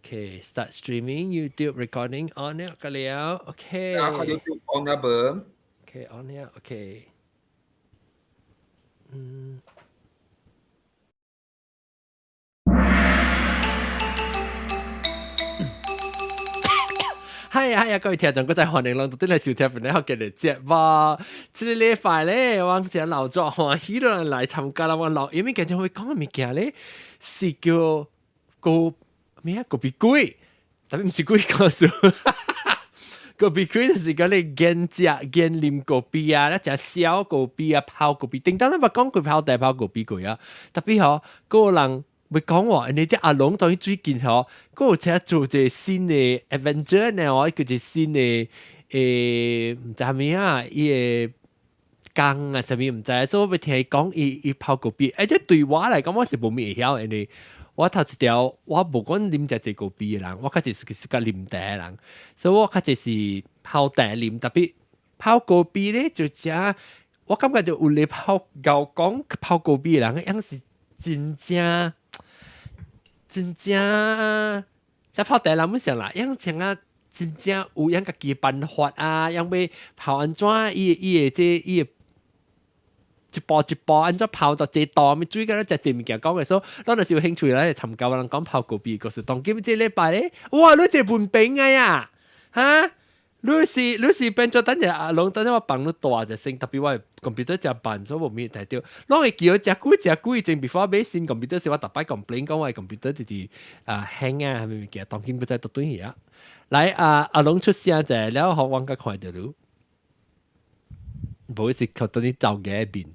OK，start streaming YouTube recording on 了個了，OK。啊，看 YouTube on 啦無？ OK on 了，OK。嗯。係啊係啊，各位聽眾，閣再歡迎攏轉來收聽分享學嘅節目。這個禮拜咧，我這老作歡喜多人來參加啦。我老因為今日會講嘅物件咧，是叫個咩啊？咖啡鬼，特別毋是鬼故事。咖啡鬼就是講你研食研啉咖啡啊，咧食小咖啡啊，泡咖啡。頂當咱捌講過泡茶泡咖啡過啊，特別吼，個人會講話，你啲阿龍當然最近吼，閣有請做一個新的 adventure 呢，哦，叫做新的毋知啥物啊，伊個工啊，啥物毋知，所以我欲聽伊講，伊伊泡咖啡，這對我來講，我是無物會曉，因為我頭一條我無講啉誠濟咖啡的人，我較濟是是較啉茶的人，所以我較濟是泡茶啉，特別泡咖啡咧就誠，我感覺就有咧泡𠢕講泡咖啡的人，樣是真正。真正在泡茶人本上啦，樣像啊真正有樣家己的辦法啊，樣欲泡按怎，伊伊的這伊的一步一步按怎泡到這道，咪水個咧食這物件講的，所以咱若是有興趣來參加人講泡咖啡故事。當今這禮拜咧，哇！你這文憑的呀，哈？你是你是變做等下阿龍，等下我幫你大隻聲，特別我 computer 誠慢，所以無咪睇到。攏會叫誠久誠久以前，before 買新 computer 時，我逐擺 complain 講我 computer 直直啊 hang 啊，係咪物件？當今不知倒轉去啊。來啊，阿龍出聲者，了予我較看著你。無是靠到你走嘅面，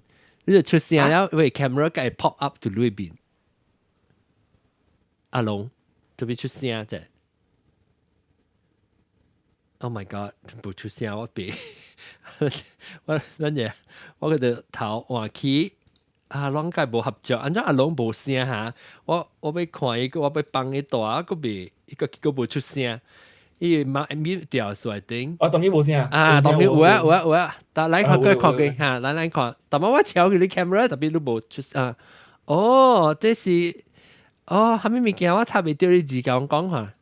你就出聲了，因為 camera 會 pop up 到你面。阿龍特別出聲者。Oh my god！無出聲我別，我咱嘢我個就頭換去阿龍該無合作，按怎阿龍無聲哈？我我欲看伊，我欲幫伊大，閣袂，伊個結果無出聲，伊嘛 mute 掉出來頂。啊，當然無聲。啊，當然有啊有啊有啊，但來看過看過哈，來來看，但我瞧佢你 camera 特別你無出啊。哦，這是哦，啥物物件我插袂著你字共我講下。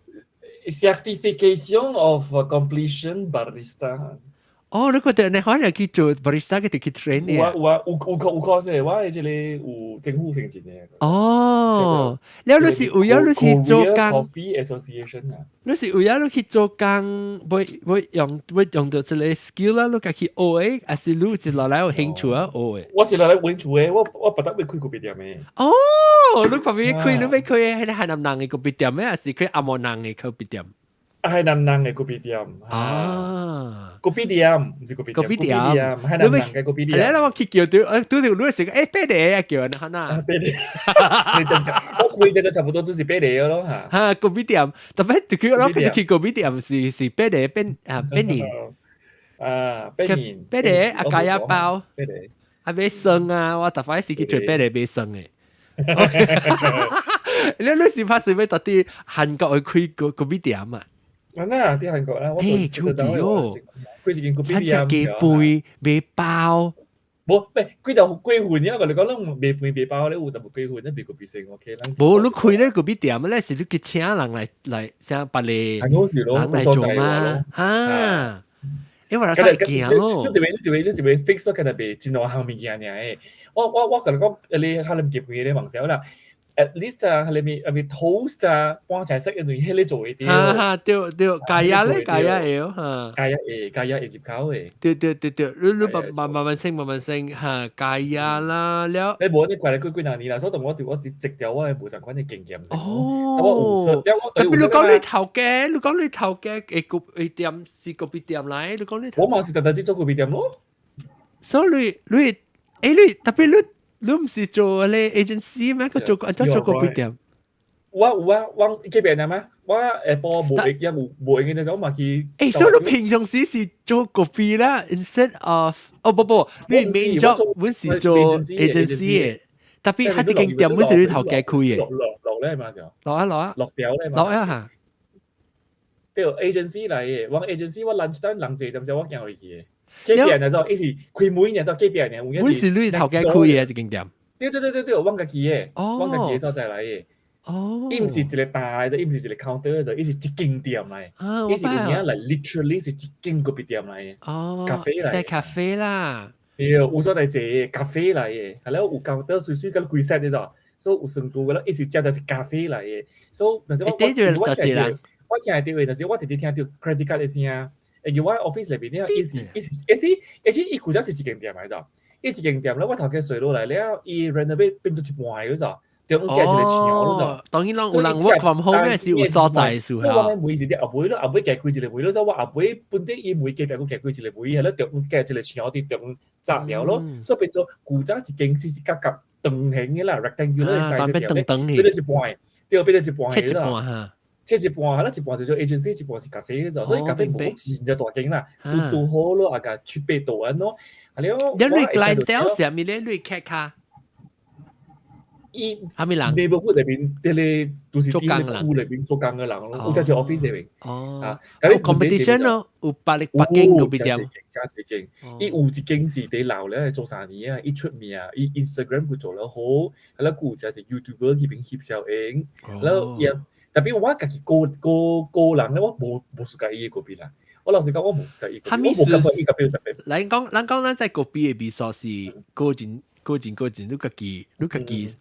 Certification of completion barista。哦，你覺得你可能去做 barista 佢就去 train 有啊有啊，有有考有考試，我的這個有政府性質的。哦，了你是為了你去做工？Coffee Association 啊。你是為了你去做工，欲欲用欲用著這個 skill 啦，你家去學的，還是你是落來有興趣啊學的？我是落來有興趣的，我我別得欲開咖啡店的。哦，你別欲開，你欲開彼個海南人的咖啡店的，還是開紅毛人的咖啡店？海南人的咖啡店。啊，咖啡店，毋是咖啡咖啡店，海南人的咖啡店。來，我去叫對，拄著你是講，八个啊，叫人哈那。八个，我開這個差不多就是八个咯嚇。哈，咖啡店，特別就去我去咖啡店是是八个變啊八年。啊，八年。八个啊，咖椰包。八个。啊，買蒜啊，我逐擺是去揣八个買蒜的。你你是拍是欲到佇韓國去開個咖啡店啊？啊那佇韓國啦，我欸，趣味哦！開一間咖啡店，食雞飯賣包，無，唔幾條幾份，我共你講，攏賣飯賣包咧，有淡薄幾份，你賣咖啡先 OK。無，你開咧咖啡店咧，是你去請人來來，請別個人來做嗎？哈，因為我會驚咯。你這邊你這邊你這邊 fix 咗，今日賣真兩項物件爾的。我我我共你講，你可能入去咧網上啦。at least 啊，係咪係咪 toast 啊，半菜式因為彼個做會著。哈哈，對對，咖椰咧，咖椰會哈。咖椰會，咖椰會入口的。對對對對，你你慢慢慢慢升，慢慢升哈，咖椰啦了。你無你過來過幾若年啦，所以我就我就積掉我的無相仝的經驗。哦。特別你講你頭家，你講你頭家會咖啡店是咖啡店來，你講你。我嘛是特特只做咖啡店咯。所以你你，欸你特別你。你毋是做咧 agency 咩？佢做按怎做咖啡店？有啊有啊，我隔壁嗎？我下晡無閒，也無無閒嘅時候，我嘛去。欸，所以你平常時是做咖啡啦，instead of 哦不不，你 main job 阮是做 agency 嘅，特別佢這間店阮是你頭家開嘅。落落落咧嘛就。落啊落啊。落掉咧嘛。落啊嚇。對，agency 來嘅，我 agency 我 lunch time 人濟，但是我行回去嘅。隔壁人就伊是開門，然後隔壁人，阮是你頭家開嘅這間店。對對對對對，我家己的，我家己的所在來的。伊毋是一個大就，伊毋是一個 counter 就，伊是一間店來。伊是有影來 literally 是一間咖啡店來的。咖啡來。是咖啡啦。對，有所在坐咖啡來的，係了有 counter 水水佮規 set 的咋，所以有深度個啦，伊是食就是咖啡來的，所以若是我我聽到，我聽到的，但是我直直聽到 credit card 的聲，因為我 office 內邊了，伊是伊是伊是，而且伊舊早是一間店來咋，伊一間店咧，我頭家稅落來了，伊 renovate 變做一半個咋。中間一個牆咯就，當然攏有人 work from home 咩是有所在數所以我嘅門是啲後尾咯，後尾加開一個門咯，所以我後尾本底伊門隔壁佫加開一個門，係咯，中間加一個牆佇中閘了咯，所以變做舊早一間四四角角長形嘅啦，rectangular 嘅 size 變做一半，對，變做一半切一半哈，切一半，係咯，一半就做 agency，一半是咖啡嘅，所以咖啡無真正大間啦，拄拄好咯，啊個七八度安咯，係了。你 clientele 是啥物咧？你客卡？伊啥物人？ neighborhood 內邊，啲咧都是啲區內邊做工嘅人咯，有只是 office 內邊。哦，有 competition 咯，有百力北京咖啡店。真濟間，伊有一間是佇樓咧做生意啊，伊出名啊，伊 Instagram 佢做得好，係啦，佢有只是 YouTuber 彼邊翕小影，然後也特別我家己個個個人咧，我無無喜歡伊的咖啡啦。我老實講，我無喜歡伊。啥物我無感覺伊咖啡特別。咱講咱講咱在咖啡的味素是個人。個人個人，你家己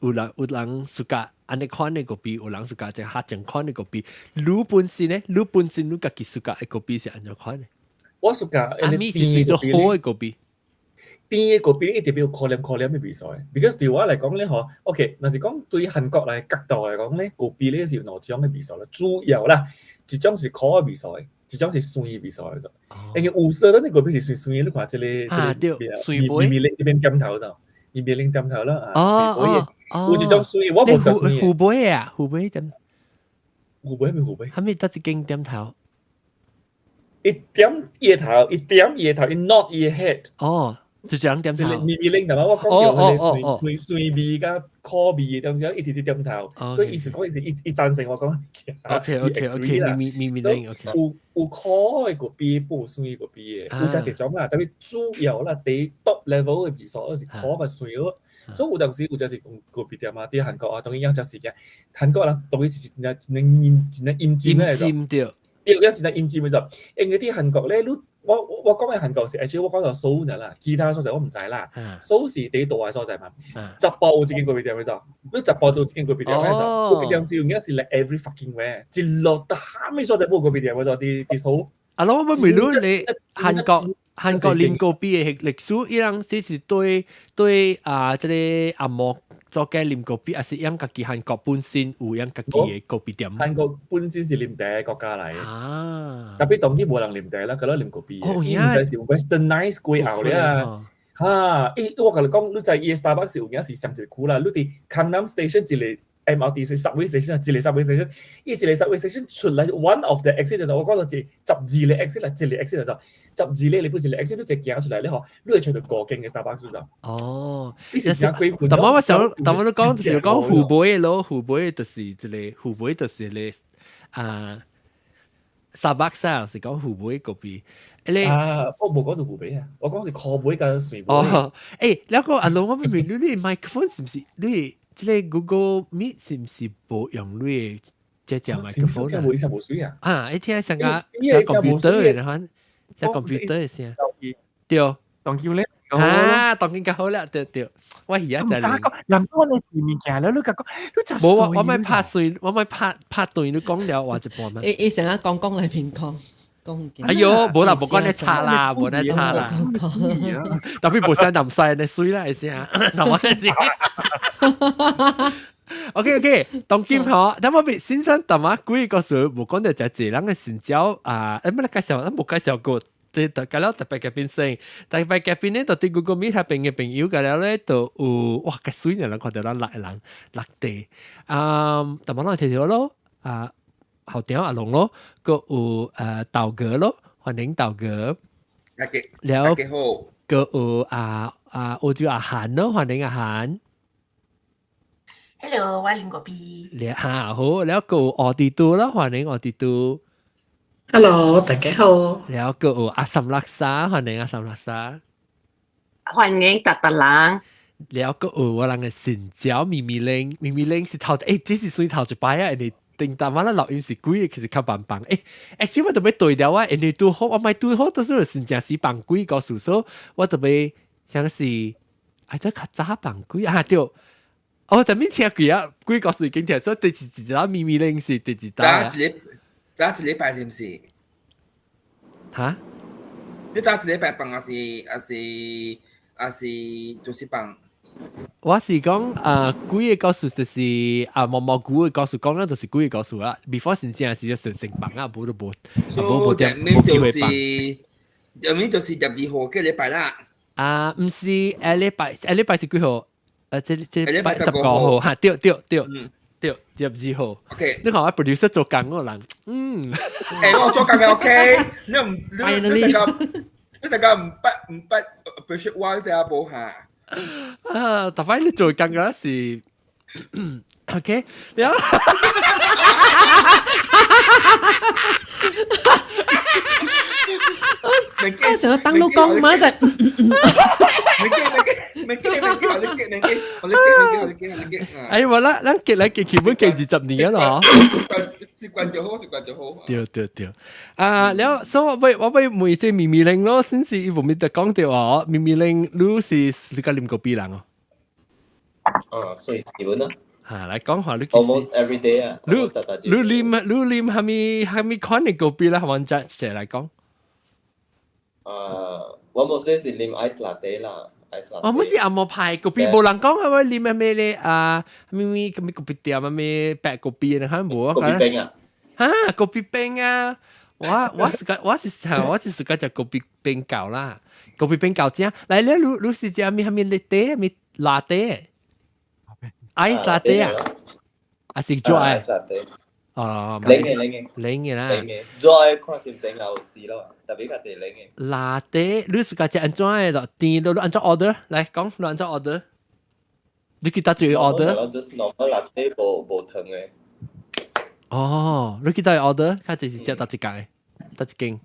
有人喜歡按呢款的咖啡，有人喜歡這較正款的咖啡。你本身呢？你本身你家己喜歡的咖啡是按怎款的？我喜歡啥物是算做好的咖啡？甜的咖啡一定比較可憐可憐的味素的，because 對我來講咧吼，OK，若是講對韓國來角度來講咧，咖啡咧是有兩種的味素啦，主要啦，一種是苦的味素的，一種是酸的味素的。因為有時咱的咖啡是酸酸的，你看這個這個酸味，咪咪呢邊點頭就。伊別拎點頭啦，啊，水杯有一種酸，我無食酸的。湖北啊，湖北點？湖北咩湖北？啥物得一間點頭？一點伊頭，一點伊頭，伊 nod 伊 head。哦，就這樣點頭。咪咪拎頭我講到彼個酸酸酸味佮苦味的東西，一直直點頭，所以意思講伊是伊伊贊成我講。 OK，咪咪咪拎 OK。有有苦的咖啡，有酸的咖啡的，有誠濟種啦。特別主要啦，第 top level 的味素是苦佮酸咯。所以有當時有就是講咖啡店啊，佇韓國啊，當然養食時間，韓國人當然是真正真正飲真正飲尖的。飲對。對，一真正飲尖的就，因為佇韓國咧，你我我講的韓國是，而且我講到首爾啦，其他所在我毋知啦。首爾是第一大的所在嘛，10步有一間咖啡店的就，你十步都有一間咖啡店的就，咖啡店是有影是 like every fucking where，一路到啥物所在無咖啡店的就，佇佇首爾。啊，我問問你，你韓國韓國啉咖啡的歷史，伊人這是對對啊，這個阿嬷做嘅啉咖啡，還是𪜶家己韓國本身有𪜶家己的咖啡店？韓國本身是啉茶的國家來的，特別當今無人啉茶啦，佮咱啉咖啡的。伊毋知是 Westernized 過後咧啊，哈！伊我共你講，你知伊的 Starbucks 有影是上一個區啦，你佇江南 Station 一個 MRT 是 subway station 一個 subway station，伊一個 subway station 出來 one of the exit 就我講到是十二個 exit 啦，一個 exit 就十二個你不是一個 exit，你一行出來咧吼，你會揣著五間的 Starbucks 就。哦，你是真過分。但我想，但我都講就是講湖北的咯，湖北就是一個湖北就是個啊，Starbucks 啊，是講湖北嗰邊。你啊，我無講到湖北啊，我講是苦味佮酸味。哦，欸，那個阿龍，我問你，你麥克風是毋是你？這個 Google Meet 是毋是無用你的這隻麥克風啊？無聲無水啊！啊，一聽像個像 computer 的款，像 computer 的聲。對。當叫咧。啊，當然較好啦，對對。我而家就係。人講你字物件了，你甲講，你真無我我咪拍碎，我咪拍拍斷你講了話一半嘛。伊伊成日講講來邊講。哎喲，無啦，無講你差啦，無咧差啦。特別無聲南西你水啦，係聲，南灣先。OK OK，當今嗬，等我別先生，淡仔幾個時無講到誠濟人的成交啊，欸，乜你介紹，咱無介紹過。這特個了特別嘉賓先，特別嘉賓咧，就對 Google Meet 彼邊的朋友個了咧，就有哇，較媠呢，人看著咱六個人六地，啊，淡薄仔提提咯，啊，校長阿龍咯，閣有豆哥咯，歡迎豆哥，大家了，大家好，閣有啊啊澳洲阿韓咯，歡迎阿韓。 Hello，我啉咖啡。了哈好，了閣有奧迪都咯，歡迎奧迪都。 Hello，大家好。了閣有阿三拉沙，歡迎阿三拉沙。歡迎達達人。了個有我人嘅神交咪咪玲，咪咪玲是頭，這是算頭一擺啊！人哋叮當我啦錄音是幾個，其實較慢放。actually 我特別對了啊，人哋拄好，我咪拄好，都是真正是放幾個數，所以我特別像是，這較早放幾啊對。我特別聽過啊，幾個數已經聽，所以第一一咪咪玲是第一早一禮早一禮拜是毋是？嚇？你早一禮拜放還是還是還是就是放？我是講啊，幾個故事就是啊，毛毛菇嘅故事講啦，就是幾個故事啦。before 先正是成成放啊，無都無，無無點無機會放。入面就是12號幾禮拜啦。啊，毋是下禮拜，下禮拜是幾號？這這拜15號嚇，對對對，對，12號。 OK，你看我 producer 做工嗰個人，嗯。我做工嘅 OK，你唔你你成個你成個唔不唔不 appreciate 我這無嚇。啊！特擺你做工嗰時，OK，你啊，我成日等到講嘛就，未記未記未記未記未記我你記我你記我你記我你記。哎我啦，咱結來結去本結20年咯，習慣就好，習慣就好。對對對，啊，了，所以我欲問這咪咪玲咯，先是伊無咪得講到哦，咪咪玲，你是是個啉咖啡人哦。啊，所以是本咯。嚇，來講下你。 Almost every day 啊。你你啉你啉蝦米蝦米款的咖啡啦？我只寫來講。啊，我 mostly 是啉 ice latte 啦，ice latte。我們是紅毛派咖啡，無人講係咪啉咩咧？啊，咩咩咩咖啡店啊，咩白咖啡啊，可無啊？咖啡冰啊？嚇，咖啡冰啊！我是自家食咖啡冰糕啦，咖啡冰糕正。來咧，你你是食咩咩 latte 咩 latte？ice latte 啊？還是 dry？ ice latte。哦，冷嘅冷嘅。冷嘅啦。冷嘅，dry 看心情有時咯，特別較濟冷嘅。 latte，你自家食按怎嘅就甜，你按怎 order 來講，你按怎 order？你記得就 order？ just normal latte 無無糖嘅。哦，你記得 order？較濟是食佗一間，佗一間。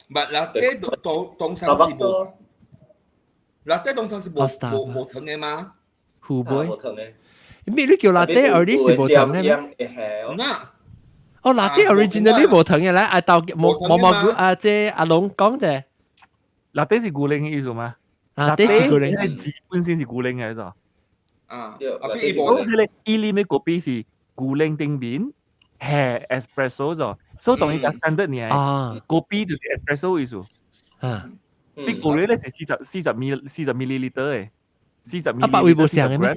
唔係 latte 當當上是無，latte 當上是無無無糖嘅嗎？會唔會？無糖嘅。咩你叫 latte 而你是無糖嘅咩？哦，latte originally 無糖嘅，來阿豆毛毛毛菇啊，這阿龍講者，latte 是牛奶嘅意思嗎？latte 是牛奶，字本身是牛奶嘅，就啊，啊，比如講，伊啉嘅咖啡是牛奶頂面係 espresso 咗，所以當伊食 standard 呢，咖啡就是 espresso 意思。啊，啲牛奶咧是四十 ml 40 milliliter 嘅，40 啊，百位無相嘅咩？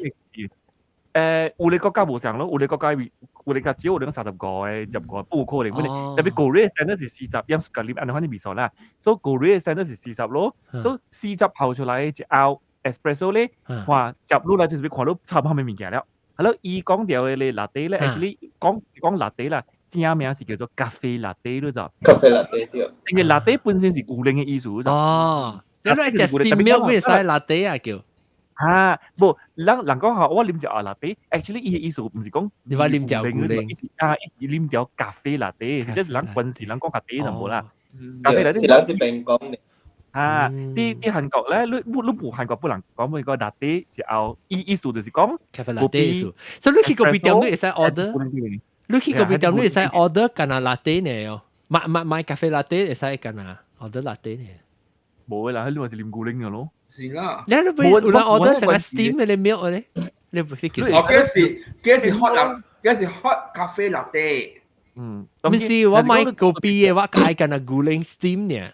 有啲國家無相咯，有啲國家有啲較少，有啲35個、15不有可能。特別舊嘅 standard 是四十，因為啉按呢款啲味素啦，所以舊嘅 standard 是四十咯，所以四十泡出來一甌 espresso 咧，看接落來就是看到差不多物件了。係咯，伊講著的咧 latte 咧，actually 講是講 latte 啦，正名是叫做咖啡 latte 咯就。咖啡 latte 對。因為 latte 本身是牛奶的意思就。哦，你來食 steam milk 會使 latte 啊叫？嚇，無，人人講吼，我啉一甌 latte，actually 伊的意思毋是講你話啉隻牛奶，意思啊，伊是啉條咖啡 latte，是即是人平時人講咖啡就無啦。咖啡 latte 是人這邊講的。啊，佇韓國咧，你你無韓國不人講每個 latte 一甌，伊意思就是講咖啡 latte 意思。所以你去咖啡店你會使 order，你去咖啡店你會使 order 干那 latte 呢？哦，買買買咖啡 latte 會使干那 order latte 呢？無啦，你話是啉牛奶嘅咯。是啦。你你不有人 order 成個 steam 嘅 milk 咧？你不是叫？哦，嗰是 hot 啦，嗰是 hot 咖啡 latte。嗯，唔是我買咖啡嘅，我愛干那牛奶 steam 呢。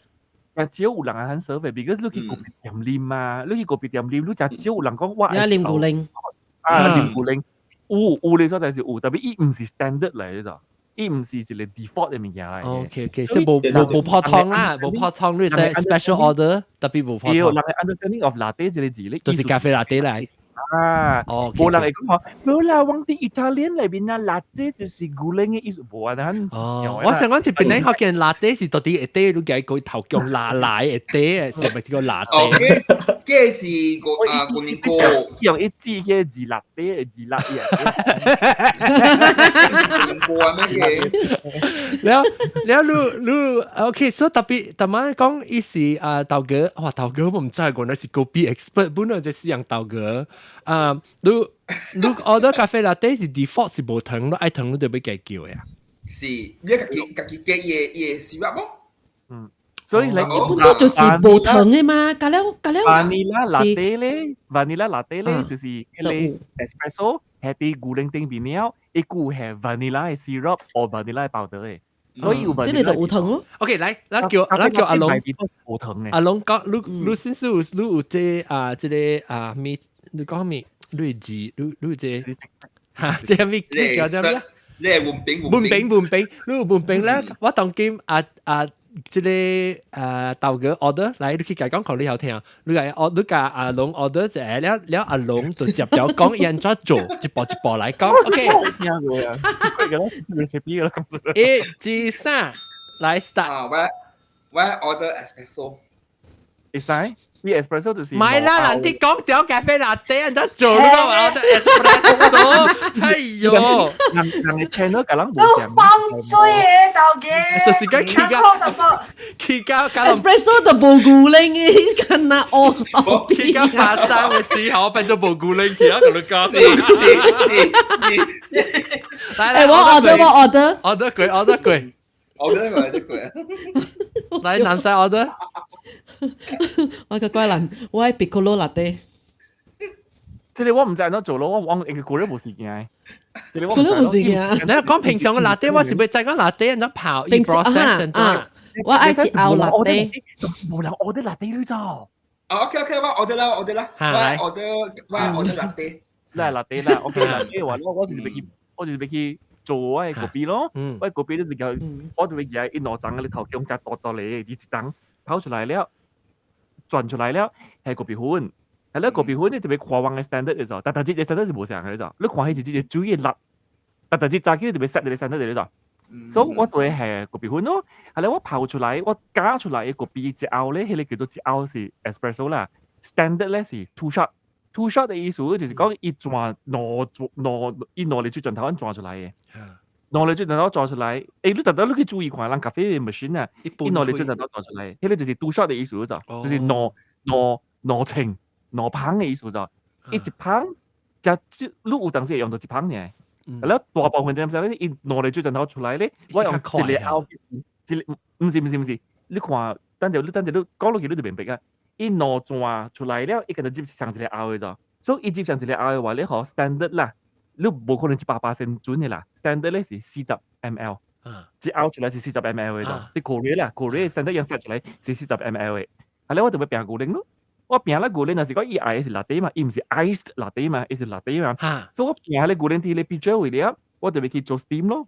較少有人會肯 serve，because 你去咖啡店啉嘛，你去咖啡店啉，你誠少有人講我愛啉牛奶。啊，啉牛奶，有有你所在是有，特別伊毋是 standard 來嘅咋，伊毋是一個 default 嘅物件來。 OK OK，所以無無無泡湯啦，無泡湯你使 special order，特別無泡湯。對，人嘅 understanding of latte 這個字咧，就是咖啡 latte 來。啊，哦，無人會講話，無啦，往佇意大利內面啊，latte 就是牛奶嘅意思，無啊，咱哦，我想講這邊咧，福建 latte 是到底會底，你計個頭強拉奶會底，是咪叫 latte？哦，這是個啊，個年糕，用一字迄個字 latte 的字辣嘢。年糕啊咩嘅？了了，你你 OK，所以特別，頭晚講伊是啊豆哥，哇豆哥我毋知，原來是 kopi expert，本來就是樣豆哥。啊，你你 order 咖啡 latte 是 default 是無糖，你愛糖你就欲加叫呀。是，你家己家己加伊伊 syrup 無？嗯，所以你一般都就是無糖的嘛，加了加了。 Vanilla latte 咧，vanilla latte 咧，就是彼个 espresso 係佇牛奶頂邊了，伊閣有係 vanilla 的 syrup 或 vanilla 的 powder 的，所以有這个就有糖咯。 OK，來，咱叫咱叫阿龍，無糖的。阿龍講，你你先是有你有這啊，這个啊咩？你講咩？你字，你你這哈，這咩叫做咩？你係文餅。文餅文餅，你有文餅咧？我當今啊啊，這个豆哥 order 來，你去共講，予你曉聽。你共你共阿龍 order 一个了了，阿龍就接條講伊按怎做，一步一步來講。OK。聽過啊，recipe 啦。一、二、三，來 start。啊，我我 order espresso。會使？伊 espresso 就是。唔係啦，人哋講條咖啡 latte 按怎做，你講 order espresso，哎呦！人人嘅 channel 共人無都放水嘅豆嘅，就是講起到起到 espresso 就無牛奶嘅，敢若哦，起到巴生嘅時候變做無牛奶去啊！共你講。來來，我 order 我 order order 過 order 過 order 過 order 過。來南西 order。我個怪人，我愛 piccolo latte。這个我毋知按怎做咯，我我應該過了無時間。這个我過了無時間。你講平常嘅 latte，我是欲知講 latte 按怎泡，伊 process 按怎？我愛一甌 latte。無人 order latte 你做。啊，OK OK，我 order 啦，order 啦，我 order 我 order latte。來 latte 啦，OK latte 話我我就是欲去，我就是欲去做我的咖啡咯。我的咖啡就是叫，我就欲舉一兩層嘅頭強只多多嚟，伊一層泡出來了，轉出來了係咖啡粉。係咧，咖啡粉你特別看往的 standard 嘅時候，但但這個 standard 是無相嘅，你看彼一隻水的粒，但但這早起特別 set 一個 standard 嘅時所以我對係咖啡粉咯。係咧，我泡出來，我加出來的咖啡一甌咧，彼個叫做一甌是 espresso 啦。standard 咧是 two shot，two shot 的意思就是講伊轉兩兩伊兩粒水轉頭按轉出來的。兩粒水轉頭轉出來，欸，你特特你去注意看，人咖啡的 machine 啊，伊兩粒水轉頭轉出來，彼個就是 two shot 的意思就，就是兩兩兩稱兩捧的意思就，伊一捧，只你有當時會用到一捧爾。係咯，大部分點解咧？伊兩粒水轉頭出來咧，我用一个甌，一个毋是毋是毋是，你看，等陣你等陣你講落去你就明白啊。伊兩轉出來了，伊敢若入上一个甌的咋，所以伊入上一个甌的話咧，吼 standard 啦，你無可能100%準的啦，standard 咧是40 ml，一甌出來是四十 ml 的咋，佇 Korea 啦，Korea standard 樣 set 出來是四十 ml 的，後來我就欲拼牛奶咯，我拼了牛奶，若是講伊愛的是 latte 嘛，伊毋是 iced latte 嘛，伊是 latte 嘛，所以我拼彼个牛奶佇彼個 pitcher 位了，我就欲去做 steam 咯。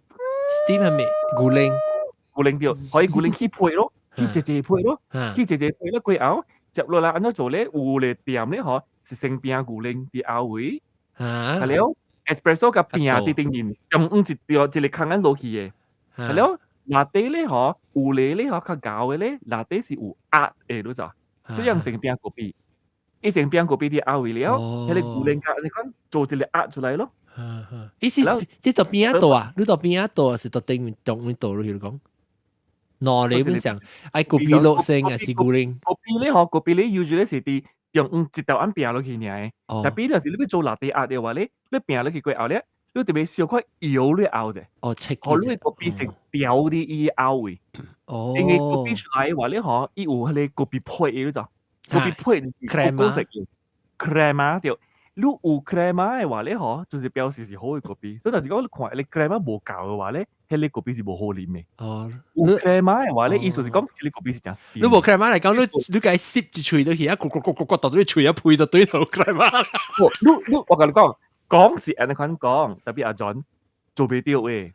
steam 係咩？牛奶，牛奶對，予伊牛奶起皮咯，起濟濟皮咯，起濟濟皮了過後，接落來按怎做咧？有个店咧吼，是先拼牛奶佇後位，係了，espresso 共拼佇頂面，中央一條一个空按落去的，係了，latte 咧吼，有个咧吼較厚的咧，latte 是有壓的，你知？所以用先拼咖啡，伊先拼咖啡佇後位了，彼个牛奶共你看做一个壓出來咯。意思這就邊仔倒啊？你到邊仔倒是到頂面中面倒落去講？兩個本上愛咖啡落先還是牛奶？咖啡咧吼，咖啡咧 usually 是佇中央一條按拼落去爾的，特別若是你欲做 latte art 的話咧，你拼落去過後咧，你特別小可搖你甌者，哦，切，予你咖啡先調佇伊甌位。因為咖啡出來的話咧吼，伊有彼个咖啡皮的，你知？咖啡皮就是 crema 色的，crema 對。你有 crema 的話咧吼，就是表示是好的咖啡。所以若是講你看彼个 crema 無夠的話咧，彼个咖啡是無好啉的。有 crema 的話咧，意思是講這个咖啡是誠鮮。你無 crema 來講，你你共吸一喙落去啊，咕咕咕咕咕到你喙啊皮就對頭 crema。你你我共你講，講是按呢款講，特別阿 John 做袂著的。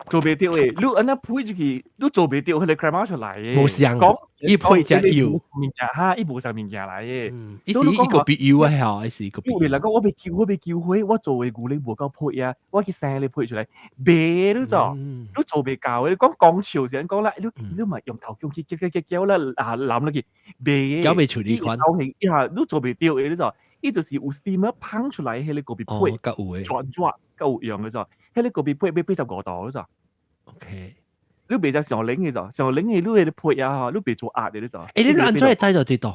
做袂著的，你按呢配出去，你做袂著彼個 crema 出來的。無像，講伊配隻油物件哈，伊無啥物件來的。嗯，伊是一個比油啊，吼，伊是一個比有人講我欲求火，我做的牛奶無夠配啊，我去生咧配出來，袂你做，你做袂到的。你講講笑是按講啦，你嘛用頭姜去攪攪攪攪啦，啊淋落去，袂。攪袂出呢款。伊下你做袂著的，你做，伊就是有 steamer 捧出來彼個咖啡配，較有的，轉轉較有用的做，彼個咖啡配欲85度你做。 你袂使上冷的做，上冷的你彼個配啊吼，你袂做壓的你做。欸，你按怎會知就這度？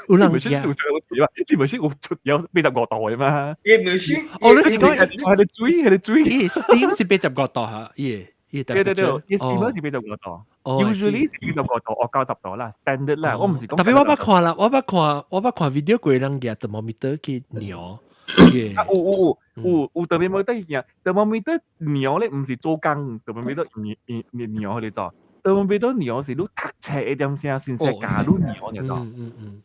有人你唔是有出有85度的嘛？伊唔是，哦，你是講係你水，係你水。伊 steam 是85度嚇，伊伊對對對，伊 steam 是85度。Usually 是85度，或90度啦，standard 啦。我毋是講。特別我捌看啦，我捌看 video 過人舉 thermometer 去量。啊，有有有有有 thermometer 去 thermometer 量咧，毋是做工，thermometer 量量量彼個做。thermometer 量是你讀冊的點聲，先生教你量就做。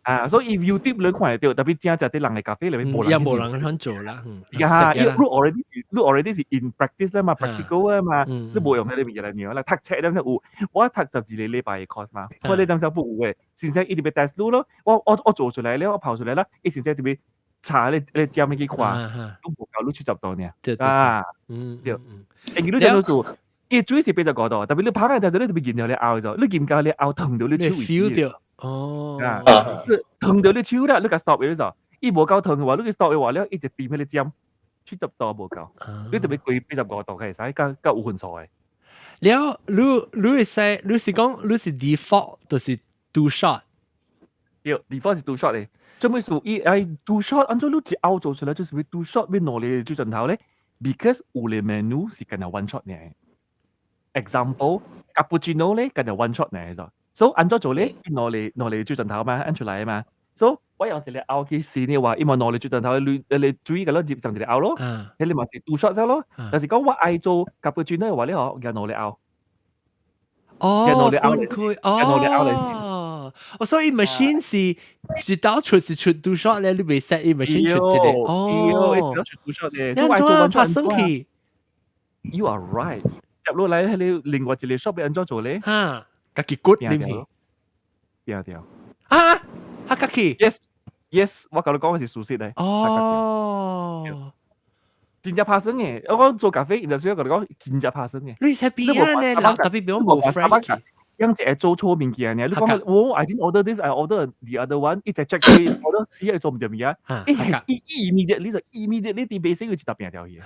啊，所以 YouTube 你看會著，特別正正佇人的咖啡內面無人。也無人肯做啦。呀，你 already 是 in practice 啦嘛，practical 啊嘛，你無用彼個物件來量啦。讀冊點聲有，我讀12個禮拜的 course 嘛，我你點聲不有的，先生一直欲 test 你咯。我做出來了，我跑出來啦，伊先生特別查你你針去看，都無夠你70度爾。啊，對。因為你這做。伊水是85度，特別你拍嘅時候，你特別驗到你拗咗，你驗到你拗燙著你手 feel 著，哦，啊，燙著你手啦，你共 stop 伊就，伊無夠燙的話，你去 stop 的話了，伊就掂彼個針，70度無夠，你特別過85度，會使較較有分數的。了，你會使，你是講你是 default 就是 two shot，對，default 是 two shot 的。做咩事？伊愛 two shot，按怎你一拗做出來就是欲 two shot，欲兩個水浸頭咧？Because 有的 menu 是干焦 one shot 爾。Example cappuccino 咧，干焦 one shot 爾就，所以按怎做咧？兩個水浸頭嘛，按出來嘛。所以我用一個拗去試的話，伊嘛兩個水浸頭，你水共你入上一個拗咯，彼個嘛是 two shot 咯。但是講我愛做 cappuccino 的話咧，吼，用兩個拗。哦，分開哦，哦，所以 machine 是倒出是出 two shot 咧，你袂 set 伊 machine 出一個，哦，出 two shot 的。你按怎拍算去？You are right。入落來，彼個另外一個 shop 欲按怎做咧？哈，家己骨入去，對對。啊，哈家己？Yes，yes，我共你講的是事實的。哦，真正拍算的，我講做咖啡，就需要共你講真正拍算的。你使變啊呢？特別比我無 fresh。樣一會做錯物件爾，你講我 I didn't order this, I order the other one，伊就 check 佢 order 死會做毋著物件。伊 immediately 就 immediately 佇白色佢一頭拚掉去。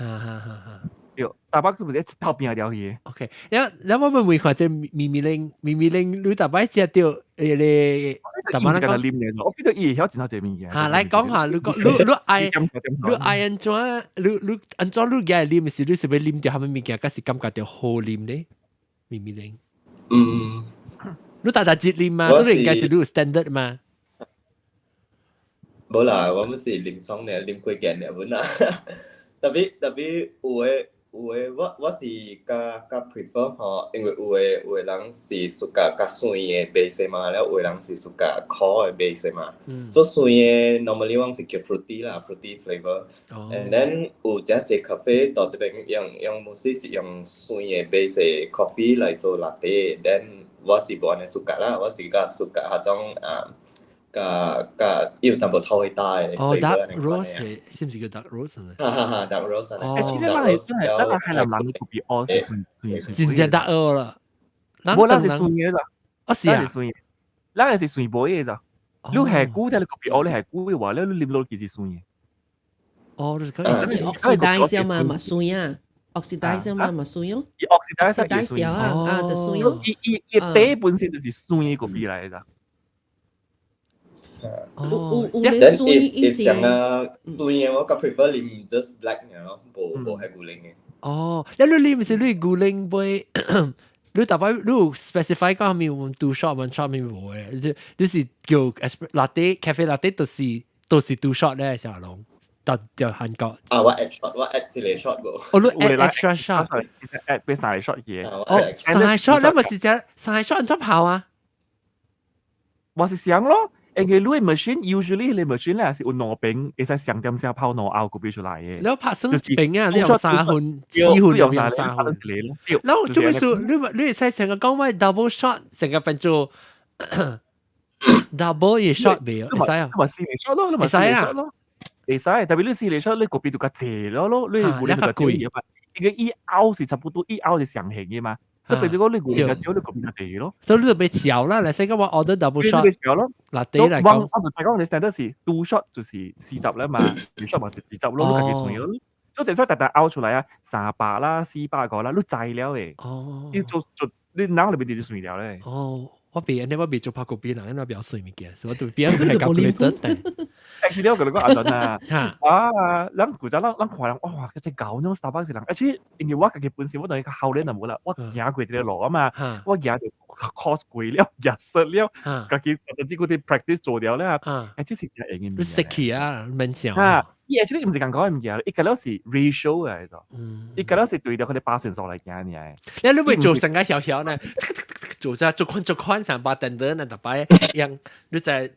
對，Starbucks 不是一頭拚掉去。 OK，然然我問問看，這咪咪玲咪咪玲，你逐擺食著彼個，逐擺人講啉嘅，我 feel 到伊會曉真濟物件。嚇，來講下，你講你愛按怎？你按怎你愛啉是你是欲啉著啥物物件，抑是感覺著好啉咧？咪咪玲。嗯，你逐逐日啉嘛？你應該是你有 standard 嘛？無啦，我們是啉爽爾，啉幾件爾本啦。特別有的，我是較 prefer 吼，因為有的人是 suka 較酸的 base 嘛，了有的人是 suka 苦的 base 嘛。所以酸的 normally 我是叫 fruity 啦，fruity flavor。And then 有誠濟咖啡到這邊用 mostly 是用酸的 base coffee 來做 latte。Then 我是無按呢 suka 啦，我是較 suka 彼種啊。較較伊有淡薄草莓焦的。哦，dark roast 是毋是叫 dark roast 呢？哈哈哈，dark roast。哦，咱係真係，咱係海南人的咖啡烏是酸酸真正 dark 烏啦。無，咱是酸的咋？哦是啊，是酸的，咱係是酸杯的咋？你下久聽你咖啡烏，你下久的話，你啉落其實酸的。哦，就是講 oxidize 嘛，嘛酸啊，oxidize 嘛嘛酸哦。 oxidize 掉啊，啊，就酸哦。伊伊茶本身就是酸的咖啡來的咋。有有咧酸伊是像啊，酸的我較 prefer 啉 just black 爾咯，無愛牛奶的。哦，你啉是你牛奶杯，你逐擺你有 specify 講啥物 two shot one shot 物無的？你是叫 latte cafe latte 都是 two shot 咧，小龍，就就韓國。啊，我 add shot，我 add 一個 shot 無。哦，你 add extra shot，其實 add 變三個 shot 嘅。哦，三個 shot，你咪是只三個 shot 按怎泡啊？我是想咯。因為你 machine usually 你 machine 咧是有兩邊，會使上點聲泡兩拗個俾出來嘅。你拍算一邊啊，你用3分、4分用用3分。一個咯。然後做咩事？你會使成個講話 double shot，成個變做 double 嘅 shot 未啊？會使啊？你咪四嚟 shot 咯，你咪四嚟 shot 咯。會使，特別你四嚟 shot，你個邊就較濟咯咯，你冇你就較濟嘛。因為一拗是差不多，一拗是上型嘅嘛。即係變咗講你個較少，你個邊較濟咯。所以你就被嚼啦，嚟使講話 order double shot。你嚼咯。嗱，第一嚟講，我就係講你 standard 是 two shot 就是40啦嘛，二 shot 咪是40咯，你家己算咯。所以第三特特拗出來啊，300啦、400個啦，你知了嘅。哦。你做做你腦裏邊就算了咧。哦，我別你我別做拍個邊人，我比較水物件，所以我對邊係 calculator。 Actually 我同你講阿陣啊，啊，咱古早咱咱看人，哇，嗰隻狗種 Starbucks 人，而且因為我家己本身我當佢較少年就無啦，我行過這個路啊嘛，我行就 course 過了，行熟了，家己就這個啲 practice 做了咧，啊，這是真用嘅物件。你識起啊，免想。啊，伊 actually 毋是共講嘅物件，伊個了是 ratio 嚟咗，伊個了是對著佢哋八成數來行爾。你會做成個小小呢？做啥做款做款上把等等，那特擺樣，你在。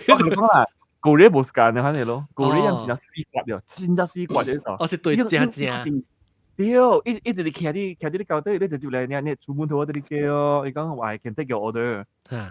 我同你講啦，舊年無時間你反正咯，舊年人真正死刮了，真正死刮了。哦，是對正正。對，一直你徛佇你交底，你就入來，你出門頭我佇你叫，伊講 I can take your order。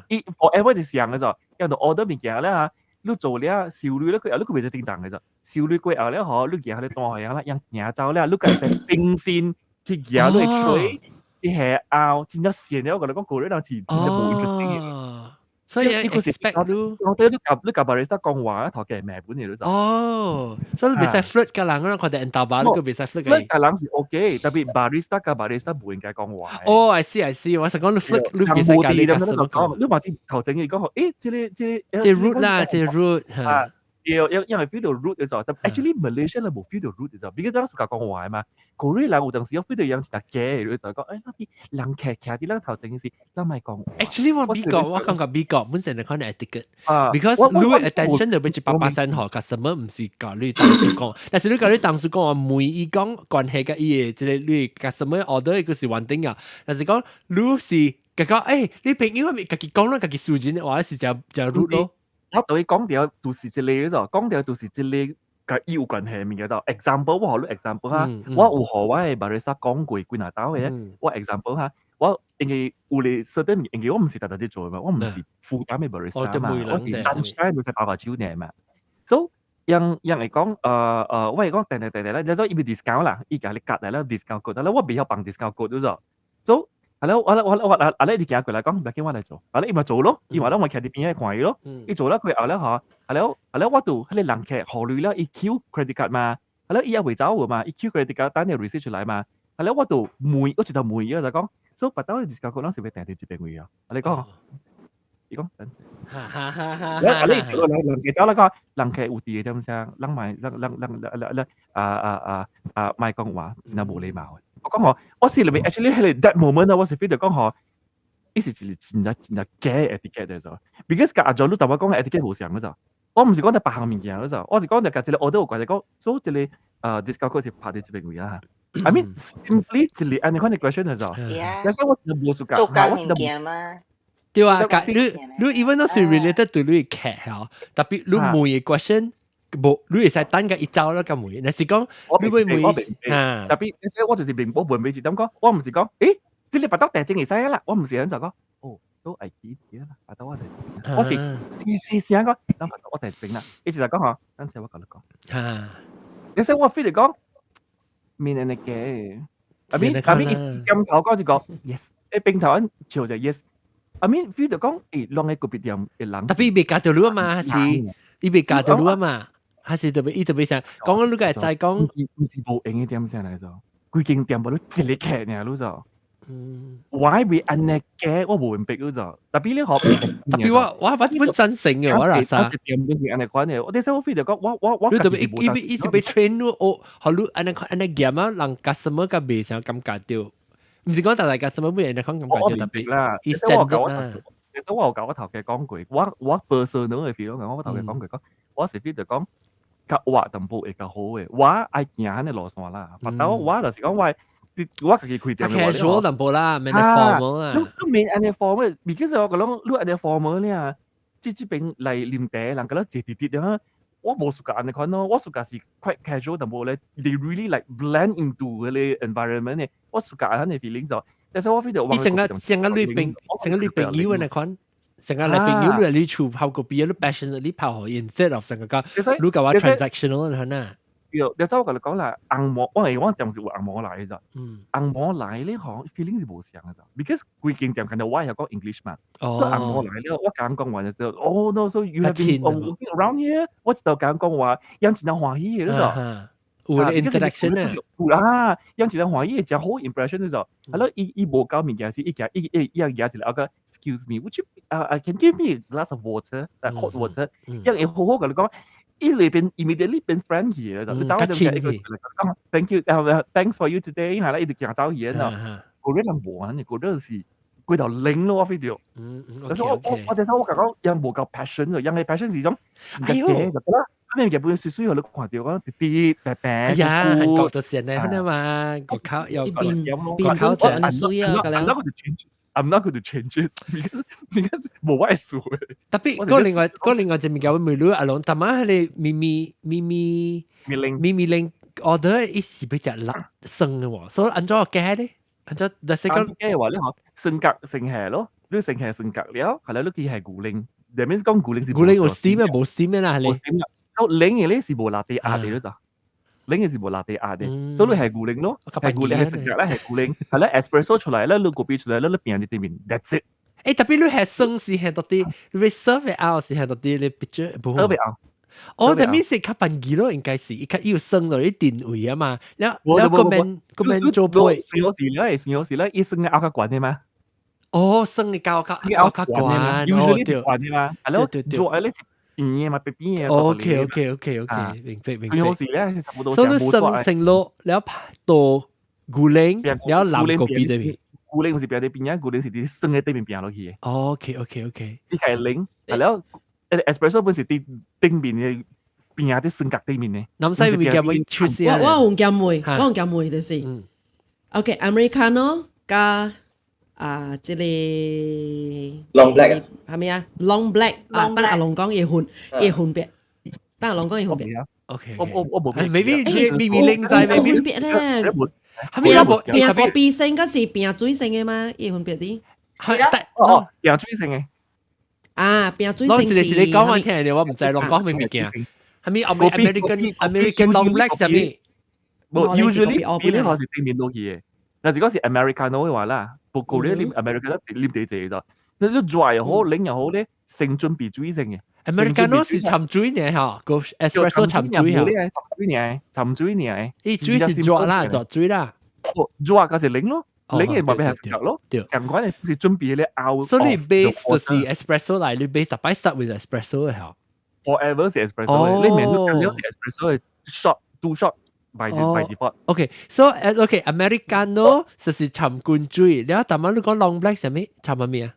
伊 forever 就是樣嘅咋，因為 order 物件咧嚇，你做了收鐳咧，佢後你佢袂使叮當嘅咋，收鐳過後咧嗬，你行喺單樣啦，樣行走了，你家使冰線去行你吹，去下拗，真正跣了。我共你講，舊年人是真正無 interesting 嘅。所以你 expect 你，我對你佮 barista 講話，頭家罵本嘅你就。哦，所以你袂使 flirt 佮人，我看到因頭巴你個袂使 flirt 佢。佮人是 OK，特別 barista 佮 barista 無應該講話。哦，I see I see，我是講你 flirt，你袂使佮你佮什麼講？你嘛啲頭前伊講，誒，這個這個。這 rude 啦，這 rude 嚇。對，因為 feel 到 rude 嘅時候，但 actually Malaysia 咧無 feel 到 rude 嘅時候，because 咱 suka 講話嘛。Korea 人有陣時有 feel 到樣是較假嘅，就講誒，那啲人徛徛佇咱頭前時，咱莫講。 Actually 我美國，我感覺美國本身係可能 etiquette，because 你 attention 就欲100% 予 customer 毋是共你同事講，但是你共你同事講話，每伊講關係佮伊的這個你 customer order 個是穩定啊，但是講你是感覺誒，你朋友咪家己講啦，家己數錢的話是誠誠 rude 咯。我對伊講著就是這個咗，講著就是這個佮伊有關係物件就 example，我予你 example 哈，我有予我的 barista 講過幾若兜嘅，我 example 哈，我因為有咧 certain 因為我毋是逐逐日做嘛，我毋是負擔的 barista 嘛，我是 lunch time 就使包個手爾嘛，所以人人會講，我會講定定定定咧，你說伊會 discount 啦，伊共你夾來了 discount code，但我袂曉放 discount code 咗，所以係咯，我阿咧，你行過來講，唔要緊，我來做。阿咧伊嘛做咯，伊話咧我徛佇邊仔看伊咯。伊做了佢後咧嗬，係咯係咯，我就彼個人客予鐳了，伊 Q credit card 嘛，係咯，伊也未走喎嘛，伊 Q credit card 等個 receipt 出來嘛。係咯，我就問，我一頭問伊就講，所以別兜 discount code 攏是欲訂佇這邊位啊？阿你講，伊講等陣。阿你做人人客走啦講，人客有佇個點聲，人莫人人人人人啊啊啊啊，莫講話，真正無禮貌的。我講吼，我是裏面 actually 彼個 that moment 啊，我是 feel 到講吼，伊是一個真正真正假的 etiquette 嚟咗。because 共阿 John 你淡薄講的 etiquette 無相嗰陣，我毋是講著別項物件嗰陣，我是講著共一個 order 有關係講，所以這個discount code 是拍佇這邊位啦。I mean simply 一個按呢款的 question 嚟咗。但是我真係無 suka，做物件嘛。對啊，你 even 都是 related to 你客吼，特別你問的 question。無，你會使等個一走了咁問，若是講你會問啊，特別所以我就是明我問每一點講，我毋是講，誒，這個腹肚訂正會使啦，我毋是按怎講，哦，都會記得啦，腹肚我訂，我是是是按講，等我訂邊啦，伊就講吼，等下我共你講，你說我 feel 講，面按呢假，I mean 伊點頭講一個 yes，伊邊頭按笑就 yes，I mean feel 就講，誒，攏喺個別店的人，特別袂教著你啊嘛，還是伊袂教著你啊嘛？還是特別伊特別想講你個再講，毋是無閒的點聲來做，規間店無你一個客爾，你就，why 會按呢假？我無明白你就，特別你學，特別我本贊成嘅，我話啥？我店就是按呢款的，我啲時我 feel 就講，我你特別伊伊是欲 train 你，哦，予你按呢按呢嚴啊，人 customer 較袂想感覺著，毋是講逐個 customer 會按呢款感覺著特別啦，伊 standard 啦。其實我有共我頭家講過，我 personal 的 feel 講，我頭家講過講，我是 feel 就講。較活淡薄會較好的，我愛行彼個路線啦。但我就是講我我家己開店。 casual 淡薄啦，免 formal 啦。你免按呢 formal，because 我講你按呢 formal 咧，這邊來啉茶，人覺得坐直直啊。我無 suka 按呢款咯，我 suka 是 quite casual 淡薄咧，they really like blend into 嗰個 environment 嘅，我 suka 按呢 feeling 就，但是我 feel 到你成個成個你朋成個你朋友那款，成個你朋友你嚟你厝泡個比你 passionately 泡，instead of 成個講你講話 transactional 係呐。對，但是我共你講啦，紅毛我係我店是有紅毛來嘅咋，紅毛來咧嗬，feeling 是無相嘅咋，because 規間店看到我係講 English 嘛，所以紅毛來了，我共講話嘅時候，oh no，so you have been working around here，我就共講話，人真係歡喜嘅，你知。有 interaction 啊，有啦，人真係歡喜，真好 impression 你知。係咯，伊伊無夠物件是，伊行伊伊伊行一個個，excuse me，would you can give me a glass of water，like hot water，人會好好共你講。伊裏邊 immediately 變 friend 去嘅就，你走就一個講 thank you，thanks for you today，係啦，伊就行走去啊。個人無啊，個人是規頭零咯，我 feel 到。但是我我我就我講人無夠 passion 嘅，人嘅 passion 是種，哎呦，就得啦。咁你日本水水，你看到講滴滴白白。哎呀，韓國就是呢，係嘛，個口又變變口就安水啊，咁樣。 I'm not going to change it because 無我數嘅。 Tapi 嗰另外一物件，我問你阿龍，淡仔彼個咪咪咪咪咪咪玲 order 伊是欲食辣酸嘅喎，所以按怎加咧？按怎就是講加嘅話，你學性格成係咯，你成係性格了，係啦，你佢係牛奶，that means 講牛奶是牛奶有 steam 咩？無 steam 咩啦？係你。到冷嘅咧是無 latte art 嘅咋。冷嘅是無 latte art 嘅，所以你係牛奶咯，係牛奶係食咧係牛奶，係咧 espresso 出來咧，你咖啡出來咧，你變喺對面，that's it。 Tapi 你係酸是係到底，你 serve out 是係到底你 picture 無？serve out。哦，但係是較便宜咯，應該是，伊較有酸落去定位啊嘛，了了個免個免做配。算好是咧，算好是咧，伊酸嘅拗較懸嘅嘛。哦，酸嘅較較較較懸，哦對。懸嘅嘛，係咯，做誒你是甜嘅嘛，白邊嘅。 OK，明白明白。算好是咧，差不多。所以你酸成落了倒牛奶，了淋咖啡對面。牛奶唔是變佇邊啊，牛奶是佇酸嘅對面變落去嘅。 OK。你係冷，係了，espresso 本是佇頂面嘅邊啊，佇酸角對面嘅。南西物件會出現。我我有件問，我有件問就是，OK，Americano 加啊，這個 Long black 係咪啊？Long black 啊，等阿龍講會分會分別，等阿龍講會分別。 OK，我我我無。 maybe 咪咪拎在 maybe 分別咧。係咪有無拼咖啡性，嗰是拼水性嘅嗎？會分別啲。係哦，拼水性嘅。啊，拼水性是。你你講我聽嘅，我唔知龍講咩物件。係咪 American Long Black 係咪？無，usually 比呢個是對面落去嘅。若是講是 Americano 嘅話啦，不過咧啉 Americano 啉第濟咗。你你 dry 又好，冷又好咧，成準備水性嘅。 Americano 是摻水呢嗬，個 espresso 摻水嗬。摻水呢，摻水呢。伊水是熱啦，熱水啦。哦，熱嗰是冷咯，冷嘅咪變係熱咯。對，相關嘅是準備咧熬。所以你 base 就是 espresso 嚟，你 base 逐擺 start with espresso 嘅嗬。 Forever 是 espresso，你面都咁樣是 espresso 嘅 shot two shot by default。 OK，so OK Americano 就是摻滾水，然後淡仔你講 long black 係咩？摻乜咩啊？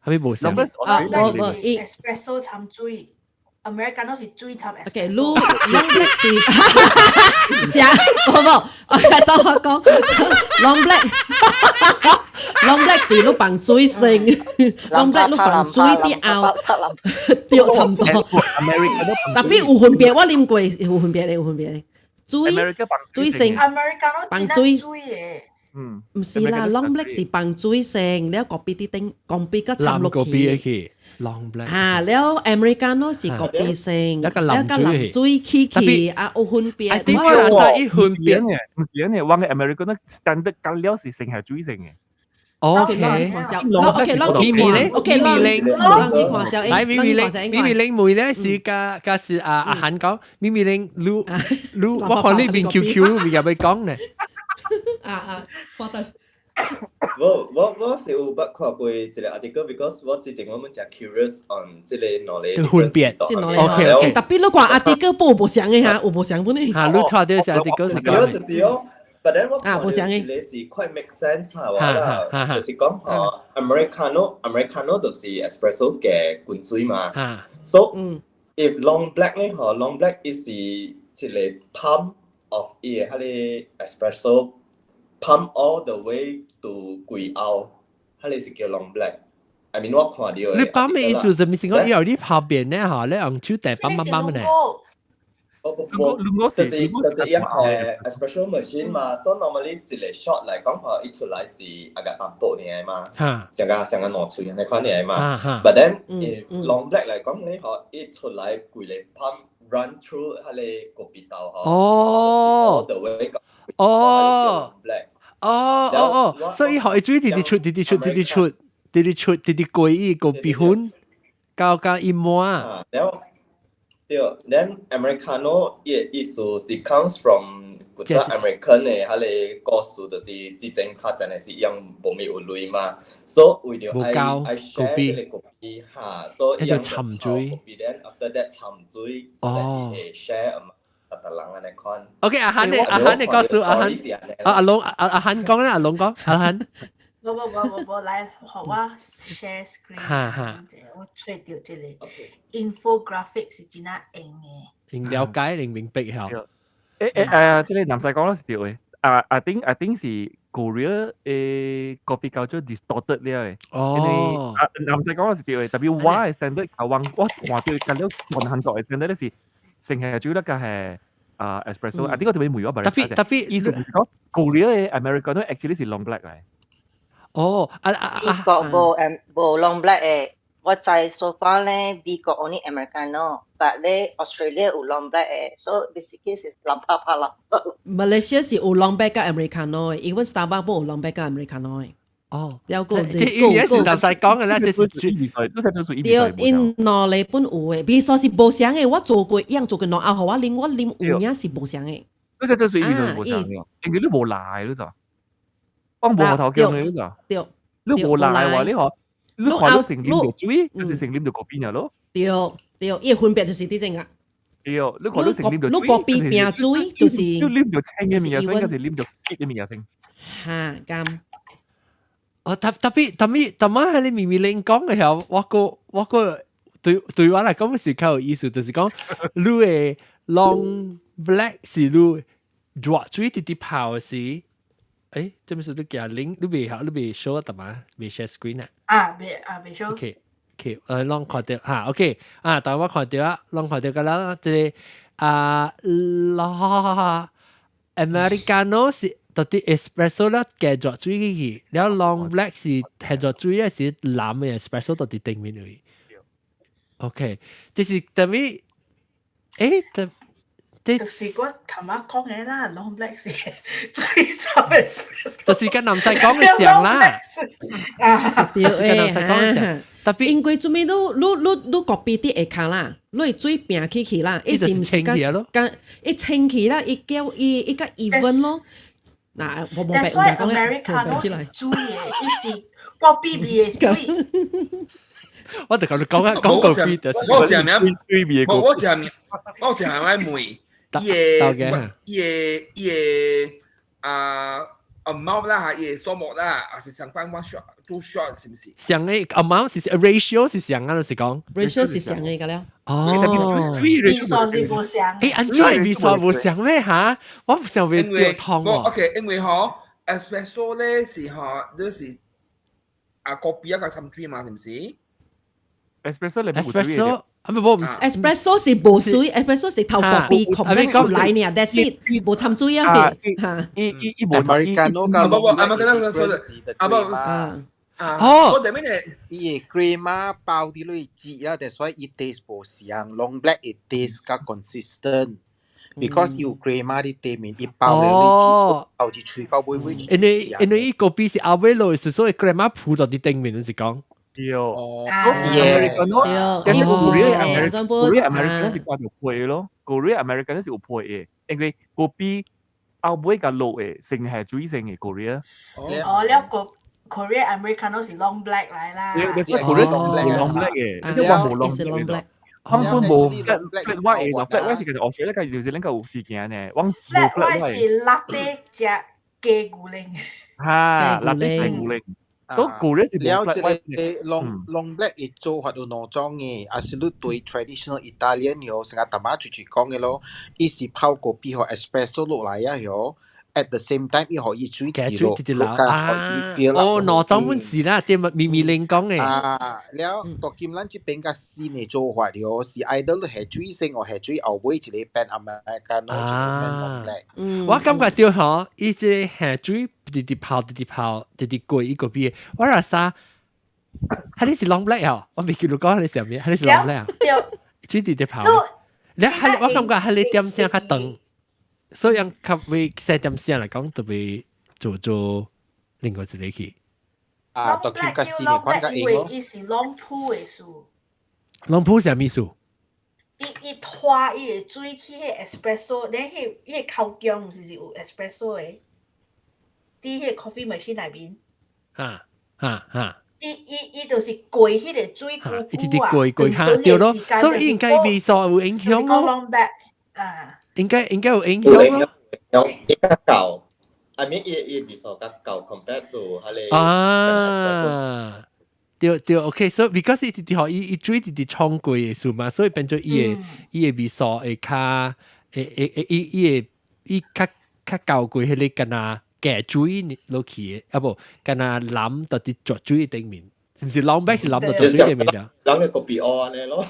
係咪無相？啊，無無，伊 espresso 摻水，Americano 是水摻 espresso。 OK，滷 long black 是，啥？無無，我當我講 long black，long black 是你放水先，long black 你放水啲後，對，差唔多。Tapi 有分別，我啉過有分別的，有分別的。水水性，放水嘅。嗯，毋是啦，long black 是放水性，了咖啡佇頂，咖啡佮摻落去。Long black 啊，了 Americano 是咖啡性，了佮淋水起去，啊有分別。啊，點解嗱一分別嘅？毋是嘅，我嘅 Americano standard 加料是成係水性嘅。 OK， OK，咪咪咧，OK，咪咪咧，來咪咪咧，咪咪咧，妹咧是加加是阿阿韓講，咪咪咧，你你我看你面 QQ，咪入去講呢。啊啊，我得。我是有捌看過一個 article，because 我之前我們誠 curious on 這個兩個分別。OK OK。 Tapi 你看 article 報無相的哈，有無相本呢？哈，你睇到是 article 是講。就是哦，but then 我看到一個是 quite make sense 哈，我啦，就是講吼，Americano 就是 espresso 嘅滾水嘛。So if long black 咧，吼，long black 伊是一個 pump of 伊的彼個 espresso pump all the way to 櫃後，彼個是叫 long black。，I mean 我看到你泵嘅意思就咪是講以後你旁邊咧嚇，你用手提泵泵泵咧。不不不，就是一個 espresso machine 嘛，所以 normally 一個 shot 來講吼，伊出來是啊個淡薄爾嘛，上個兩喙那款爾嘛。But then if long black 來講咧，吼，伊出來規個 pump run through 彼個咖啡豆吼。哦。哦哦哦，所以予伊水直直出，直直出，直直出，直直出，直直過伊個鼻粉，到到伊滿。對，then Americano 伊的意思是 comes from 古早 American 的彼個故事，就是之前拍戰的時𪜶無物有鐳嘛，所以為著愛愛 share 這個咖啡哈，所以伊就摻水。咖啡 then after that 摻水，so that 伊會 share 逐逐人按呢款。 OK，阿漢你阿漢你告訴阿漢，阿阿龍阿阿漢講啦，阿龍講，阿漢。無無無無無，來，予我 share screen。哈哈。我揣著這個 infographic 是真仔用的。用了解，用明白嚇。這個南西講是對的。啊，I think 是 Korea 的 coffee culture distorted 了的。哦。啊，南西講是對的，特別我的 standard 台灣，我看到見到全韓國的 standard 咧是成係主要個係啊 espresso，啊呢個特別梅我特別特別意思是講 Korea 的 Americano actually 是 long black 來。哦，啊啊美國無無 long black 的，我知 so far 咧，美國 only Americano，but 咧 Australia 有 long black 的，so basically 是藍泡泡啦。 Malaysia 是有 long black 佮 Americano 的，even Starbucks 都有 long black 佮 Americano 的。哦，了個，這伊也是頭先講嘅啦，這是對，𪜶兩个本有的，比如說是無相的，我做過，一樣做過兩後，予我啉，我啉有影是無相的。嗰隻真係伊就無相嘅，因為你無奶你就，我無頭姜嘅你就，你無奶話你嗬，你看到成啉著水，就是成啉著咖啡爾咯。對對，伊個分別就是佇這個。對，你看到成啉著水，你咖啡變水就是，你啉著清嘅物件，應該是啉著結嘅物件先。哈，咁。哦，特特別特別特別係你明明你講嘅時候，我個對我來講是較有意思，就是講你的 long black 是你熱水直直泡時，這麼是你寄 link，你未你未 show 得嘛？未 share screen 啊？啊，未啊，未 show。 OK，OK，攏看著哈，OK，啊，但我看著啊，攏看著個啦，這個啊，啦，Americano 是到底 espresso 啦，加熱水去，了 long black 是加熱水還是藍的 espresso 到底頂面而已。OK，這是等於，特。就是我琴日講嘅啦，long black 是最臭 espresso。就是跟南西講嘅上啦。對跟南西講嘅上。特別因為做咩你咖啡佇下跤啦，你會水拚起去啦，伊是毋是清氣咯？伊清氣啦，伊叫伊伊較 even 咯。嗱，我冇白所以 Americano 是水的，伊是咖啡味的水。我就同你講啊，講咖啡就是。我食名，我食我食愛問，伊個伊個伊個啊 amount 啦，伊個數目啦，還是相關 one shot two shot 是毋是？相個 amount 是 ratio 是相啊，就是講 ratio 是相的個了。哦，味素是無相。按怎味素無相咩嚇？我唔想會掉湯喎。 OK，因為嗬 espresso 咧是嗬，你是啊咖啡一個摻水嘛，是毋是？espresso 你 espresso 啊，唔無 espresso 是無水，espresso 是頭咖啡 compress 出來呢，that's it，無摻水啊。嚇，伊伊伊無 Americano 不不，Americano 啊不啊。哦，我頂面咧，伊個 crema 包佇裏擠啊，that's why 伊 taste 無相，long black 伊 taste 較 consistent。because 有 crema 佇底面，伊包了你擠，包一喙到尾尾。因為伊咖啡是後尾落，是所以 crema 鋪到佇頂面，就是講。對。哦。 Americano，但是 Korea American Korea Americano 是掛著配咯，Korea Americano 是有配的，因為咖啡後尾共落的，成係水性的 Korea。哦，了個 Korea Americano 是 long black 來啦。對，Korea 是 long black 嘅，而且我無 long black 嘅。我本無 flat flat white 嘅，flat white 是其實 Australia 個就是恁個有事件呢。我無 flat white 是 latte 加加牛奶。哈，latte 加牛奶。所以 Korea 是無 flat white。了，這個 long long black 伊做法有兩種嘅，啊是你對 traditional Italian 喲，成個淡仔就是講嘅咯，伊是泡咖啡和 espresso 落來啊喲， at the same time 伊可以水加水直直流啊！哦，兩種本事啦，即係咪咪零講嘅。啊，了到今咱這邊較新嘅做法了，是 either 你係水先或係水後尾一個變 Americano，一個變 long black。我感覺到嗬，伊這個下水直直泡，直直泡，直直過伊個邊，我話啥？係你是 long black 啊？我未記錄講你上面，係你是 long black 啊？水直直泡。你係我感覺係你點聲較長。所以較會細點聲嚟講，特別做做另外一個去。啊， long black 叫 long black，因為伊是 long pull 的事。 long pull 是啥物事？伊伊拖伊的水去彼 espresso，咧彼彼個口腔毋是是有 espresso 的，佇彼個 coffee machine 內面。哈哈哈！伊伊伊就是過彼個水久伊直直過過下對咯，所以應該味素有影響咯。 long black 啊。應該應該有影響咯。有伊較厚，I mean 伊伊味素較厚 compared to 彼個。啊，對對，OK，所以 because 伊直直予伊伊水直直沖過的數嘛，所以變做伊的伊的味素會較會會會伊伊會伊較較厚過彼個敢若加水落去的，啊無敢若淋到佇濁水頂面，是毋是 long black 是淋到濁水頂面啊？人嘅 kopi O 按呢咯。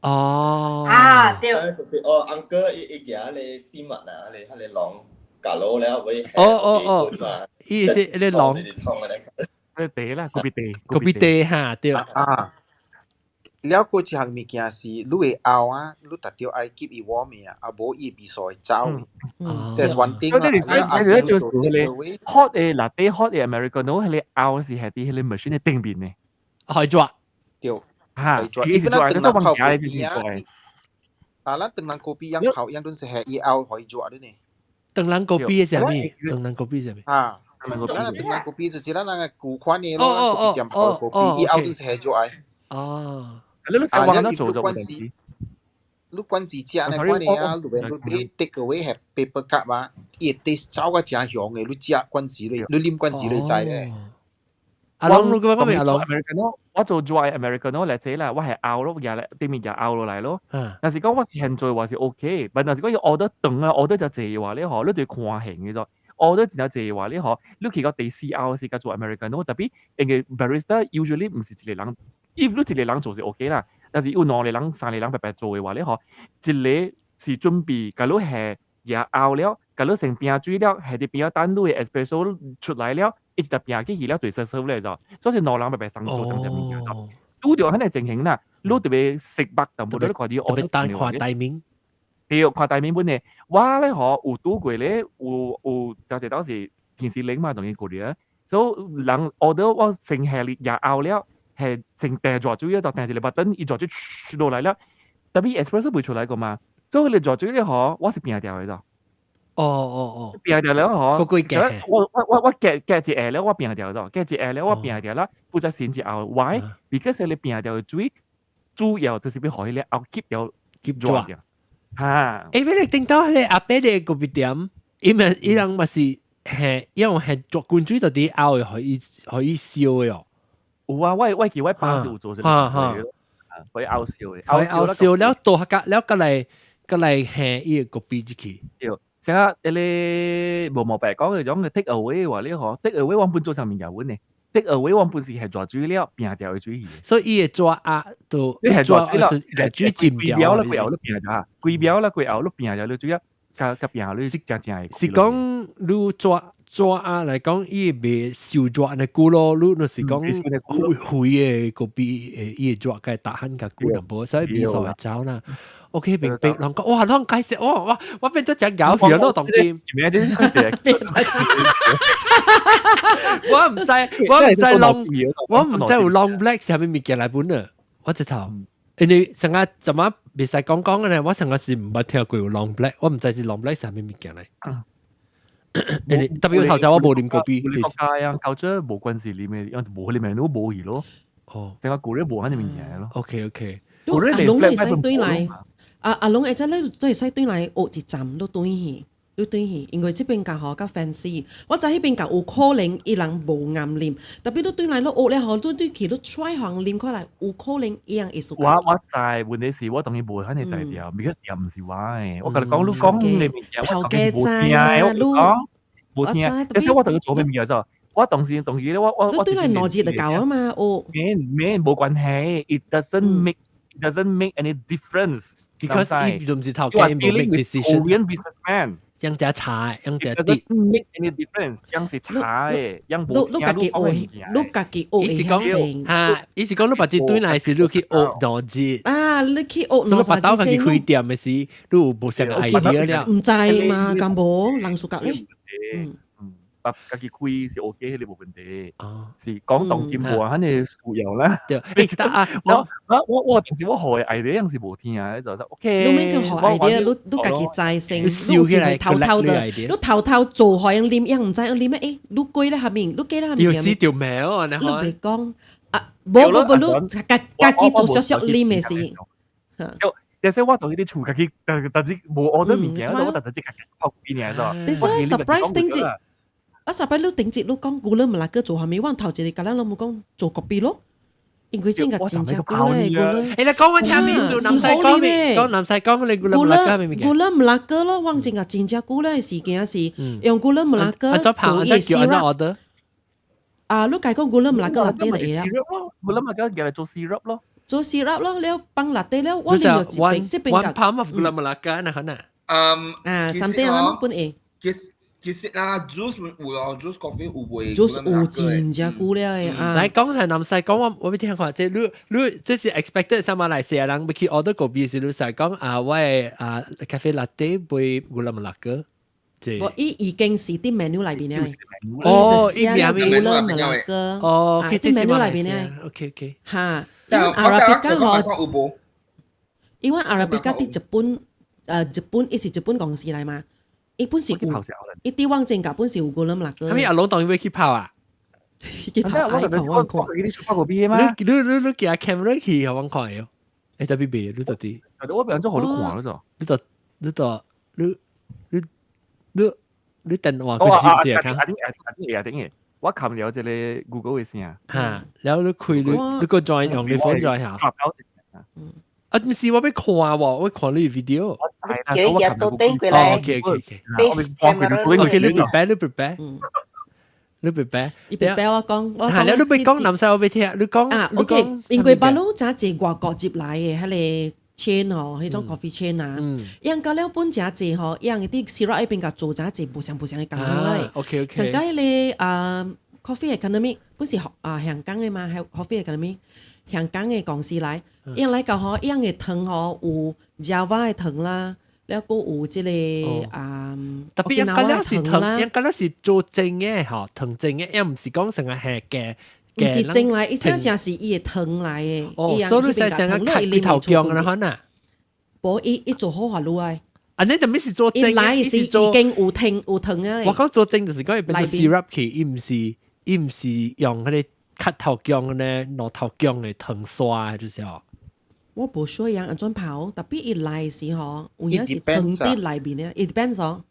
哦。啊，對。 kopi O uncle 伊伊舉咧絲襪啊，咧彼個籠夾落了尾。哦哦哦，伊是彼個籠。個茶啦，咖啡茶，咖啡茶哈，對。啊，了閣一項物件是，你會熬啊，你特著愛 keep 伊 warm 啊，啊無伊味素會走。That's one thing 啦。你你就是彼個 hot 的 latte hot 的 americano，彼個熬是係佇彼個 machine 的頂面的。可以做。對。嚇，伊是做，就是往下就是做。啊，咱長人咖啡樣泡樣陣時係伊熬可以做的呢。長人咖啡是啥物？長人咖啡是啥物？啊。咱長人咖啡就是咱那個舊款的咯，咖啡店泡咖啡，伊熬陣時係做愛。哦。你都成日做做關你管是食那款的啊，你你 take away 係 paper cup 啊，伊 taste 走個誠香的，你食罐子你，你啉罐子你知咧。阿龍，你講咩阿龍？Americano，我做 dry Americano 嚟這啦，我係熬咯，日咧對面就熬落來咯。若是講我是現做話是 OK，但若是講要 order 長啊，order 就濟話咧嗬，你就看型嘅咗。order 真濟話咧嗬，你去到第四熬時間做 Americano，特別因為 barista usually 毋是一個人，if 你一個人做是 OK 啦，但是有兩個人、三個人白白做嘅話咧嗬，一個是準備，假如係也熬了，假如成冰水了，係佇邊仔等你的 espresso 出來了，一直拼起去了，對serve 咧就，所以兩人白白送做上啥物件。拄著彼個情形啦，你特別食肉淡薄，你看你特別單看 timing，對，看 timing 本嘅。我咧嗬有拄過咧，有有就係當時電視拎嘛，同伊過嚟啊。所以人 order 我先下也熬了，係先訂熱水，就訂一個 button，伊熱水落來了，特別 espresso 袂出來過嘛，所以你熱水咧嗬，我是拼掉的就。哦哦哦，拼掉了嗬，個幾夾？我我我我夾夾一下了，我拼掉咗，夾一下了，我拼掉啦，負責先一後，why？because 你拼掉的水，主要就是欲予彼個後吸掉吸住嚇。欸，你頂到彼個阿伯的咖啡店，伊嘛伊人嘛是係因為係做滾水到底熬的，可以可以燒的哦。有啊，我我記我爸是有做這個，可以熬燒的，可以熬燒了倒下了，過來過來下伊個咖啡入去。對。成日彼個無毛白講嗰種 take away 話你嗬，take away 我本做上面有呢，take away 我本是係熱水了，拼掉的水去。所以伊會抓啊，都你係熱水了，熱水浸掉啦，規後都拼咗，規表啦，規後都拼咗，你水啊，較較拼你是正正的。是講你抓抓啊來講，伊袂受熱的久咯，你若是講灰灰的咖啡，伊會熱該打鼾較久淡薄，所以味素會走啦。OK，明白。人講哇，攏解釋，哇哇，我變做真搞笑咯，當今。我毋知，我毋知 long，我毋知有 long black 是啥物物件來本啊！我直頭，因為成日怎麼袂使講講嘅呢？我成日是毋捌聽過有 long black，我毋知是 long black 是啥物物件來。因為特別頭先我無啉咖啡。國家啊，搞這無關係裡面，因為無裡面都無去咯。哦，成個古咧無遐物件咯。 OK OK。阿龍會使對來，阿阿龍會使你都會使對來學一站都對去，你對去，因為這邊較吼較 fancy，我知彼邊較有可能伊人無𠬄啉，特別你對來你學了吼，你對去你 try 予人啉看來，有可能伊人會 suka。我知，問題是我當然無遐爾才調，because 又毋是我的。我共你講，你講你物件，我當然無聽的。我講無聽，但是我同佢做咩物件做？我當時當時咧，我你對來兩日就夠啊嘛，學。免免無關係，it doesn't make any difference。 Because 伊就毋是頭家，無 make decision。 Korean businessman。用只茶，用只啲。Make any difference？用是茶的，用無你家己學，你家己學。伊是講嚇，伊是講你別日對來是你去學兩日。啊，你去學兩日。所以巴肚家己開店的時，你有無啥 idea 了？毋知嘛，敢無人 suka 咧？嗯。家己開是 OK，彼個無問題。是講當今無啊，肯定需要啦。對，欸，但啊，我當時我學的 idea 樣是無聽啊，就 OK。你免叫學 idea，你家己知先，你你偷偷的，你偷偷做予人啉，人毋知影啉咩？欸，你過咧下面，你過咧下面。有時條苗啊，你你別講啊，無無無，你家己做少少啉的是。但是我做呢啲厝家己，但是無 order 物件，我特特即家己泡幾年咗。你所以 surprise 頂節。啊，surprise 你頂節你講 gula Melaka 做啥物？我頭一個共咱攏無講做 kopi 咯，因為真個真正久咧，gula。欸，你講我聽意思，南西講咩？講南西講你 gula Melaka 咩物件？gula Melaka 咯，我真個真正久咧事件是用 gula Melaka 做伊 syrup。啊，你家講 gula Melaka latte 就會啦。 gula Melaka 叫來做 syrup 咯。做 syrup 咯，了放 latte 了，我啉到一邊，這邊 one pump of gula Melaka 那可能。嗯。啊，三點啊，本會。其實啦，juice 有咯，juice coffee 有賣。 juice 有真正久了的啊。來講係南西講，我欲聽看，這你你這是 expected 啥馬來西亞人欲去 order 咖啡時，你使講啊，我的啊 cafe latte 配 gula Melaka。無，伊已經是佇 menu 內面的。哦，伊名 gula Melaka。哦，佇 menu 內面的。 OK。哈，因為 Arabica 吼，因為 Arabica 佇日本，日本伊是日本公司來嘛。伊本是有，伊佇網站甲本是有 gula Melaka。啥物阿龍當伊欲去泡啊？去泡愛看我看。你出泡咖啡嗎？你寄 camera 去，予我看喲。欸，特別別，你到底？我變做予你看了就。你到你到你你你電話去接者看。阿頂阿頂阿頂嘅，我看了這個 Google 的聲。哈，然後你開你你個 join 用你 phone join 下。啊，毋是我欲看喎，我看你 video。叫伊都頂過來。 OK。 Face camera。 OK，你 prepare，你 prepare。你 prepare。伊 prepare 我講，我講。你欲講南西我欲聽，你講。啊，OK，因為巴魯誠濟外國入來的彼个 chain 吼，彼種 coffee chain 啊，𪜶到了本誠濟吼，𪜶佇 syrup 彼邊共做誠濟無相無相的工來。 OK。上蓋彼个啊 Coffee Academy 本是啊香港的嘛，係 Coffee Academy 香港的公司來，𪜶來到吼，𪜶的糖吼有 Java 的糖啦，了閣有這个啊，特別𪜶嗰了是糖，𪜶嗰了是做蒸的吼，糖蒸的，𪜶毋是講成個係嘅。毋是蒸來，伊真正是伊的糖來的。哦，所以你使成個開幾頭薑啦，可能。無，伊做好下落來。啊，你就咪是做蒸，伊來是已經有糖有糖啊。我講做蒸就是講伊變做 syrup 去，伊毋是用彼个磕頭薑呢，攞頭薑的糖刷就是哦。我無說樣按怎泡，特別伊來時吼，有影是糖佇內面的，it depends 哦。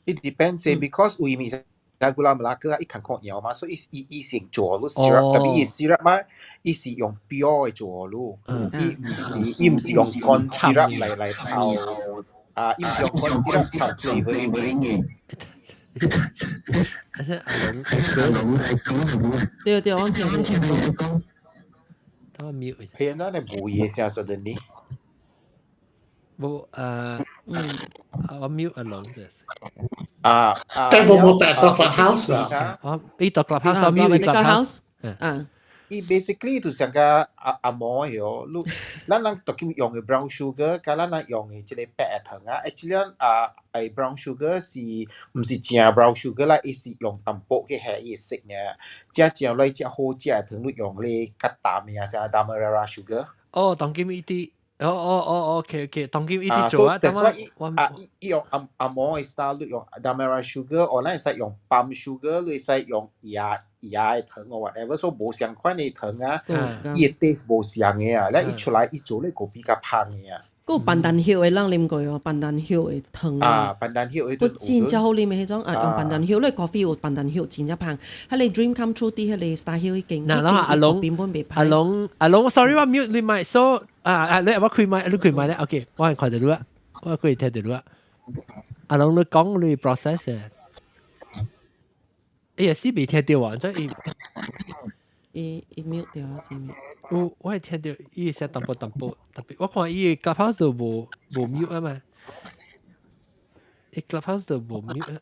It depends because 有物是 gula Melaka 伊較較搖嘛，所以伊伊先做咯 syrup，特別伊 syrup 嘛，伊是用 pure 的做咯，伊毋是用 corn syrup 來泡，啊，伊毋是用 corn syrup 泡 flavour 嘅。阿龍，對對，我聽聽講。他 mute。係啊，那你無嘢聲 suddenly。無我 mute 阿龍就是。啊啊！但我冇帶到 Clubhouse 啦。啊，伊到 Clubhouse，我 mute Clubhouse。啊。伊 basically 就是個阿阿毛喲，你咱人都叫用的 brown sugar，佮咱人用的這个白糖啊，actually 啊，brown sugar 是毋是正 brown sugar 啦，伊是用淡薄去下伊色呢，正正來正好食的糖，你用咧較淡的啊，啥 Demerara sugar。哦，當今伊啲，哦哦哦，OK，當今伊啲做啊，但係啊，伊用阿阿毛的 style，你用 Demerara sugar，或咱會使用 palm sugar，你會使用椰椰的糖或 whatever，所以無相款的糖啊，伊的 taste 無相的啊，咧伊出來伊做咧個比較芳的啊。閣有pandan 葉的人啉過哦，pandan 葉的糖。啊，pandan 葉的。閣真正好啉的彼種啊，用 pandan 葉，你 coffee 有 pandan 葉真正芳。彼个 Dream Come True 佇彼个 Star Hill 彼間。嗱，然後阿龍，阿龍，阿龍，sorry 我 mute 你麥，so 啊啊，你我開麥，你開麥咧，OK，我係看到你啊，我可以聽到你啊。阿龍，你講你 process 嘅，哎呀，是未聽到啊，所以伊伊 mute 掉啊，是咪？有，我係聽到伊聲淡薄淡薄，特別我看伊個 Clubhouse 就無無 mute 啊嘛，伊 Clubhouse 就無 mute 啊。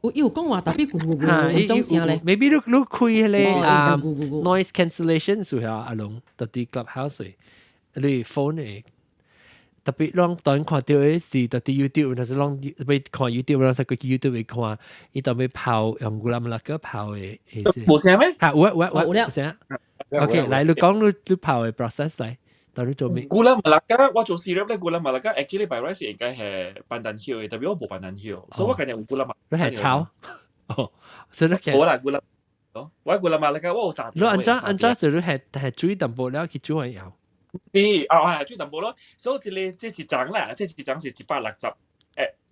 有伊有講話特別咕咕咕彼種聲咧。 Maybe 你你開彼個啊 noise cancellation 時候，阿龍特佇 Clubhouse 你 phone 的，特別攏當看到的是特佇 YouTube，若是攏欲看 YouTube，攏使過去 YouTube 去看，伊當欲泡用 gula melaka 泡的。無聲咩？嚇，有啊有啊有有聲。OK，來你講你你泡的 process 來，到底做咩？ Gula melaka 我做 syrup 咧，gula melaka actually by right 是應該係 pandan 葉的，特別我無 pandan 葉，所以我今日有 gula 你係炒？哦，所以你無啦 gula，我 gula melaka 我有三。你按怎按怎是你係係水淡薄了去煮完後？是啊，係水淡薄咯。所以這個這一張啦，這一張是160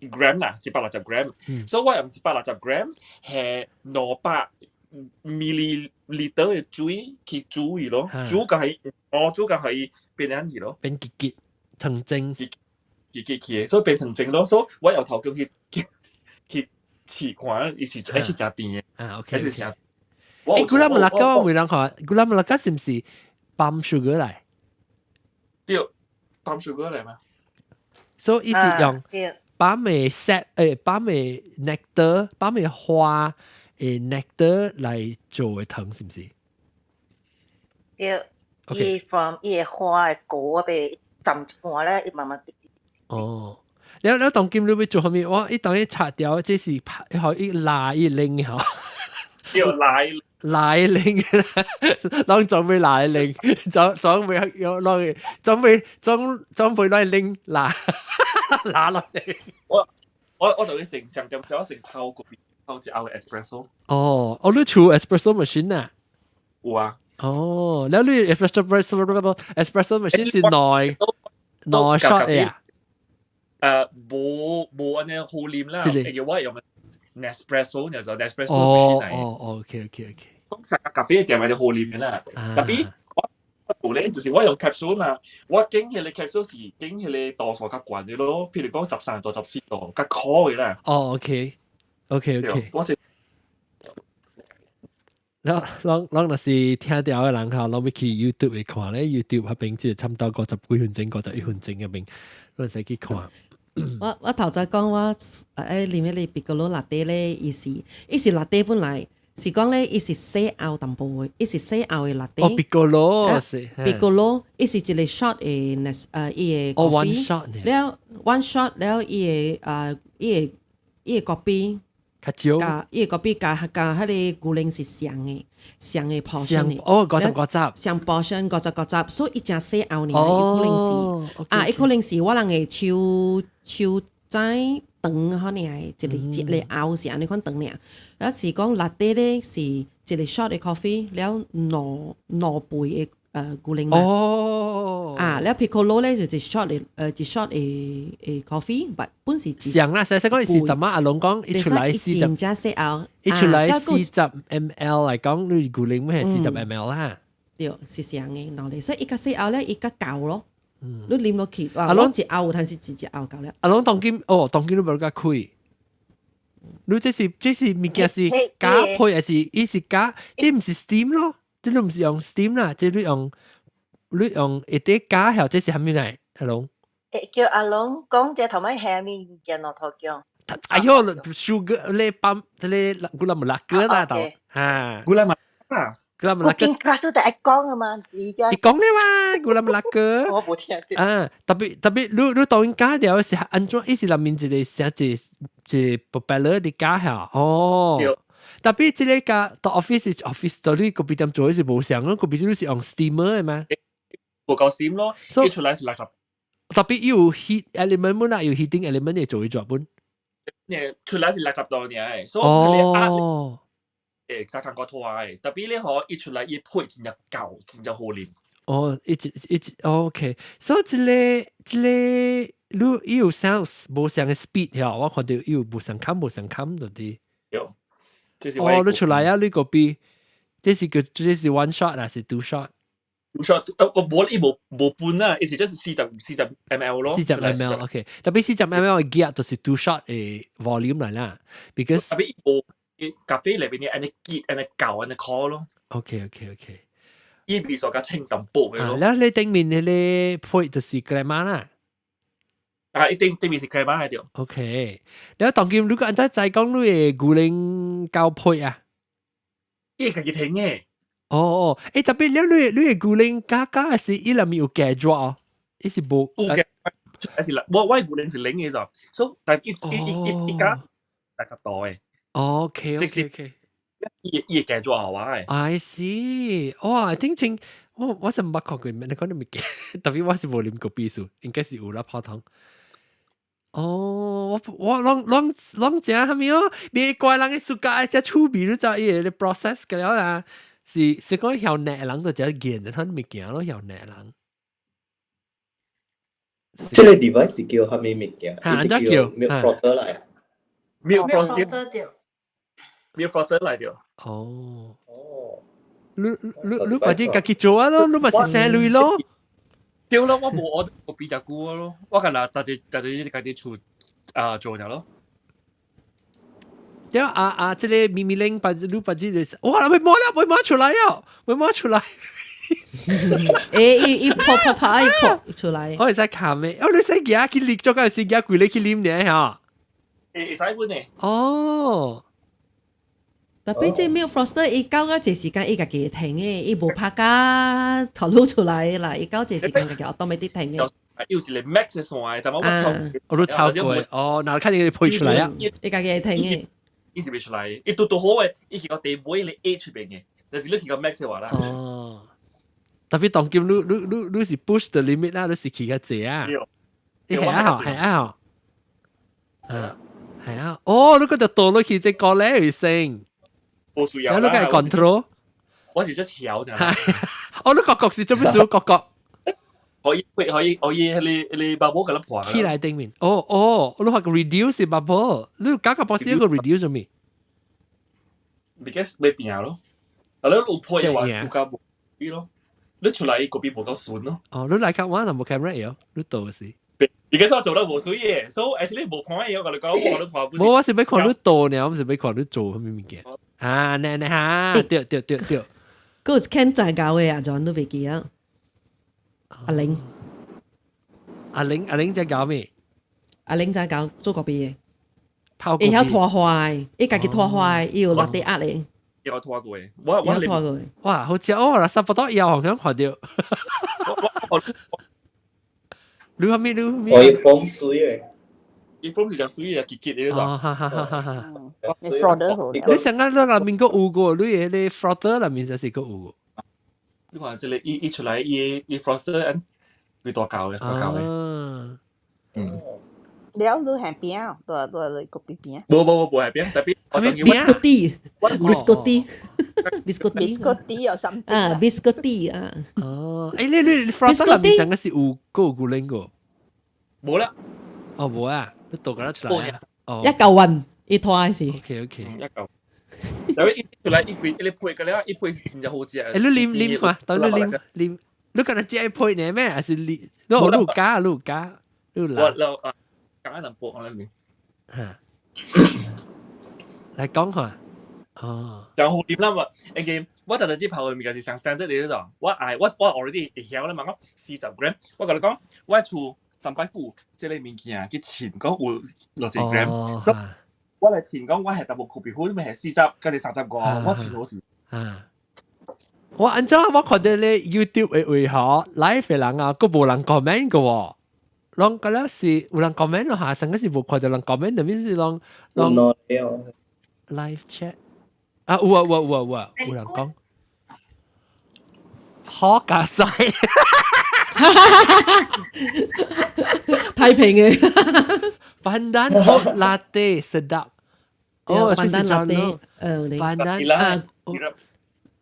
gram 啦，一百六十 gram。所以我用一百六十 gram 係200 milliliter 的水去煮伊咯，煮甲伊，哦，煮甲伊變按呢咯，變結結糖精，結結結去，所以變糖精咯。所以我由頭叫去去去試看，伊是還是誠甜的。啊，OK。還是誠。欸，gula melaka 我問人看，gula melaka 是毋是 palm sugar 來？對，palm sugar 來嘛？所以伊是用 palm 的 sap，palm 的 nectar，palm 的花的 nectar 來做的糖，是毋是？對，伊 from 伊的花的果被浸一半咧，伊慢慢滴滴。哦，了了當今你欲做啥物？我伊當伊拆掉，這是拍，予伊拉伊拎吼。叫拉拉拎，攏準備拉拎，準準備要攞準備準準備攞拎拉拉落嚟。我我我就會成上點咗成泡個泡一甌 espresso。哦，我你厝 espresso machine 啊？有啊。哦，了你 espresso espresso machine 是內內 shot 的啊？無無按呢好啉啦，因為我用 Nespresso 就 Nespresso 哦哦，OK OK OK。講成個咖啡店咪就好啉嘅啦，特別我我做咧就是我用 capsule 嘛，我揀彼個 capsule 是揀彼個度數較懸的咯，譬如講13度、14度，較苦的啦。哦，OK OK OK。我就咱咱咱若是聽著的人吼，攏欲去 YouTube 去看咧，YouTube 彼邊只差不多50幾分鐘、51分鐘彼邊，咱使去看。我我頭先講我啉彼個 Piccolo latte 咧，伊是伊是 latte 本來是講咧，伊是細甌淡薄的，伊是細甌的 latte。哦，Piccolo 是。 Piccolo，伊是一個 shot 的，伊的哦，one shot 了 one shot 了，伊的伊的伊的 kopi。較少。加伊的 kopi 加加彼個牛奶是雙的，雙的 portion 的。哦，五十五十。雙 portion 五十五十，所以伊誠細甌爾，伊可能是啊，伊可能是我人的手手指長可能一個一個甌是按呢款長爾。啊是講 latte 咧是一個 shot 的 coffee，了兩兩杯的牛奶嘛。哦。啊，了 Piccolo 咧就一 shot 的一 shot 的的 coffee，but 本是像啦，實實講是淡仔阿龍講，伊出來四十，真正細甌，伊出來40 ml 來講，你牛奶咪係四十 ml 啦。對，是雙的兩個，所以伊較細甌咧，伊較厚咯。你啉落去，哇！攏一甌有，但是一一甌夠了。阿龍當今哦，當今你無共開。你這是這是物件是加配還是伊是加？這毋是 steam 咯？這你毋是用 steam 啦，這你用你用一啲加曉，這是啥物來？阿龍？欸，叫阿龍講這頭擺蝦米物件落頭姜。哎喲，sugar 你 palm 你 gula melaka 啦，豆嚇。 Gula melaka。 Gula melaka。我 class 都愛講啊嘛，而家。你講咧嘛，gula melaka。我無聽著。啊，特別特別，你你當加掉是按怎？伊是內面一個寫一一 propeller 的加下哦。特別這個加到 office office 到你咖啡店做的是無相咯，咖啡店是用 steamer 的嘛？無夠 steam 咯，伊出來是60。特別有 heat element 本啦，有 heating element 會做伊做本。誒，出來是60度爾，所以哦，會較感覺拖的，特別你吼伊出來伊配真正厚，真正好啉。哦，一一一，OK，所以這個你伊有啥無相嘅 speed 呀？我看到伊有無相冚無相冚嗰啲。有，哦，你出來啊！你個邊？這是叫這是 one shot 還是 two shot？ two shot，我無伊無無半啊，伊是就是40 ml 咯。四十 ml，OK。特別四十 ml 嘅夾就是 two shot 嘅 volume 嚟啦，because 特別伊無咖啡裏邊嘅按呢結按呢攪按呢 call 咯。 OK。伊比數較清淡薄嘅咯。然後你頂面嗰個配就是 crema 啦。啊，一定頂面是 crema 嚟條。 OK，你當今如果按再講你嘅牛奶膠配啊？伊家己停嘅。哦哦，誒特別你你嘅牛奶加加是伊內面有加咗哦，伊是無有嘅，還是我牛奶是零嘅就，所以但一一一一加60度嘅。 OK。伊伊會加咗後啊。 I see，哇，聽清我是毋捌看過，你講你物件，特別我是無啉過啤酒，應該是有啦泡湯。哦，我攏攏攏食啥物哦？別怪人嘅暑假愛食趣味，你知伊個 process 個了啦。是是講曉叻人就食硬的，他物件咯曉叻人。這個 device 是叫啥物物件？嚇，是叫 milk frother 來。 milk frother，milk frother 來著。哦。哦。你你你快啲家己做啊咯，你咪是生類咯。對咯，我無我我比較久咯，我干那大家大家家己厝啊做了咯。對啊啊！這個咪咪拎把你把這個，哇！會摸啦，會摸出來啊，會摸出來。誒，伊伊泡泡泡，伊泡出來。我會使看咩？哦，你使夾去啉，做嗰陣時夾規日去啉呢嚇。會會使本呢？哦。特別這 milk frother 伊到個這時間伊家己會停的，伊無拍甲吐露出來啦，伊到這時間家己 automatic 停的。又是你 max 的線，但我我超，我都超過。哦，嗱，看你配出來啊。伊家己會停的。伊是袂出來，伊拄拄好的，伊是個地尾你 A 出邊嘅，但是你去個 max 的話啦。哦。特別當今你你你你是 push the limit 啦，你是去較濟啊。你係啊，係啊。啊，係啊。哦，你嗰度倒落去這個咧會升。冇需要。你個係 control。我是只調啫。哦，你個角是做咩事？個角。可以可以可以，你你 bubble 給它破。起來頂面。哦哦，你話個 reduce bubble，你加個 boss 一個 reduce 做咩？Because 未變咯。啊，你有破嘅話，就加無比咯。你出來嗰邊無夠順咯。哦，你來看我，就無 camera 喲，你倒是。而家我做得無水嘅，所以 actually 無看嘅，我同你講，我都看不。無，我是欲看你倒呢，我毋是欲看你做啥物物件。啊，呢呢哈，對對對對。嗰是 Ken 在教嘅啊，John 都袂記啊。阿玲，阿玲阿玲在教咩？阿玲在教做咖啡嘅，泡會曉拖花，伊家己拖花，伊有落地壓咧。有拖過嘅，我我拖過。哇，好似哦，差不多以後好像看到。你話咩？你咩？我要風水嘅，伊風是隻水嘅，結結嘅哦，哈哈哈哈哈。你 frother 好。你上個那內面閣有個，你嘅你 frother 內面就是閣有個。你看這個伊伊出來，伊伊 frother 按幾大嚿嘅，大嚿嘅。嗯。了你係邊啊？對對對，個邊邊。無無無無係邊，特別 biscotti biscotti biscotti biscotti 有 something 啊，biscotti 啊。哦，誒你你 frother 內面上個是有個有牛奶個？無啦。哦，無啊，你倒個出來啊。哦。一嚿雲，伊拖是。 OK。一嚿。特別一出來一杯，一配個了，一配是真正好食。誒，你啉啉嘛？等你啉啉，你敢若食一配呢咩？還是你你你加你加你來？我啊，加一薄我裏面。嚇，來講下。哦。就好點啦嘛？誒，我特特只泡嘅物件是上 standard 嚟嗰我愛我我 already 會曉啦嘛，我40 gram，我共你講，我厝三擺久，這個物件去稱講有60 gram，所以我來稱講我係淡薄咖啡粉，咪係四十，跟住35，我稱好是。啊！我按怎我看到咧 YouTube 嘅位嗬，live 嘅人啊，閣無人 comment 嘅喎，攏覺得是有人 comment 咯嚇，上個是無看到人 comment，特別是攏攏 live chat 啊，有啊有啊有啊有啊，有人講好加西，太平嘅。 Pandan oat latte sedap。哦， pandan latte，pandan 啊，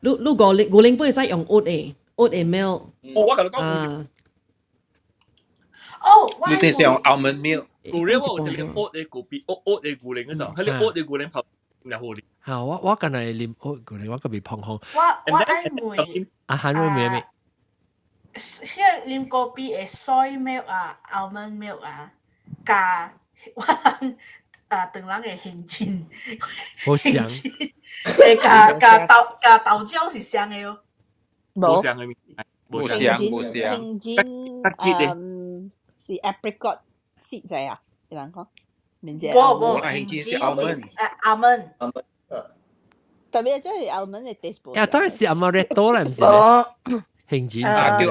你你五零五零杯會使用 oat 嘅， oat 的 milk。哦，我共你講。啊。哦，你哋是用 almond milk。古咧我有一個 oat 的咖啡，oat 的牛奶嗰種，彼個 oat 的牛奶泡然後啉。嚇，我近來啉 oat 牛奶，我個未碰紅。我愛問。啊，喊咩名咩？彼個啉咖啡的 soy milk 啊，almond milk 啊，佮我啊，唐人的現金。好香。會佮豆漿是相的哦。無相的物，無相無相。杏仁是 apricot seed 仔啊？有人講，唔知。無無，杏仁是 almond。 almond。特別係 almond 的 taste 無。啊，當然是 amaretto 啦，毋是咩？杏仁。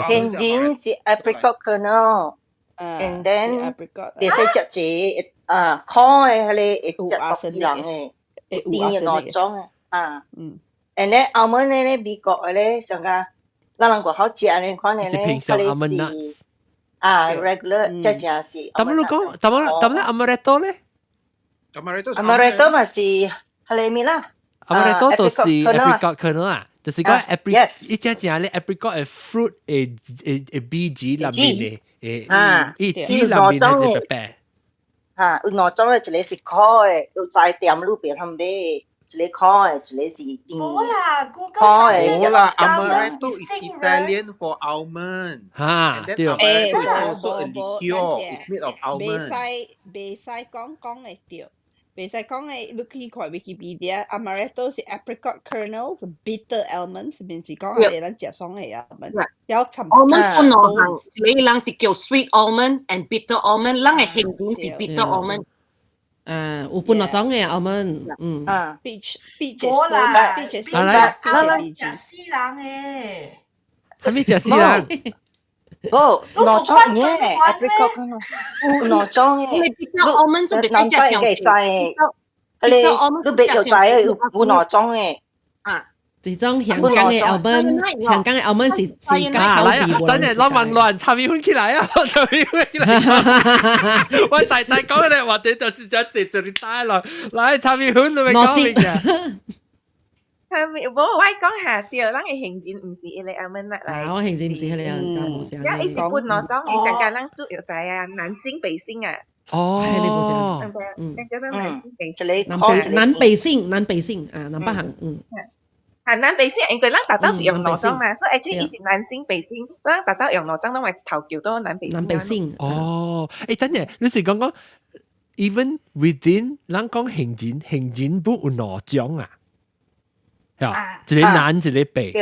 杏仁是 apricot kernel。And then 會使食一個啊，烤的彼個會食毒死人的，甜的兩種的啊。And then almond 咧，美國的咧，上個咱人外口食的款的咧，彼個是啊，regular 這正是。但你講，但你 amaretto 咧？amaretto amaretto 嘛是彼個物啦。 amaretto 就是 apricot kernel 啊，就是講 apricot，伊正正咧 apricot 的 fruit 的米籽內面的。啊，伊籽內面係白白。啊，有兩種的，一個是苦的，有在店裏邊通買，一個苦的，一個是甜。無啦，Google 苦的。無啦，amaretto is Italian for almond。哈，對。 Amaretto is also a liqueur. It's made of almond. 袂使講講會對，袂使講的，你去看 Wikipedia，amaretto 是 apricot kernels, bitter almonds，毋是講係咱食爽的 almond。了摻 almond 分兩項，一個人是叫 sweet almond and bitter almond，咱的杏仁是 bitter almond。啊，有分兩種的 almond，嗯。啊，peach peach 無啦，peach ，almond 食死人的。啥物食死人？無，兩種的 apricot kernel，有兩種的。你 bitter almond 是袂使食上濟。你你別有知有有兩種的。啊。這種香港的 almond，香港的 almond 是較啊，來啊！等陣攞問亂，插米粉起來啊！插米粉起來。我大大講嘅話題就是這濟做你帶來，來插米粉都未講明嘅。係咪？無我講下對，咱的杏仁毋是彼個 almond 來。啊，我杏仁毋是彼個啊，無啥。伊是分兩種，伊上加咱煮藥材啊，南杏北杏啊。哦，嗯，叫做南杏北杏。南北杏，南北杏啊，南北杏，嗯。啊，南北杏，因為咱大多是用兩種嘛，所以而且伊是南杏北杏，所以咱大多用兩種，攏會頭叫做南北杏。南北杏。哦，等陣，你是講講 even within 咱講杏仁，杏仁不有兩種啊？係一個南，一個北。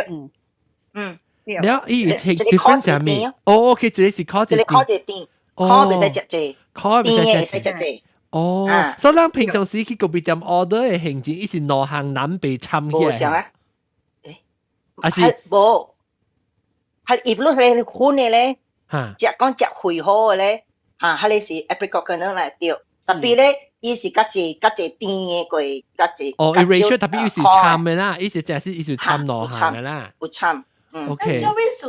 了，伊 difference 係咩？哦，OK，一個是苦，一個苦一個甜，苦袂使食濟，苦袂使食濟。哦，所以咱平常時去咖啡店 order 的杏仁，伊是兩項南北摻起來。無啊。還是無，係伊你係粉的咧，食講食肥好的咧，哈，彼個是 apricot kernel 來對，特別咧，伊是較濟較濟甜的過較濟。哦，伊 ratio 特別伊是摻的啦，伊是真是伊是摻兩項的啦。有摻。 OK。做咩事？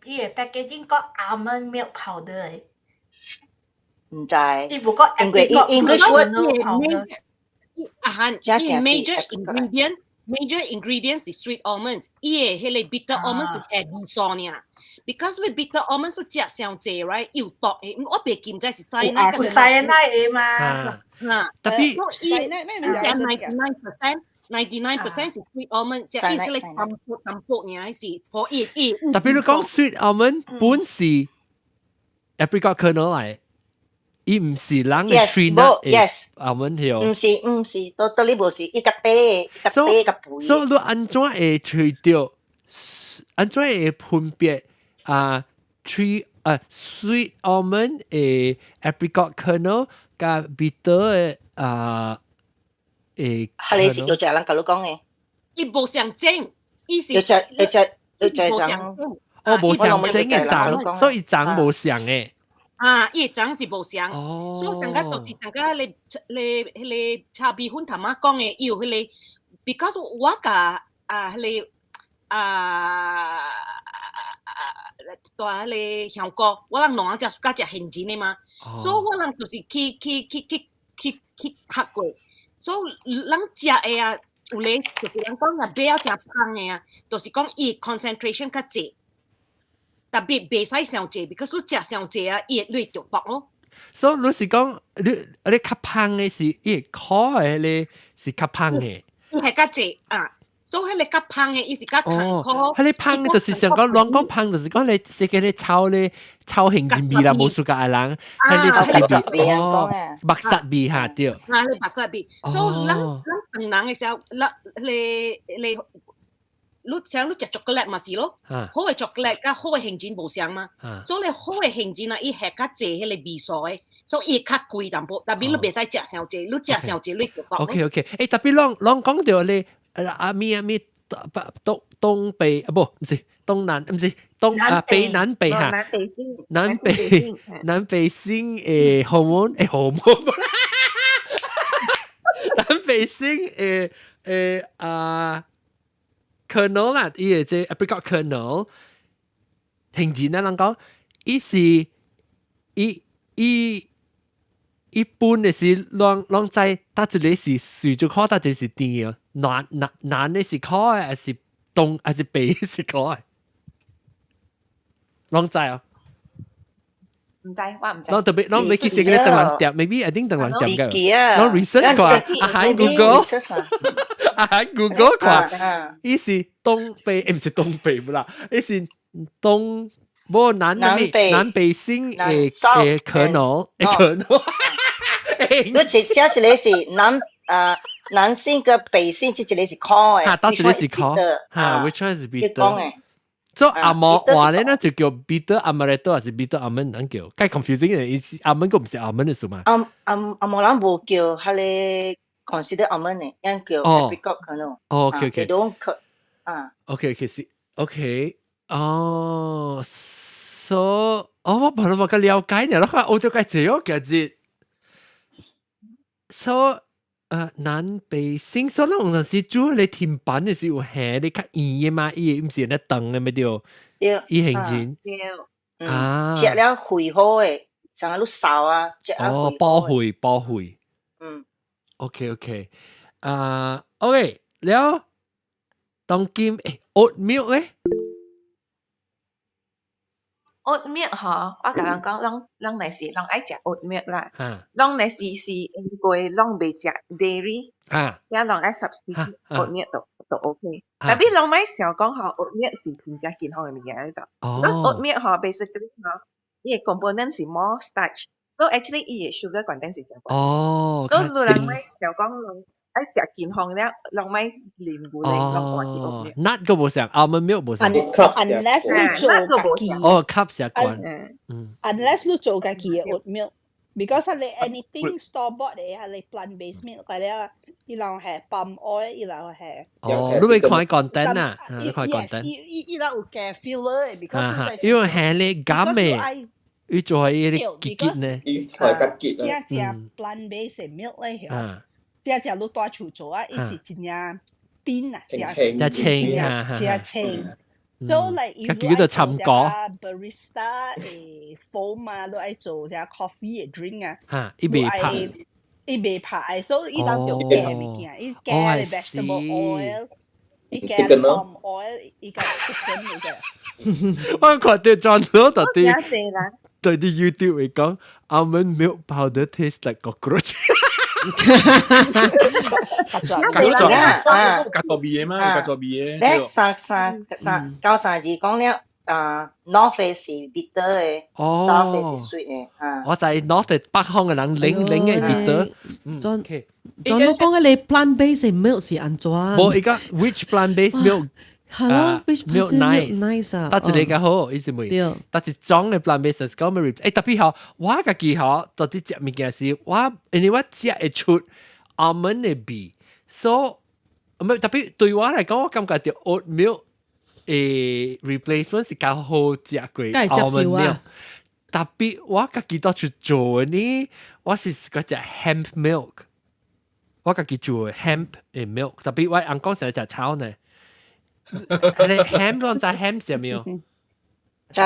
伊的 packaging 講 almond milk powder 的。毋知。伊無講因為伊 English word powder。啊哈，伊 major ingredient 是 sweet almonds，伊的彼個 bitter almonds 是下味素爾。Because 你 bitter almonds 食傷濟，right 有毒的，我袂記毋知是 cyanide 有 cyanide 的嘛？啊，特別伊 99% 99% 是 sweet almond，是伊是咧淡薄淡薄爾是 for 伊伊。特別你講 sweet almond 本是 apricot kernel 來。伊毋是人的 tree nut 的 almond 條。毋是毋是，到到你無是伊較短，較短較肥。所以你按怎會揣著？按怎會分別啊？tree 啊，sweet almond 的 apricot kernel 佮 bitter 的啊的。彼個是有隻人共你講的。伊無相整，伊是有隻有隻有隻人。哦，無相整的種，所以種無相的。啊，伊的種是無相，所以上個就是上個你彼個茶米粉頭仔講的，伊有彼個，because 我共啊彼個啊蹛彼個香港，我人兩人食 suka 食杏仁的嘛，所以我人就是去讀過，所以咱食的啊，有咧就是人講若買了誠芳的啊，就是講伊 concentration 較濟。特別袂使傷濟，because 你食傷濟啊，伊會你中毒咯。所以你是講你較芳的是伊會苦的，你是較芳的。伊係較濟啊，所以彼个較芳的，伊是較哦，彼个芳就是想講，攏講芳就是講你是叫你炒咧炒杏仁味啦，無 suka 的人，彼个就是味哦，墨薩味哈對。啊，彼墨薩味，所以咱咱唐人的時候，咱你你。你像你食巧克力嘛是咯，好的巧克力佮好的杏仁無相嘛，所以你好的杏仁啊，伊下較濟彼个味素的，所以伊會較貴淡薄，特別你袂使食傷濟，你食傷濟你就講。 OK，特別攏講著你啊咪啊咪東東北啊，不，毋是東南，毋是東啊北南北哈，南北星，南北南北星的荷爾蒙荷爾蒙，南北星的的啊。kernel 啦，伊個這 apricot kernel，杏仁啊，人講，伊是伊伊一般的是攏攏知，佗一个是水就苦，佗一个是甜的，南南南的是苦的，還是東還是北是苦的？攏知哦。毋知，我毋知。攏特別，攏欲去食個唐人店，maybe 一定唐人店嘅。攏 research 過，啊喺 Google，啊喺 Google 看，伊是東北，毋是東北不啦，伊是東無南南南北星的的 kernel 的 kernel。你一寫一个是南啊南星佮北星，這一个是苦的。哈，佗一个是苦。哈，which one is bitter？所以阿毛話咧，那就叫 bitter amaretto 還是 bitter almond？咱叫，較 confusing 的，伊是 almond 閣毋是 almond 的數嘛？阿阿阿毛人無叫，彼个 consider almond 的，𪜶叫 apricot kernel。哦，OK OK。 They don't 啊。 OK OK 是 OK 哦，so 哦，我本來無較了解呢，我看歐洲較濟哦，其實，so 南北星，所以咱有陣時煮彼个甜品的時有鹹的較甜的嘛，伊毋是按呢長的咩對？對。伊杏仁。對。啊。食了肺好的，像啊你燒啊，食啊。哦，補肺補肺。嗯。 OK OK，啊，OK，了，當今oat milk 咧？oat milk 吼，我共人講，攏攏若是攏愛食 oat milk 啦，攏若是是因為攏袂食 dairy，遐攏愛 substitute oat milk 就就 OK。Tapi 攏莫想講吼，oat milk 是真正健康的物件就，because oat milk 吼 basically 吼，伊的 component 是 more starch，so actually 伊的 sugar content 是誠懸。所以你人莫想講攏愛食健康了，攏莫啉牛奶，攏換去 oat milk。 Nut 閣無相，almond milk 無相。 Unless 你做家己。哦，cup 習慣。嗯。 Unless 你做家己的 oat milk。Because 係你 anything store bought 的係你 plant based milk 嗰啲，伊人係 palm oil，伊人係。哦，你會看 content 啊？你看 content。伊伊伊人有加 filler 的，because 因為係你減的，伊做係伊個結結呢。伊做係結結啦。只只 plant based milk 咧，只只你帶厝做啊，伊是真正甜啊，真真清啊，真清。So like 如果叫做尋果 barista 的 foam 啊，你愛做啥 coffee 的 drink 啊，嚇，伊袂拍，伊袂拍，所以伊當就加物件，伊加 vegetable oil，伊加 palm oil，伊加 thicken 嘅啫。我看到 John 羅到底對啲 YouTube 會講 almond milk powder taste like cockroach。啊，較多味的嘛，較多味的。咧三三三九三二講了，啊，North 是 bitter 的，South 是 sweet 的，啊。我在 North 北方的人冷冷的 bitter。 John John，你講嘅你 plant based milk 是按怎？無，伊個 which plant based milk？係咯，which milk nice nice 啊？佗一个較好，意思未？對。佗一種的 plant based 講咩？特別好，我家己吼，到底食物件時，我因為我食會出 almond 的味，所以毋係特別對我來講，我感覺著 oat milk 的 replacement 是較好食過 almond milk。特別我家己到處做的呢，我是個食 hemp milk，我家己做 hemp 的 milk，特別我翁講成日食草呢。你 hemp 攏知 hemp 是啥物？知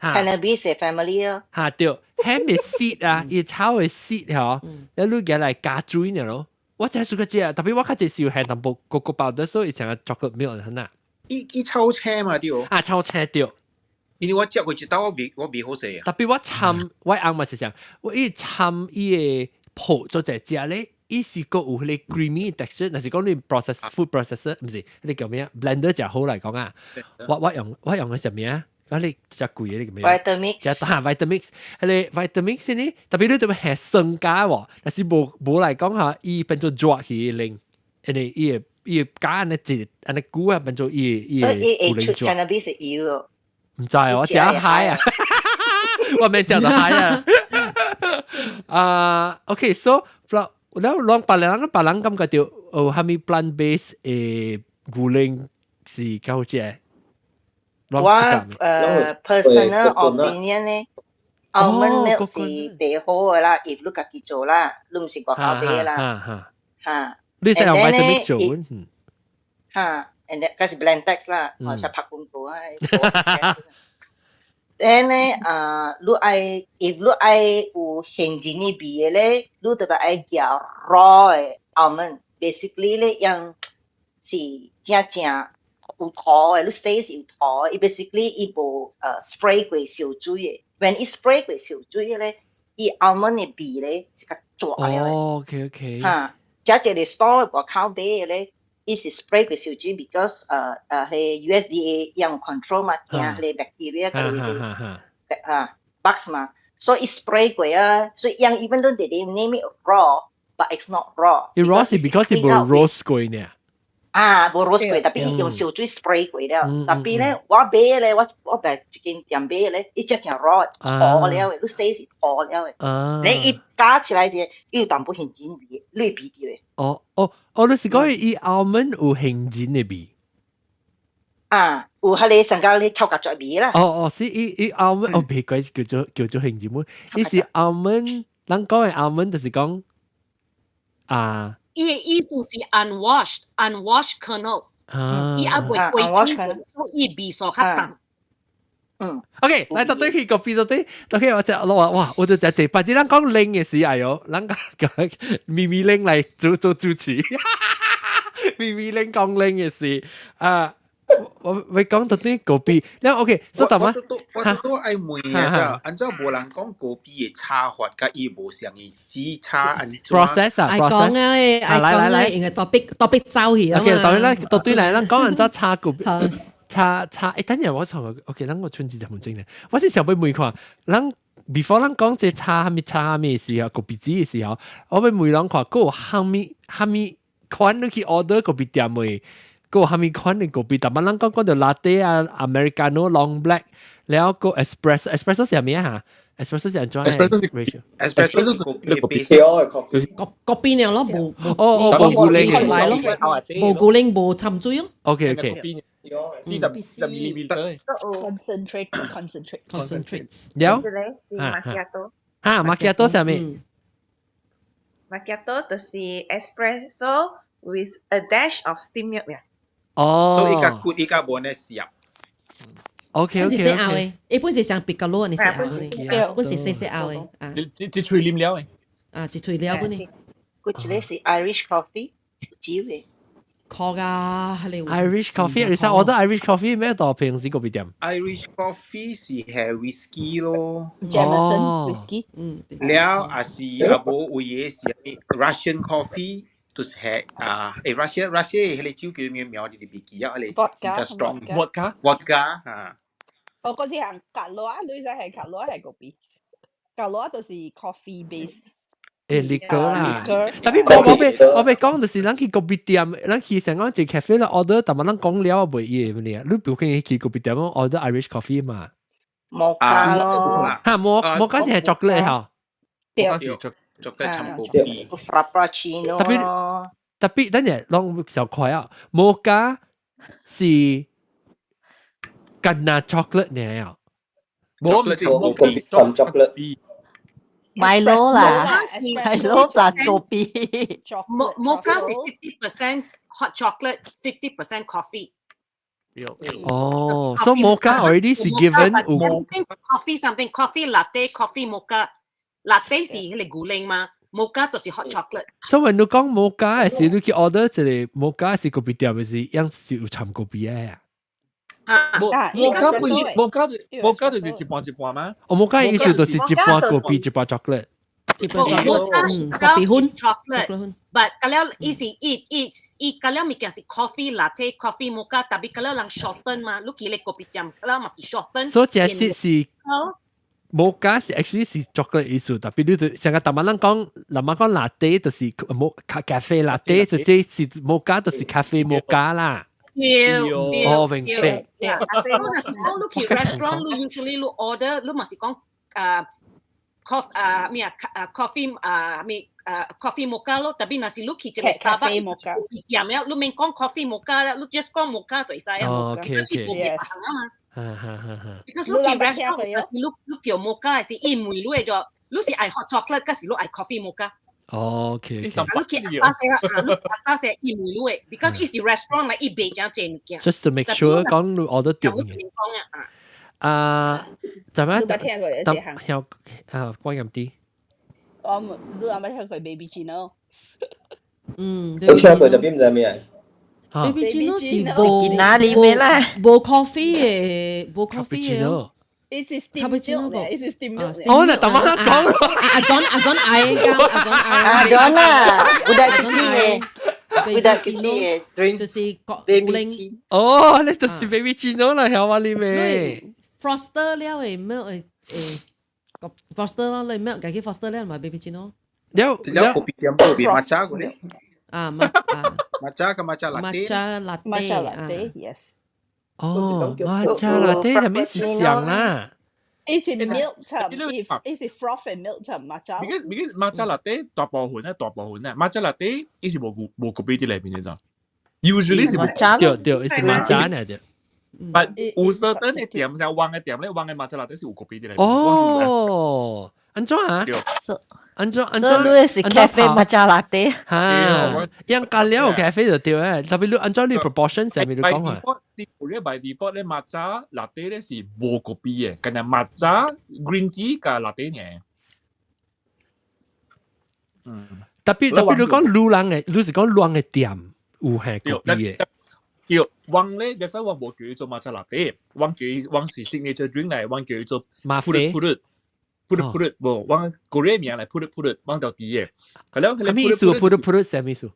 cannabis family 咯。嚇對，hemp 的 seed 啊，伊草的 seed 嗬，你你舉來加水呢咯。我真係試過食，特別我較濟是有含淡薄 cocoa powder，所以像個 chocolate milk 很啊。伊伊草青嘛對。啊，草青對。因為我食過一道，我未好食啊。特別我摻我翁嘛是啥，我伊摻伊個泡做隻食咧，伊是個有彼個 creamy texture，若是講你 process food processor，毋是，你叫咩啊？blender 食好嚟講啊，我用嘅啥物啊？啊你食貴嘅你叫咩啊？ Vitamix。食哈 Vitamix，彼個 Vitamix 呢，特別你特別係酸加喎，但是無來講嚇，伊變做熱去拎，因為伊會加按呢一按呢久啊，變做伊所以會伊會出 cannabis 的油。毋知我食 high 啊，我免食就 high 啊。啊，OK，so 了，攏別人感覺著有啥物 plant base 的牛奶是較好食？我personal opinion 呢，almond milk 是最好的啦，if 你家己做啦，你毋是外口買啦，嚇。你使用 Vitamix 做？嚇，and then 嗰是 Blendtec 啦，我才拍廣告啊。then 咧啊，你愛 if 你愛有杏仁的味的咧，你就愛夾 raw 的 almond。Basically 咧，樣是正正有塗的，你洗是有塗的。伊 basically 伊無spray 過燒水的。When 伊 spray 過燒水的咧，伊 almond 的味咧是較濁了的。哦，OK OK。嚇，這一個 store 外口買的咧，伊是 spray 過燒水，because 彼 USDA 用 control 嘛，驚彼個 bacteria 佮彼個啊 bugs 嘛，所以伊 spray 過啊，所以樣 even though they name it raw，but it's not raw。伊 raw 是 because 伊無 roast 過呢。啊，無 roast 過，特別伊用燒水 spray 過了。特別咧，我買咧，我佇一間店買咧，伊真正 raw 塗了的，你洗是塗了的。你伊加起來者，伊有淡薄杏仁味，你會鼻著的。哦哦哦，你是講伊 almond 有杏仁的味？啊，有彼個上加咧臭甲嚼味啦。哦哦，是伊 almond 哦，別鬼叫做杏仁味，伊是 almond，咱講的 almond 就是講啊。伊的意思是 unwashed kernel，伊猶未過水，所以味素較重。OK，來到對去個邊到對，OK，我就我話哇，我就就這，反正咱講冷的時，哎喲，咱講咪咪冷來做主持，咪咪冷講冷的時，啊，我講到對咖啡，了 OK，所以我都愛問啊，咋？按怎無人講咖啡的炒法，佮伊無相伊煮炒按怎？process 啊愛講啊，愛講啊，因為 topic 走去啊嘛。OK，到咧到對來，咱講按怎炒咖啡。炒炒，等陣我從 OK，咱我存10分鐘咧。我是想欲問看，咱 before 咱講這炒啥物炒啥物的時候，咖啡煮的時候，我欲問人看，閣有啥物啥物款你去 order 咖啡店的？閣有啥物款的咖啡？逐擺咱講講著 latte 啊，americano、long black，了閣 espresso，espresso 是啥物啊？espresso 是按怎？espresso 是 espresso 是咖啡就是咖啡爾咯，無哦哦，無牛奶出來咯，無牛奶無摻水咯。 OK OK。40 42 milliliter。 Concentrate concentrate concentrate。了。是 macchiato。哈，macchiato 啥物？ macchiato 就是 espresso with a dash of steam milk 呀。哦。所以伊較骨，伊較無呢澀。 OK 是細拗的，伊本是像比較老，你細拗的，本是細細拗的啊。一喙啉了的。啊，一喙了本呢。佢一個是 Irish coffee，酒的。確啊，係你。 Irish coffee，你睇我得 Irish coffee 咩？到平時咖啡店。 Irish coffee 是係 whisky 咯。 Jameson whisky。了也是啊，無有的是 Russian coffee。就是係啊，Russia 彼個酒叫咩名？我哋未記啊，彼個真 strong。 Vodka。 Vodka 啊。我嗰次行格羅啊，女仔係格羅係嗰邊，格羅就是 coffee base。 Liquor 啦，特別我欲講就是咱去咖啡店，咱去成講一 cafe 啦 order，但係咱講了袂伊個咩？你不可以去咖啡店 order Irish coffee 嘛？摩卡咯，嚇摩卡是係 chocolate 嚇，對， chocolate 摻咖啡，Frappuccino。特別等陣攏小快啊，摩卡是干那 chocolate 呢啊？冇唔是摩卡 chocolate。 Milo 啦，Milo plus 咖啡。摩卡是 50% hot chocolate, 50% coffee。哦，所以摩卡 already 是 given 有 coffee something coffee latte coffee mocha latte 是彼個牛奶嘛，mocha 就是 hot chocolate。所以你講摩卡的時，你去 order 一個摩卡是咖啡店的時，樣是有摻咖啡的啊？無摩卡不是摩卡就摩卡就是一半一半嗎？我摩卡意思就是一半咖啡，一半 chocolate。一半 chocolate，咖啡粉，chocolate。But 嗰了伊是伊伊伊嗰了物件是 coffee latte coffee mocha，特別嗰了人 shorten 嘛，你去咧咖啡店嗰了嘛是 shorten。所以這是是摩卡是 actually 是 chocolate 意思，特別你就成個台灣人講，人們講 latte 就是摩咖啡 latte，就這是摩卡就是咖啡摩卡啦。對。哦，明白。所以若是講你去 restaurant，你 usually 你 order，你嘛是講啊 coffee 啊咩啊 coffee 啊咩啊 coffee mocha 咯，特別若是你去一個 Starbucks 咖啡店了，你免講 coffee mocha 啦，你 just 講 mocha 就會使啊。哦，OK OK。 Yes。哈哈哈哈。 Because 你去 restaurant，你你叫 mocha 是伊問你的就，你是愛 hot chocolate，還是你愛 coffee mocha？哦，OK。你去阿達些啊，你阿達些伊問你的，because 伊是 restaurant 來，伊賣誠濟物件。 Just to make sure 講你 order 對嘅。啊，怎麼？你捌聽過這項？曉啊，關咁啲。我冇，你有冇聽過 Babyccino？嗯，有聽過，特別毋知咩。 Babyccino 是無哪裡咩啦？無 coffee 的，無 coffee 的。伊是 steam milk，伊是 steam milk。哦，那等我講。阿 John 阿 John 愛講，阿 John 愛。阿 John 啊，budak kecil 的，budak kecil 的 drink 就是個 baby。哦，你就是 Babyccino 啦，曉嘛你咩？Froster 了的 milk 的誒，個 Froster 咯，你 milk 家己 Froster 了咪 Babyccino。了了咖啡店都變 matcha 嗰啲。啊，matcha matcha 個 matcha latte。 matcha latte。 matcha latte，yes。哦，matcha latte 係咩是上啦？伊是 milk 層，伊是 froth and milk 層 matcha。 Because matcha latte 大部分咧，大部分咧，matcha latte 伊是無無咖啡佇內面的咋。Usually 是無。對對，伊是 matcha 呢對。 But 有 certain 的店，像旺的店咧，旺的 matcha latte 是有咖啡佇內面。哦，按怎啊？按怎按怎？所以你是 cafe matcha latte。嚇，用加了咖啡就對誒，特別你按照你 proportion 上面你講啊。 By default 咧，matcha latte 咧是無咖啡的，干焦 matcha green tea 加 latte 呢。嗯，特別特別你講滷人的，你是講滷人的店有係咖啡的。叫旺咧，that's why 我無叫伊做 matcha latte，我叫伊我是 signature drink 嚟，我叫伊做嗎啡。 Purut purut purut，無，我 Korea 名嚟 purut purut，我就知嘅。係了，啥物意思？Purut purut 啥物意思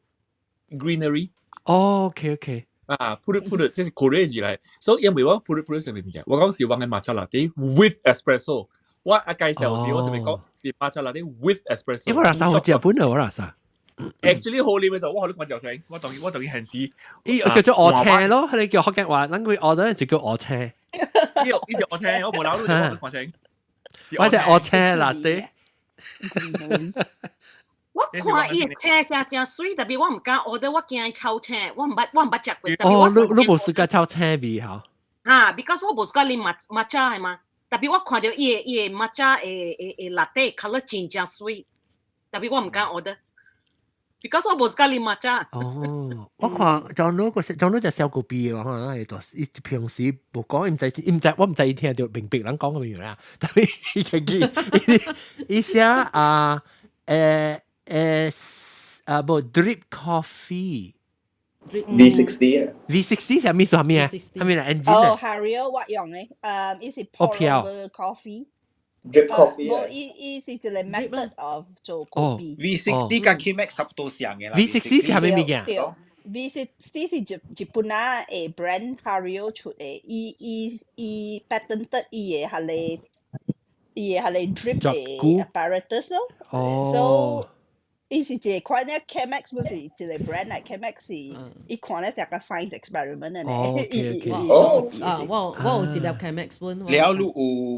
？Greenery。哦，OK OK。啊，purut purut，這是 Korea 字嚟，所以因為我 purut purut 啥物物件，我講是我嘅 matcha latte with espresso。我啊介紹時，我就咪講是 matcha latte with espresso。因為我啥好食本啊，我啥。 Actually 好你咪就我學你講就成，我當然現時。伊叫做鵝青咯，佢哋叫福建話，咱佢 order 就叫鵝青。呢個呢隻鵝青，我無鬧你，我講成。我隻鵝青 latte。我看伊的青聲誠媠，特別我毋敢 order，我驚伊臭青，我毋捌食過。哦，你你無 suka 臭青味吼？啊，because 我無 suka 啉 matcha 的嘛，特別我看到伊的 matcha 的 latte colour 真正媠，特別我毋敢 order。because 我無 suka 啉 matcha。哦，我看張老個張老就小個鼻嘅，可能係就伊平時無講，伊毋知伊毋知，我毋知伊聽著明白人講嘅物啦。特別伊家己伊寫啊誒啊無 drip coffee。 V60 啊，V60 係咩數？係咩啊？係咩 engine 哦，Hario 我用的，伊是 pour over coffee。 Drip coffee 無，伊伊是一個 method of 做咖啡。 V60 佮 Chemex 差不多像的啦。 V60 是啥物物件？對，V60 是日本仔的 brand Hario 出的，伊伊伊 patented 伊的彼個 drip 的 apparatus 咯。哦。 So 伊是一個款咧，Chemex 不是一個 brand 嚟，Chemex 是伊看咧是個 science experiment 的咧。哦，啊，我有一粒 Chemex 本。了，你有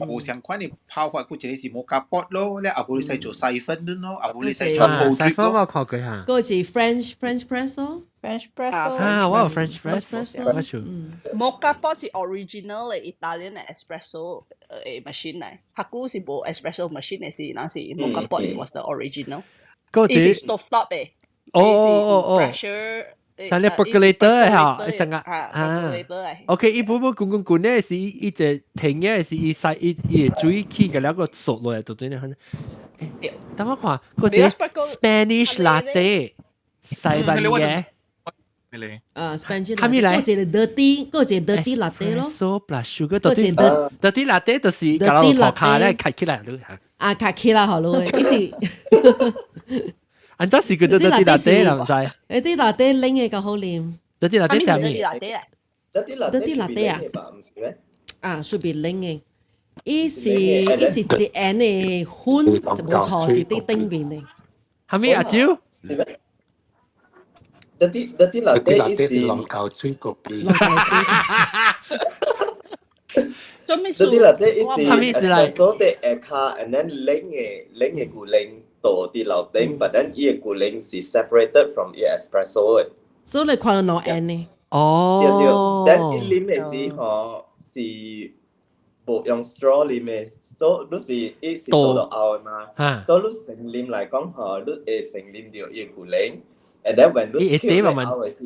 無相款的泡法，佮一個是 moka pot 咯，了後無你使做 siphon 咯，後無你使做 cold drip 咯。我看過下。個是 French press 咯，French press 啊，我有 French press，我有。 Moka pot 是 original 的 Italian 的 espresso 的 machine 嚟，較久是無 espresso machine 的是，那是 moka pot was the original。個是 stove top 的。哦哦哦。 pressure。像你 percolator 嚇，成個啊。OK，伊本本滾滾滾咧是伊伊隻停嘅是伊使伊伊水起個兩個索落來就對咧。等我看，嗰隻 Spanish latte 西班牙。咧。啊，Spanish 哈咪來嗰一個 dirty，嗰一個 dirty latte 咯。 Espresso plus sugar，到底 dirty latte 就是搞到頭卡咧，開起來咯。啊，開起來好咯，伊是。按怎是叫做 dirty latte 啦？毋知。 dirty latte 冷嘅較好啉。 dirty latte 啥物？dirty latte latte 啊？啊，屬於冷嘅。伊是一円嘅粉，無錯是佇頂面嘅。哈咪阿蕉？ dirty latte 伊是龍溝水咖啡。做咩事？ dirty latte 伊是哈咪是來 espresso 佇下跤，and then 冷嘅冷嘅牛奶倒佇樓頂，but then 伊嘅牛奶是 separated from 伊 espresso 嘅。所以你看到兩円呢？哦。對對，但伊啉嘅時吼是無用 straw 啉嘅，所以你是伊是倒落後嘅嘛，所以你先啉來講吼，你會先啉著伊牛奶，and then when 你吸了後嘅時，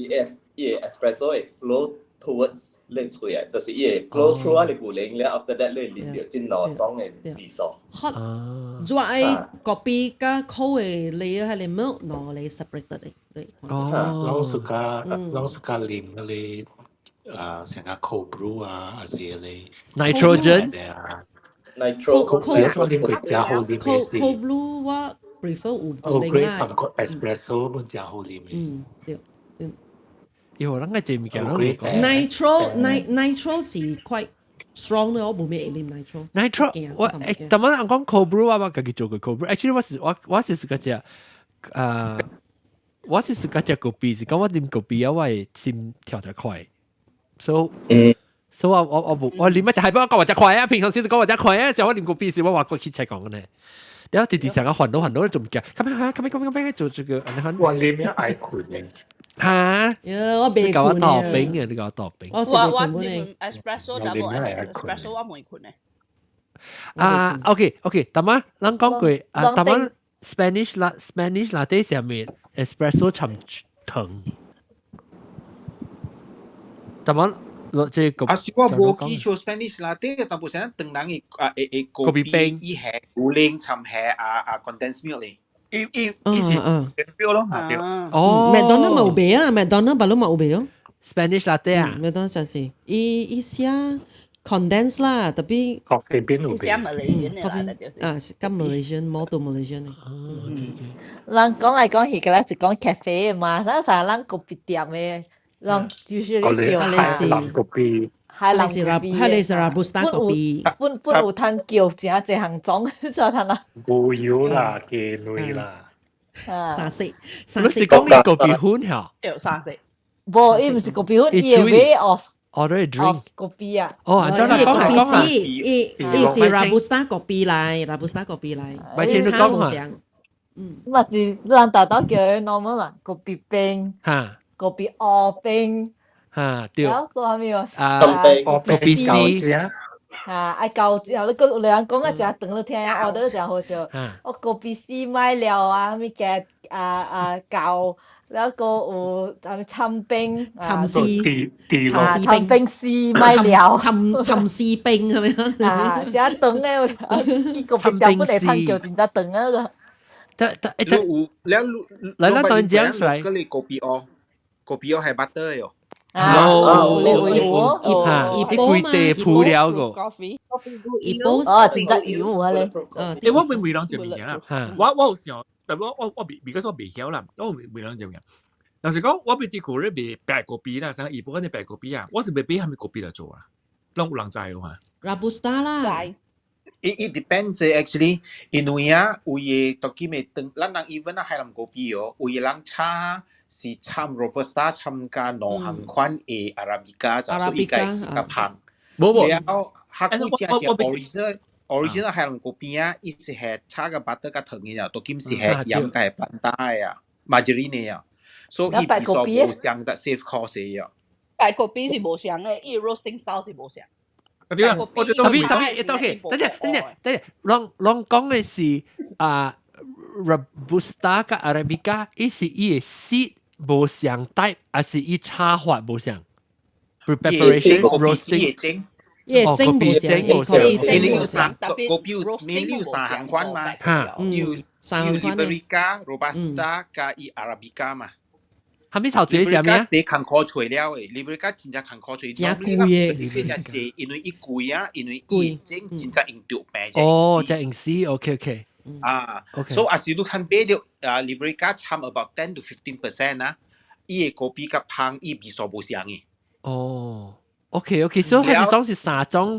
伊 espresso 會 flow towards 你喙啊，就是伊會 flow through 啊你牛奶了，after that 你啉著真濃種嘅味素。 hot 熱嘅咖啡佮 cold 嘅 layer 係你 milk 兩個 separated 嘅，對。哦。攏 suka 啉嗰個啊，像個 cold brew 啊，還是嗰個 nitrogen。 nitro。我啉過真好啉嘅是。 cold brew 我 prefer 有牛奶啦。espresso 本真好啉嘅。嗯，對。因為咱個這物件攏會講。 nitro nitro 是 quite strong 的，我無咩會啉 nitro。 nitro 我誒，但係人講 cold brew 我家己做過 cold brew。Actually 我是自家食啊，我是自家食咖啡，是講我啉咖啡啊，我會心跳得快。So 所以我無我啉乜就係不過講話真快啊！平常時就講話真快啊，時我啉咖啡時我話過去才講嘅呢。然後直直成個煩惱煩惱做物件，咁樣咁樣咁樣咁樣做這個，我啉咩愛困嘅。嚇！我袂你搞我倒冰嘅，你搞我倒冰。我我啉 espresso double espresso 我袂困嘅。啊，OK OK，大媽，咱講過啊，大媽 Spanish latte 上面 espresso 摻糖。大媽，落這個。啊，是我無記錯 Spanish latte，但不是咱唐人嘅啊會會咖啡冰，伊係牛奶摻下啊啊 condensed milk 咧。伊伊伊是 milk 咯，對。哦。麥當勞嘛有賣啊，麥當勞別攏嘛有賣哦。 Spanish latte 啊？麥當勞就是伊伊寫 condense 啦，特別。咖啡邊有寫 Malaysian 嘅啦，啊，是佮 Malaysian 摩到 Malaysian 嘅。人講來講去，個咧是講咖啡的嘛，咱啥咱咖啡店的，人 usually 叫海南咖啡。海南咖啡，彼个是 Robusta 咖啡。本本有通叫誠濟項種，做通啊？牛油啦，雞卵啦。三色，你是講你咖啡粉嚇？有三色。無，伊毋是咖啡粉，伊個 way of order drink 咖啡啊。哦，按照你講係講啊，伊伊是 Robusta 咖啡來，Robusta 咖啡來。咪先你講下。嗯，嘛是咱大多叫 normal 嘛，咖啡冰，咖啡烏冰，嚇對。然後個啥物啊？咖啡 C。啊，愛膠之後，你閣有人講啊，誠長，你聽啊，order 誠好笑。我咖啡 C 買了啊，物件啊啊膠，然後閣有啥物參冰，參絲，參絲冰絲買了，參參絲冰係咪啊？誠長的，去咖啡店本來通叫真正長啊個。得得誒，有了，來咱當講出來。嗰個咖啡哦，咖啡哦係 butter 喲。哦，有有嚇，伊規地鋪了個。伊煲哦，真正油啊咧。誒，我問問人一個物件啦，我有想，但我我我未，because 我未曉啦，我問人一個物件。若是講我欲佇古日賣白咖啡啦，啥伊本個白咖啡啊，我是欲買啥物咖啡來做啊？攏有人知有嘛？Robusta 啦。 It depends actually，因為啊，有嘅當今嘅當，咱人 even 啊海南咖啡哦，有嘅人炒是摻 Robusta 摻佮兩項款嘅 Arabica，就所以較香。無無，了後，客古正正 original 海南咖啡啊，伊是係炒個 butter 佮糖嘅啊，當今是係鹽佮 pandan 啊，margarine 嘅啊，所以伊味素無相得 save cost 嘅啊。白咖啡是無相嘅，伊 roasting style 是無相。對啊，我特別特別，OK，等陣等陣等陣，攏攏講嘅是啊，Robusta 佮 Arabica，伊是伊嘅 seed 無相 type，還是伊炒法無相？Preparation roasting，伊蒸無相，因為有三咖啡有 mainly 有三項款嘛，有有 Liberica、Robusta 佮伊 Arabica 嘛。係咪頭一個係咩啊？你艱苦揣了的，Liberica 真正艱苦揣，真貴的。你真濟，因為伊貴啊，因為伊種真正用著病。哦，真用死，OK OK。啊，所以若是你看買著啊，Liberica 差 about 10 to 15% 啊，伊的咖啡佮芳，伊味素無相的。哦，OK OK，所以佢是講是三種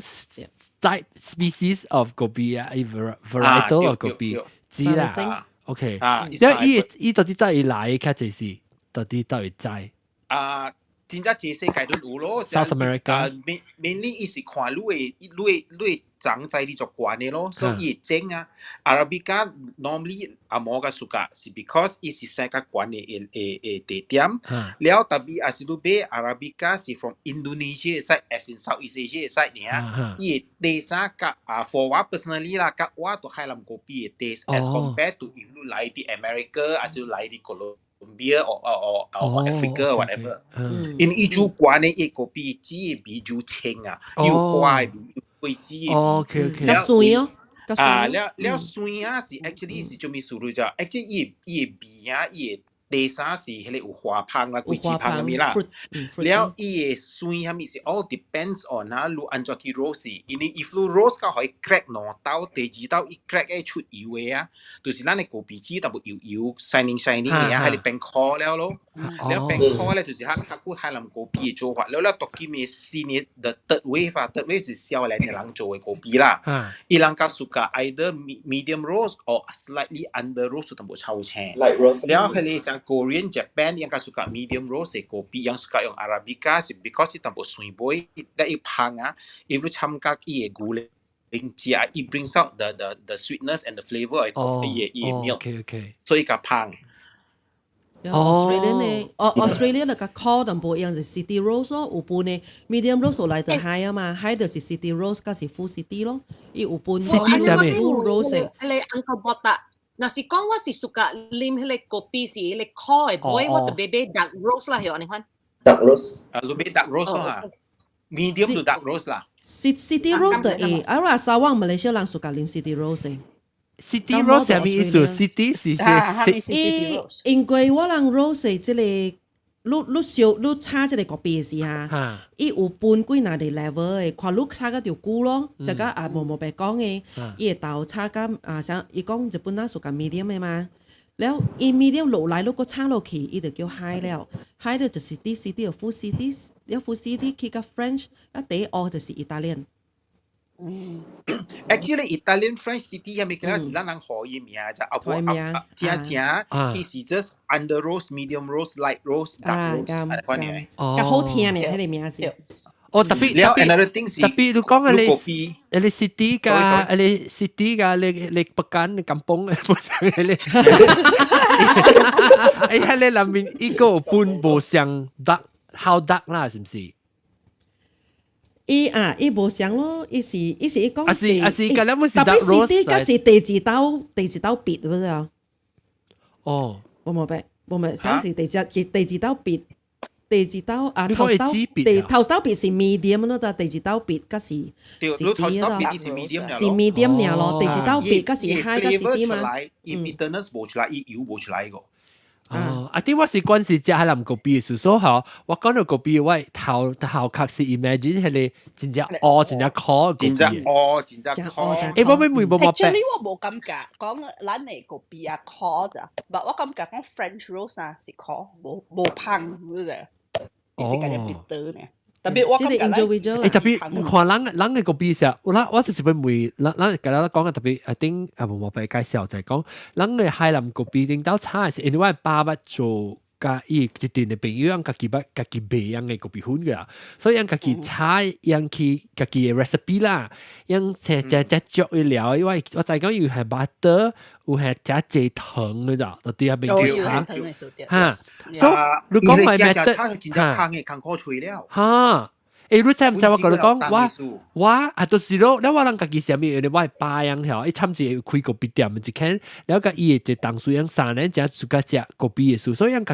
type species of 咖啡啊，varietal of 咖啡，知啦。OK，因為伊到底在伊來較濟是，到底到底在？啊，真正濟世界都有咯。 South America。啊，mainly 伊是看你的長在你做懸的咯，所以伊種啊，Arabica normally 紅毛較 suka 是 because 伊是生較懸的地點，了 tapi 若是你買 Arabica 是 from Indonesia side as in Southeast Asia side 爾，伊的 taste 佮啊，for 我 personally 啦，佮我都海南咖啡的 taste as compared to if 你來佇 America 還是來佇 Colombia or Africa or whatever，因為伊煮懸的伊咖啡籽的味就清啊，又花的味。果子的。 OK OK。較酸哦。啊，了了酸啊是 actually 是做咩思路啫？actually 伊的味啊，伊的第三是彼個有花芳啦、果子芳啥物啦。了伊的酸啥物是 all depends on 啊，你按怎去 roast，因為 if 你 roast 到予伊 crack 兩道，第二道伊 crack 會出油的啊，就是咱的咖啡籽淡薄油油 shining shining 的啊，彼個變苦了咯。了變苦咧，就是較較久海南咖啡的做法。了了，當今的新的 the third wave 啊，third wave 是少年的人做的咖啡啦。伊人較 suka either medium roast or slightly under roast 淡薄臭青。 Light roast。了，彼個像 Korean、Japan 應該 suka medium roast 的咖啡，人 suka 用 Arabica 是 because 伊淡薄酸尾，但伊芳啊，伊會參加伊的牛奶。食，it brings out the sweetness and the flavor of coffee 伊的 milk， 所以較芳。 Australia 呢？哦，Australia 那個苦淡薄樣是 city roast 咯，有分呢 medium roast 來就 high 啊嘛，high 就是 city roast，佮是 full city 咯，伊有分 city 啥物 full roast 的。彼個 Uncle Botta，若是講我是 suka 啉彼個咖啡是彼個苦的尾，我就買買 dark roast 啦，係按呢款。 Dark roast。啊，你買 dark roast 啊，medium 就 dark roast 啦。 City roast 的會，啊，我沙灣馬來西亞人 suka 啉 city roast 的。 City roast 啥物意思？City 是是伊因為我人 roast 的這個，你燒你炒這個咖啡的時候，伊有分幾若個 level 的，看你炒甲著久咯，這個啊無無白講的，伊會豆炒甲啊，像伊講日本人 suka medium 的嘛，了伊 medium 落來，你閣炒落去，伊就叫 high 了，high 了就是 city 就 full city，了 full city 去甲 French，啊第一學就是 Italian。 Actually, Italian French city 係咪叫是咱人予伊名就阿婆阿正正，伊是 just under roast, medium roast, light roast, dark roast，按呢款嘅。較好聽呢，彼個名是。哦，特別了 another thing 是特別你講啊，你 city 㗎，你 city 㗎，你 pekan kampung，不是你。哎，彼個內面一個分無相 dark how dark 啦，是毋是？伊啊，伊無相咯，伊是伊講。啊是啊是，佮你們是特別 city 佮是第二道別，不是啊？哦，無無白，無無，啥是第一第二道別？第二道啊，頭道第頭道別是 medium 咯，但第二道別佮是 city 咯，是 medium 是 medium 爾咯，第二道別佮是 high 佮 city 嘛。伊 bitterness 無出來，伊油無出來個。哦，啊！啲我是慣是食海南咖啡的時候，吼，我講到咖啡，我頭頭殼是 imagine 彼個真正烏，真正苦真正烏，真正苦。欸，我欲問無無 Actually 我無感覺講咱的咖啡啊苦咋，但我感覺講 French roast 啊是苦，無無芳，你知？伊是感覺 bitter 呢。特別我感覺咱欸，特別看人人的咖啡時，我就是欲問，咱咱共咱講嘅特別，I think 啊無無白介紹就係講，人的海南咖啡頂到炒是因為我爸捌做佮伊一陣的朋友，𪜶家己捌家己賣𪜶的咖啡粉嘅，所以𪜶家己炒，𪜶去家己的 recipe 啦，𪜶食食食足伊了，因為我知講有係 butter，有係加濟糖嘅咋，到底下邊去炒，哈，所以你講咪 method，真正芳的艱苦喙了，哈。欸，你知毋知我共你講，我啊，就是咯，了我人家己啥物，因為我爸樣吼，伊參一個開咖啡店一間，了佮伊的一同事樣3年才 suka 食咖啡的事，所以𪜶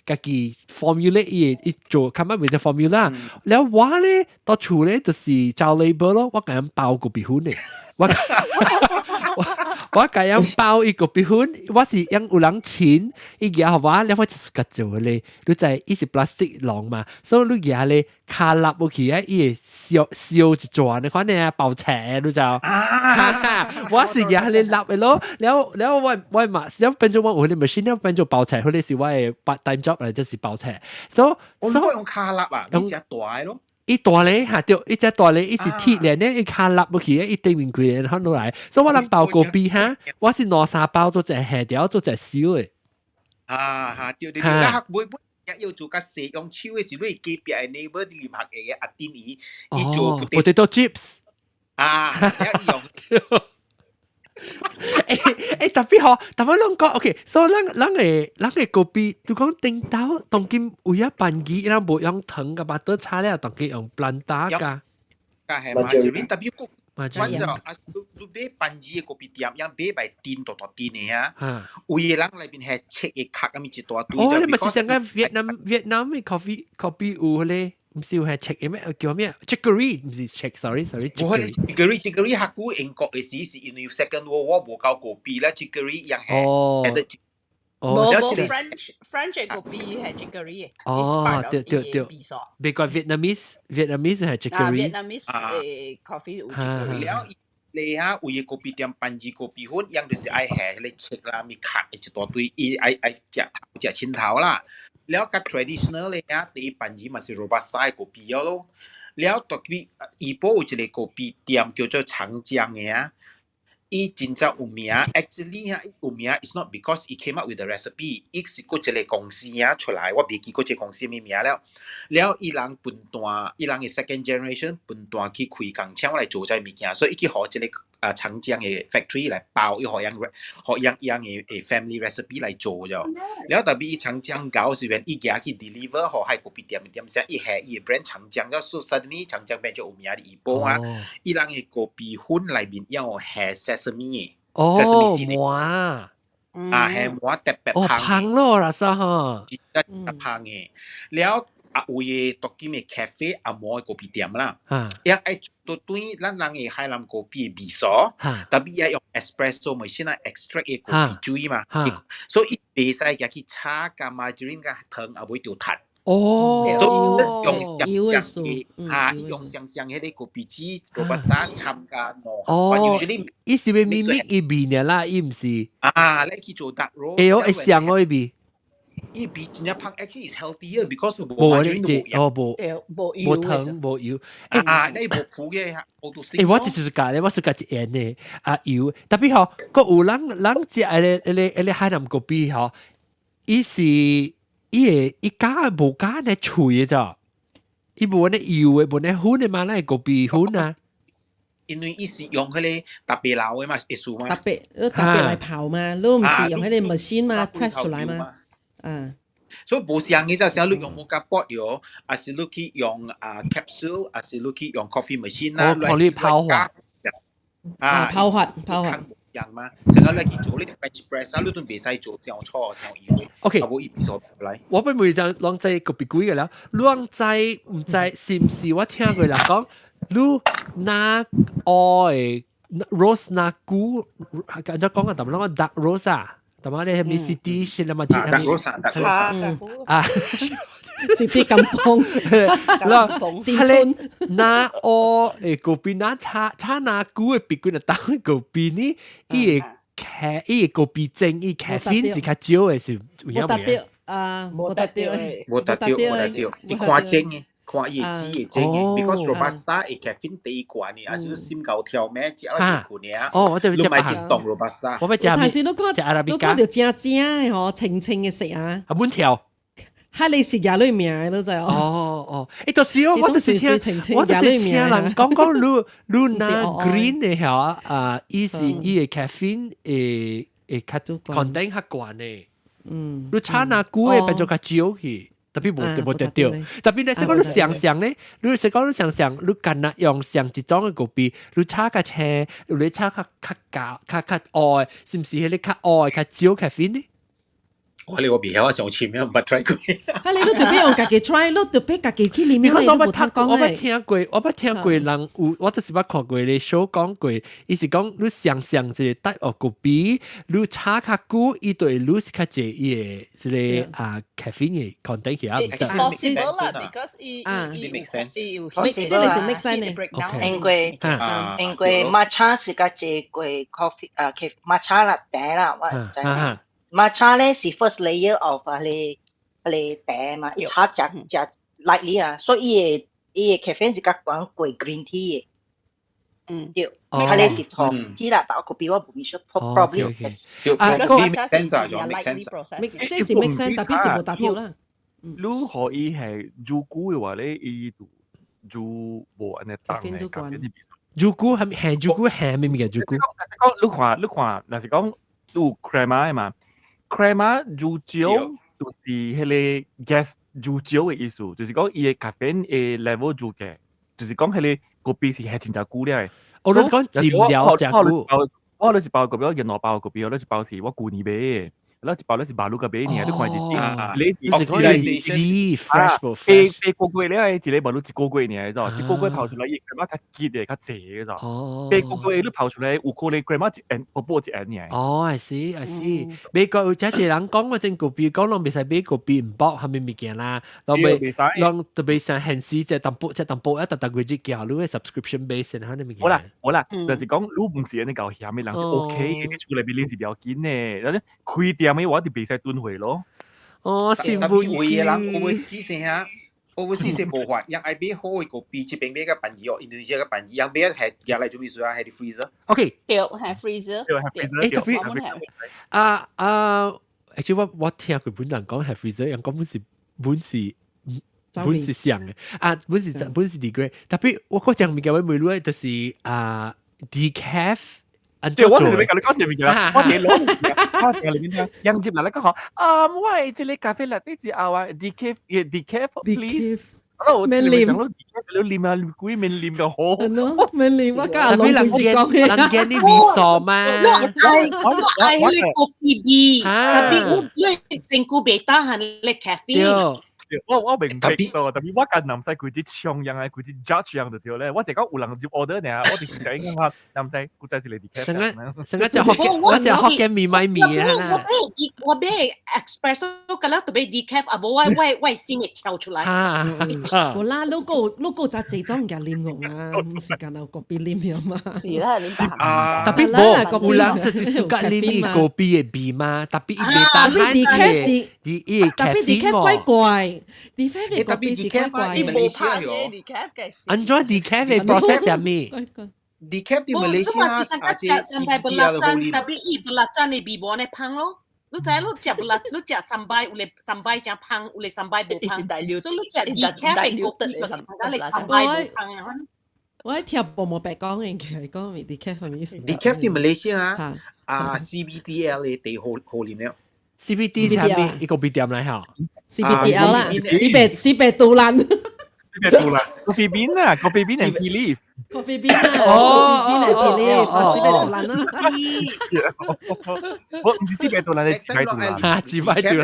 家己 formulate 伊的伊做，come up with the formula。了我咧到厝咧就是找 label 咯，我共𪜶包咖啡粉的，我。我共樣包伊咖啡粉，我是用有人請，伊舉予我，了我就是共做咧。你知伊是 plastic 籠嘛，所以你舉咧卡立落去啊，伊會燒燒一轉的款呢爆斜，你知？我是舉咧立的咯，了了我我嘛，了變做我有咧 machine 了變做包斜，彼个是我的 part time job 來，就是包斜。所以我用卡立啊，你是大的咯。伊大咧嚇對，伊隻大咧，伊是鐵咧，呢伊卡立落去，伊對面規個看落來，所以我人包咖啡哈，我是兩三包做一下條做一燒的。啊哈，對對對，啊每每要做較細用手的是，你隔壁的 neighbor 啲林學嘅阿丁伊，伊做 potato chips。啊，用。欸欸，特別好，特別攏講，OK，所以咱咱的咱的咖啡，就講頂頭當今有一班機，伊人無用糖佮 butter 炒了，當今用 Planta 㗎。㗎係 margarine，特別個，反正啊，你買番薯的咖啡店，樣買賣甜大大甜的啊，有的人內面係切的殼咁一大堆。哦，你咪是上個越南越南的 coffee coffee 有咧？毋是有係切的咩？叫咩？Chicory 毋是切，sorry sorry。無可能 chicory chicory 較久英國的時是因為 Second World War 無夠咖啡啦，chicory 樣係哦。無無 French French 的咖啡係 chicory 的。哦，對對對。美國 Vietnamese Vietnamese 係 chicory。 Vietnamese 的 coffee 有 chicory。了，你哈有的咖啡店番薯咖啡粉，樣就是愛下彼个切啦，咪殼一大堆，伊愛愛食食青頭啦。了較 traditional 咧啊，第一番薯嘛是 Robusta 咖啡咯。了特別怡保有一个咖啡店叫做長江的啊，伊真正有名。Actually 啊，有名 is not because he came up with the recipe，伊是閣一个公司啊出來，我袂記閣這個公司啥物名了。了伊人分段，伊人的 second generation 分段去開工廠來做這物件，所以伊去予這个啊長江的 factory 來包，伊予樣予樣樣的 family recipe 來做咗。了特別伊長江搞時陣，伊行去 deliver 予彼咖啡店的店聲，伊下伊的 brand 長江，了所以 suddenly 長江變做有名的怡保啊。伊人的咖啡粉內面要下 sesame 的。哦，哇！啊，下麻特別香。香咯，啦，啥吼？真正香的。了啊，有的當今的咖啡阿摩的咖啡店啦，伊愛做對咱人的海南咖啡的味素，特別愛用 espresso machine 來 extract 的咖啡水嘛，所以伊袂使舉去炒佮 margarine 佮糖也袂著窒。哦，所以用上上的，哈，用上上彼个咖啡機羅巴沙參加喏。哦，伊是欲 mimic 伊味爾啦，伊毋是。啊，你去做 dark roast。會哦，會像哦伊味。伊味真正香，actually is healthier because 無你這哦無無無糖無油。啊，你無苦嘅，欸，我就是共咧，我是共一鹽的啊油，特別吼，閣有人人食彼个彼个彼个海南咖啡吼，伊是伊會伊加無加呢脆的咋？伊無按呢油的，無按呢粉的嘛，咱咖啡粉啊。因為伊是用彼个特別老的嘛，意思嘛。特別，特別來泡嘛，你毋是用彼个 machine 嘛，press 出來嘛。嗯。所以無相嘅，就像你用 moka pot 喲，還是你去用啊 capsule，還是你去用 coffee machine 啦。哦，看你泡法。啊，泡法泡法。樣嘛，成日你去做呢個 French press 啊，你都袂使做上錯上油。 OK，無伊味素來。我欲問就攏知咖啡貴嘅了，攏知毋知是毋是？我聽過人講，你若愛 roast 若久，按怎講啊？淡薄攏講 dark roast 啊，淡薄你係咪 city 是啦嘛？ dark roast dark roast 啊。 City kampung，啦，係咧，若愛咖啡若炒炒若久的別幾若當咖啡呢？伊會咖，伊個咖啡精，伊咖啡是較少的，是有影無達到啊，無達到，無達到，無達到，伊看精的，看伊會煮會精的，because Robusta 的咖啡第一關呢，還是心夠跳咩，食了就困爾。哦，我對你莫去動 Robusta。我欲食，但是你看，你看著正正的吼，清清的色啊。啊，滿跳。哈，你是廿類名的，你知哦？哦哦，欸，就是哦，我就是聽，我就是聽人講講，你你若 green 的嚇啊，伊是伊的 caffeine 會會較 content 較懸的。你炒若久的變做較少去，特別無無得著。特別你說講你想象咧，你說講你想象，你干焦用上一種的咖啡，你炒較青，你炒較較厚較較烏，是毋是彼个較烏較少 caffeine 呢？我你我未曉，我上次咩唔捌 try 過。啊，你都特別用家己 try，你特別家己去裡面，你都無通講。我捌聽過，我捌聽過人有，我就是捌看過咧 show 講過，伊是講你想象一個 type of 咖啡，你炒較久，伊就會 lose 較濟伊的這個啊 caffeine 的 content 起來。 Possible 啦，because 伊伊伊有這個是 make sense 的。因為 matcha 是較濟過 coffee 啊，matcha 啦茶啦，我知。matcha 咧是 first layer of 彼個茶嘛，伊炒食食 lightly 啊，所以伊的 caffeine 是較懸過 green tea 的。對，佢咧是糖 tea 啦，但我咖啡我無 sure probably 啊，個 make sense 啊，make sense，這是 make sense，特別是無達標啦。你可以係煮久嘅話咧，伊就煮無按呢重的咖啡。煮久係係煮久係咩物件？煮久？講你看你看，若是講有 crema 的嘛？crema 煮少就是彼個 gas 煮少的意思，就是講伊的咖啡因的 level 煮低，就是講彼個咖啡是係真正久了的。我都是講浸了真久。我就是包咖啡，我兩包咖啡，我一包是我舊年買的，我一包咧是馬路個買爾，你看是你是fresh 無 fresh？八個月了，一个馬路一個月爾，知一個月泡出來，伊 crema 較結的，較濟的，哦。八個月你泡出來，有可能 crema 一円，薄薄一円爾。哦，I see I see。美國有真濟人講我真咖啡，講攏袂使買咖啡毋包啥物物件啦，攏袂攏特別像現時這淡薄這淡薄一逐逐月只寄你的 subscription base 啥物物件。好啦好啦，就是講你毋是按呢夠鹹的人是 OK 的，你厝內面啉是不要緊的，但是開店的我就袂使囤貨咯。哦，是特別有的人 overseas 兄，overseas 無法，人愛買好的咖啡，這邊買較便宜哦，印度尼西亞較便宜，人買係寄來做咩事啊？係啲 freezer。 OK。對，係 freezer。對，係 freezer。誒，特別啊啊，而且我聽佢本人講係 freezer，人講本是像的啊，本是 degrade，特別我嗰隻物件我問你，就是啊 decaf。對，我就是欲共你講這物件，我佇攞，我佇裡面聽，人接來咧講吼，啊，我的這個咖啡拿鐵之後啊，decaf decaf please，我免啉，你啉啊，鬼免啉就好。免啉，我教人講，人見你味素嘛。我愛彼個咖啡味，特別我你身軀袂當含咧咖啡。我明白咗，特別我甲南西規隻搶人啊，規隻 judge 人就對咧。我就講有人入 order 爾，我就是想講話南西古仔是嚟 decaf。成個成個隻福建，我隻福建麵買麵啊。我買 espresso，個啦特別 decaf，啊無我心會跳出來。無啦，你閣就這種物件啉過嘛，毋是干焦咖啡啉了嘛。是啦，啉別啊。特別無，有人就是 suka 啉咖啡的味嘛，特別伊袂當特別 decaf 是，伊特別 decaf 怪怪。decaf 的咖啡是怪怪。伊無拍嘅 decaf 嘅。按怎 decaf 的 process 啥物？decaf 佇馬來西亞啊，這 CBD 啊，特別伊 belacan 的味無按呢芳咯。你知你食不辣，你食三擺有咧三擺誠芳，有咧三擺無芳。所以你食 decaf 的咖啡就是講你三擺無芳啊。我喺聽無無白講嘅，講 decaf 係咩意思？decaf 佇馬來西亞啊，CBDL 的第好好啉了。 CBD 是啥物？伊個咖啡店來吼？CBDL 啦，死白杜蘭。死白杜蘭，coffee bean 啊，coffee bean and tea leaf。 coffee bean 啊，哦，coffee bean and tea leaf，死白杜蘭啊。我毋是死白杜蘭，係自擺杜蘭。哈，自擺杜蘭。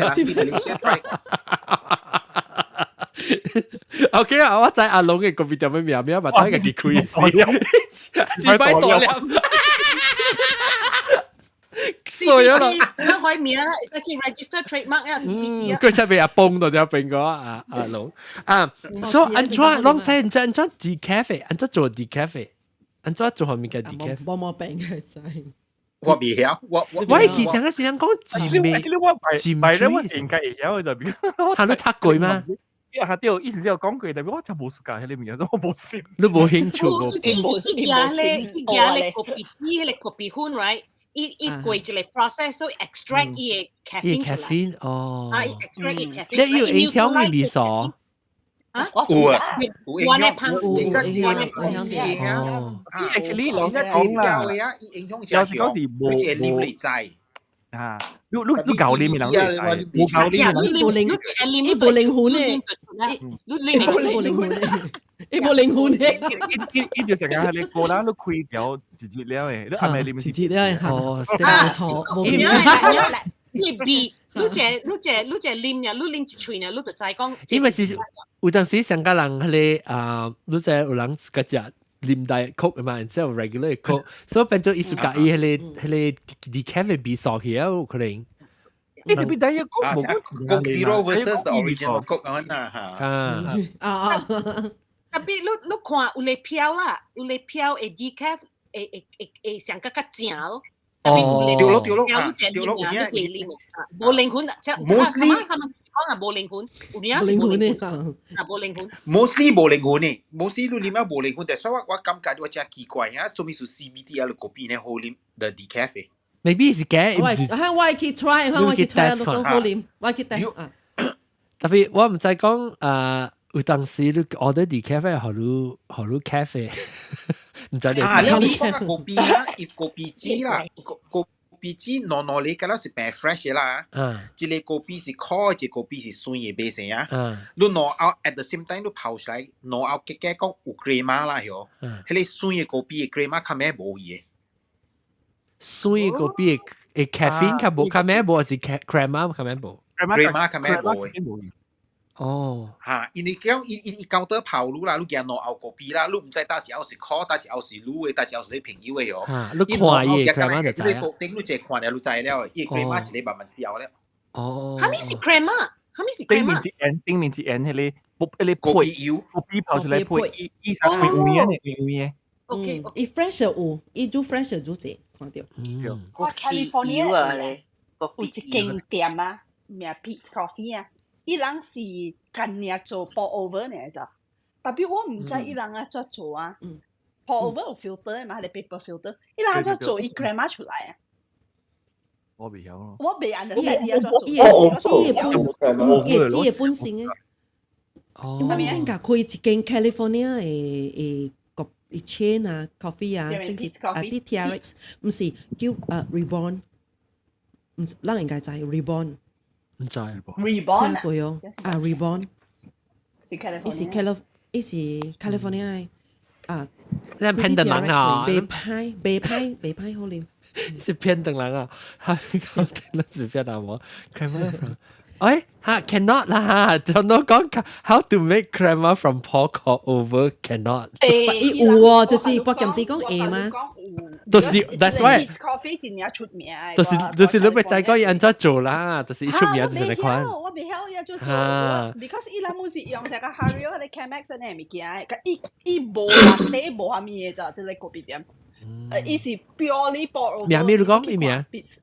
OK 啊，我知阿龍嘅咖啡店嘅名名，嘛等家己開自擺杜蘭。所以啦，咱開名會使去 register trademark 啊，CBD 啊。佢出邊阿崩到只邊個啊阿龍啊，所以按怎攏知按怎按怎 decaf，按怎做 decaf，按怎做後面嘅 decaf？無毛病嘅真。我未曉，我我其實嗰時人講字味，字味咧，我應該會曉就邊。係你讀過嗎？啊對，以前只有講過，但係我真無 suka 彼個物件，所以我無信。你無興趣無？伊伊咧，伊咧咖啡機，彼個咖啡粉，right？伊過一個 process，所以 extract 伊的 caffeine 出來。哦。啊，extract 伊 caffeine。你有影響伊味素？啊？有啊，有影響，真正有影響。哦。 Actually，老實講啦，伊影響老實講是無無你知。啊，你舊年咪人會知，無舊年伊無靈，伊無靈魂咧，你伊無靈魂咧，伊無靈魂咧。伊就成日係你個人都開掉一日了的，你暗暝啉一日了的，哦，錯，伊伊味，你這你這你這啉呀，你啉一喙呢，你就知講。因為是有當時上個人彼個啊，你知有人自己食啉 Diet Coke 嘛，instead of regular Coke，所以變做伊是佮伊彼個彼個 decaf 的味素去啊，有可能。你特別第一個無講 Coke Zero versus the original Coke 咁啊嚇。啊啊啊！ Tapi 你看有咧飄啦，有咧飄會 decaf 會會會會上較較正咯。哦，對咯對咯，對咯，有影無靈魂， mostly 他們講啊無靈魂，有影是無靈魂，啊無靈魂。 Mostly 無靈魂呢，mostly 你啉啊無靈魂，但所以我感覺我真奇怪啊，什麼是 CBD 啊，咖啡呢好啉 the decaf。 Maybe 是假，我我去 try，我去 try 都好啉，我去 test 啊。 Tapi 我毋知講啊。有當時你 order decaf 予你予你咖啡，毋知你。啊，你講個咖啡啦，伊咖啡機啦，咖啡機濃濃你敢若是變 fresh 啦。一個咖啡是苦，一個咖啡是酸的，袂成啊。你兩後 at the same time 你泡出來，兩後結果講有 crema 啦，喲。彼個酸的咖啡的 crema 較咩無去的。酸的咖啡的 caffeine 較無，較咩無是 crema 較咩無？crema 較咩無的。哦，嚇，因為講伊伊伊高得泡你啦，你驚兩後咖啡啦，你毋知佗一後是苦，佗一後是滷的，佗一後是你朋友的喲。嚇，你看伊 crema 就知啊。你頂你一個看了，你知了，伊 crema 一個慢慢消了。哦。啥物是 crema？啥物是 crema？頂面一 N，頂面一 N，彼個彼個配油，咖啡泡出來配，伊伊啥配有影的，有影。 OK，伊 fresh 有，伊煮 fresh 煮者，看到。我 California 有一間店啊，名 Peet's Coffee 啊。伊人是干爾做 pour over 呢就，tapi 我毋知伊人按怎做啊。Pour over 有 filter 嘛，係 paper filter，伊人按怎做伊 crema 出來啊？我袂曉咯。我袂 understand 伊按怎做。伊的本，伊的本身的。哦。因為正甲開一間 California 的的個 chain 啊，coffee 啊，頂一啊啲 TRX，毋是叫啊 Reborn，毋是，咱應該知 Reborn。毋知。 Reborn 聽過哦，啊 Reborn，是伊是 Calif，伊是 California 的啊。你騙等人啊！袂歹，袂歹，袂歹好啉。是騙等人啊！哈，那是騙人無？Crema from，哎，哈，cannot 啦！就我講 how to make crema from pour over cannot。伊有哦，就是博金地講會嗎？就是 that's why coffee 真正出名。就是就是你欲知講伊按怎做啦，就是伊出名就是呢款。我袂曉伊按怎做，because 伊人毋是用啥個 Hario 或者 Chemex 呢物件，伊伊無 latte 無啥物的咋，這個咖啡店。伊是 purely pour over。名咩你講？伊名？Peet's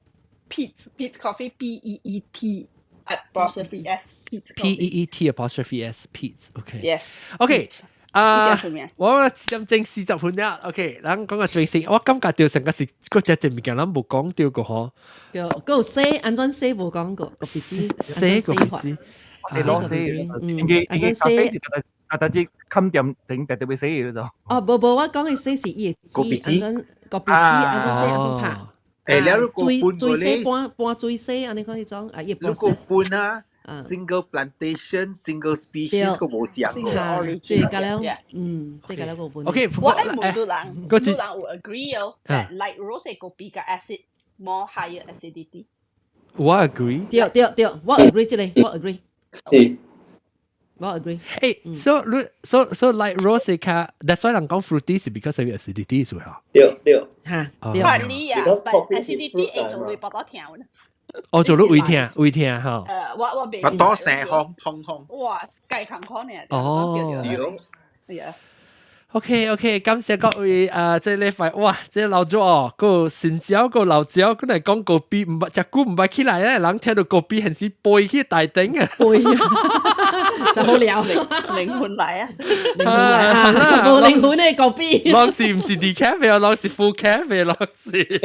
Peet's Peet's Coffee P E E T apostrophe S Peet's P E E T apostrophe S Peet's OK。 Yes。 OK。啊！我點鐘40分了，OK。咱講個最先，我感覺到成個是嗰隻隻物件，咱無講到過嗬。對，閣有洗，按怎洗無講過，咖啡機，洗咖啡機，洗咖啡機，嗯，按怎洗？啊，但係冚掂整特特別洗嘅就。哦，無無，我講嘅洗是伊的機，按怎咖啡機，按怎洗，按怎拍。誒，了如果水水洗半半水洗，按呢款彼種啊，伊如果分啊，single plantation, single species 個無相過。這個了，嗯，這個了個分。 OK，我愛問到人，到人有 agree 哦，that light roast 個比較 acid more higher acidity。我 agree。對對對，我 agree 這個，我 agree。我 agree。誒，so 你 so light roast 較，that's why 人講 fruity 是 because of acidity 是嘛？對對。嚇，對。Partly 啊，but acidity 會做你腹肚疼。哦，做你胃疼，胃疼吼。我袂。腹肚生風痛痛。哇，計艱苦呢。哦。對。啊。 OK OK，感謝各位啊！這禮拜哇，這老祖哦，閣新椒閣老椒，閣來講咖啡，毋捌食久毋捌起來咧，人聽到咖啡還是飛去大頂啊！飛啊，就好了，靈魂來啊！靈魂來啊！無靈魂的咖啡。攏是毋是 decaf 啊？攏是 full cafe，攏是。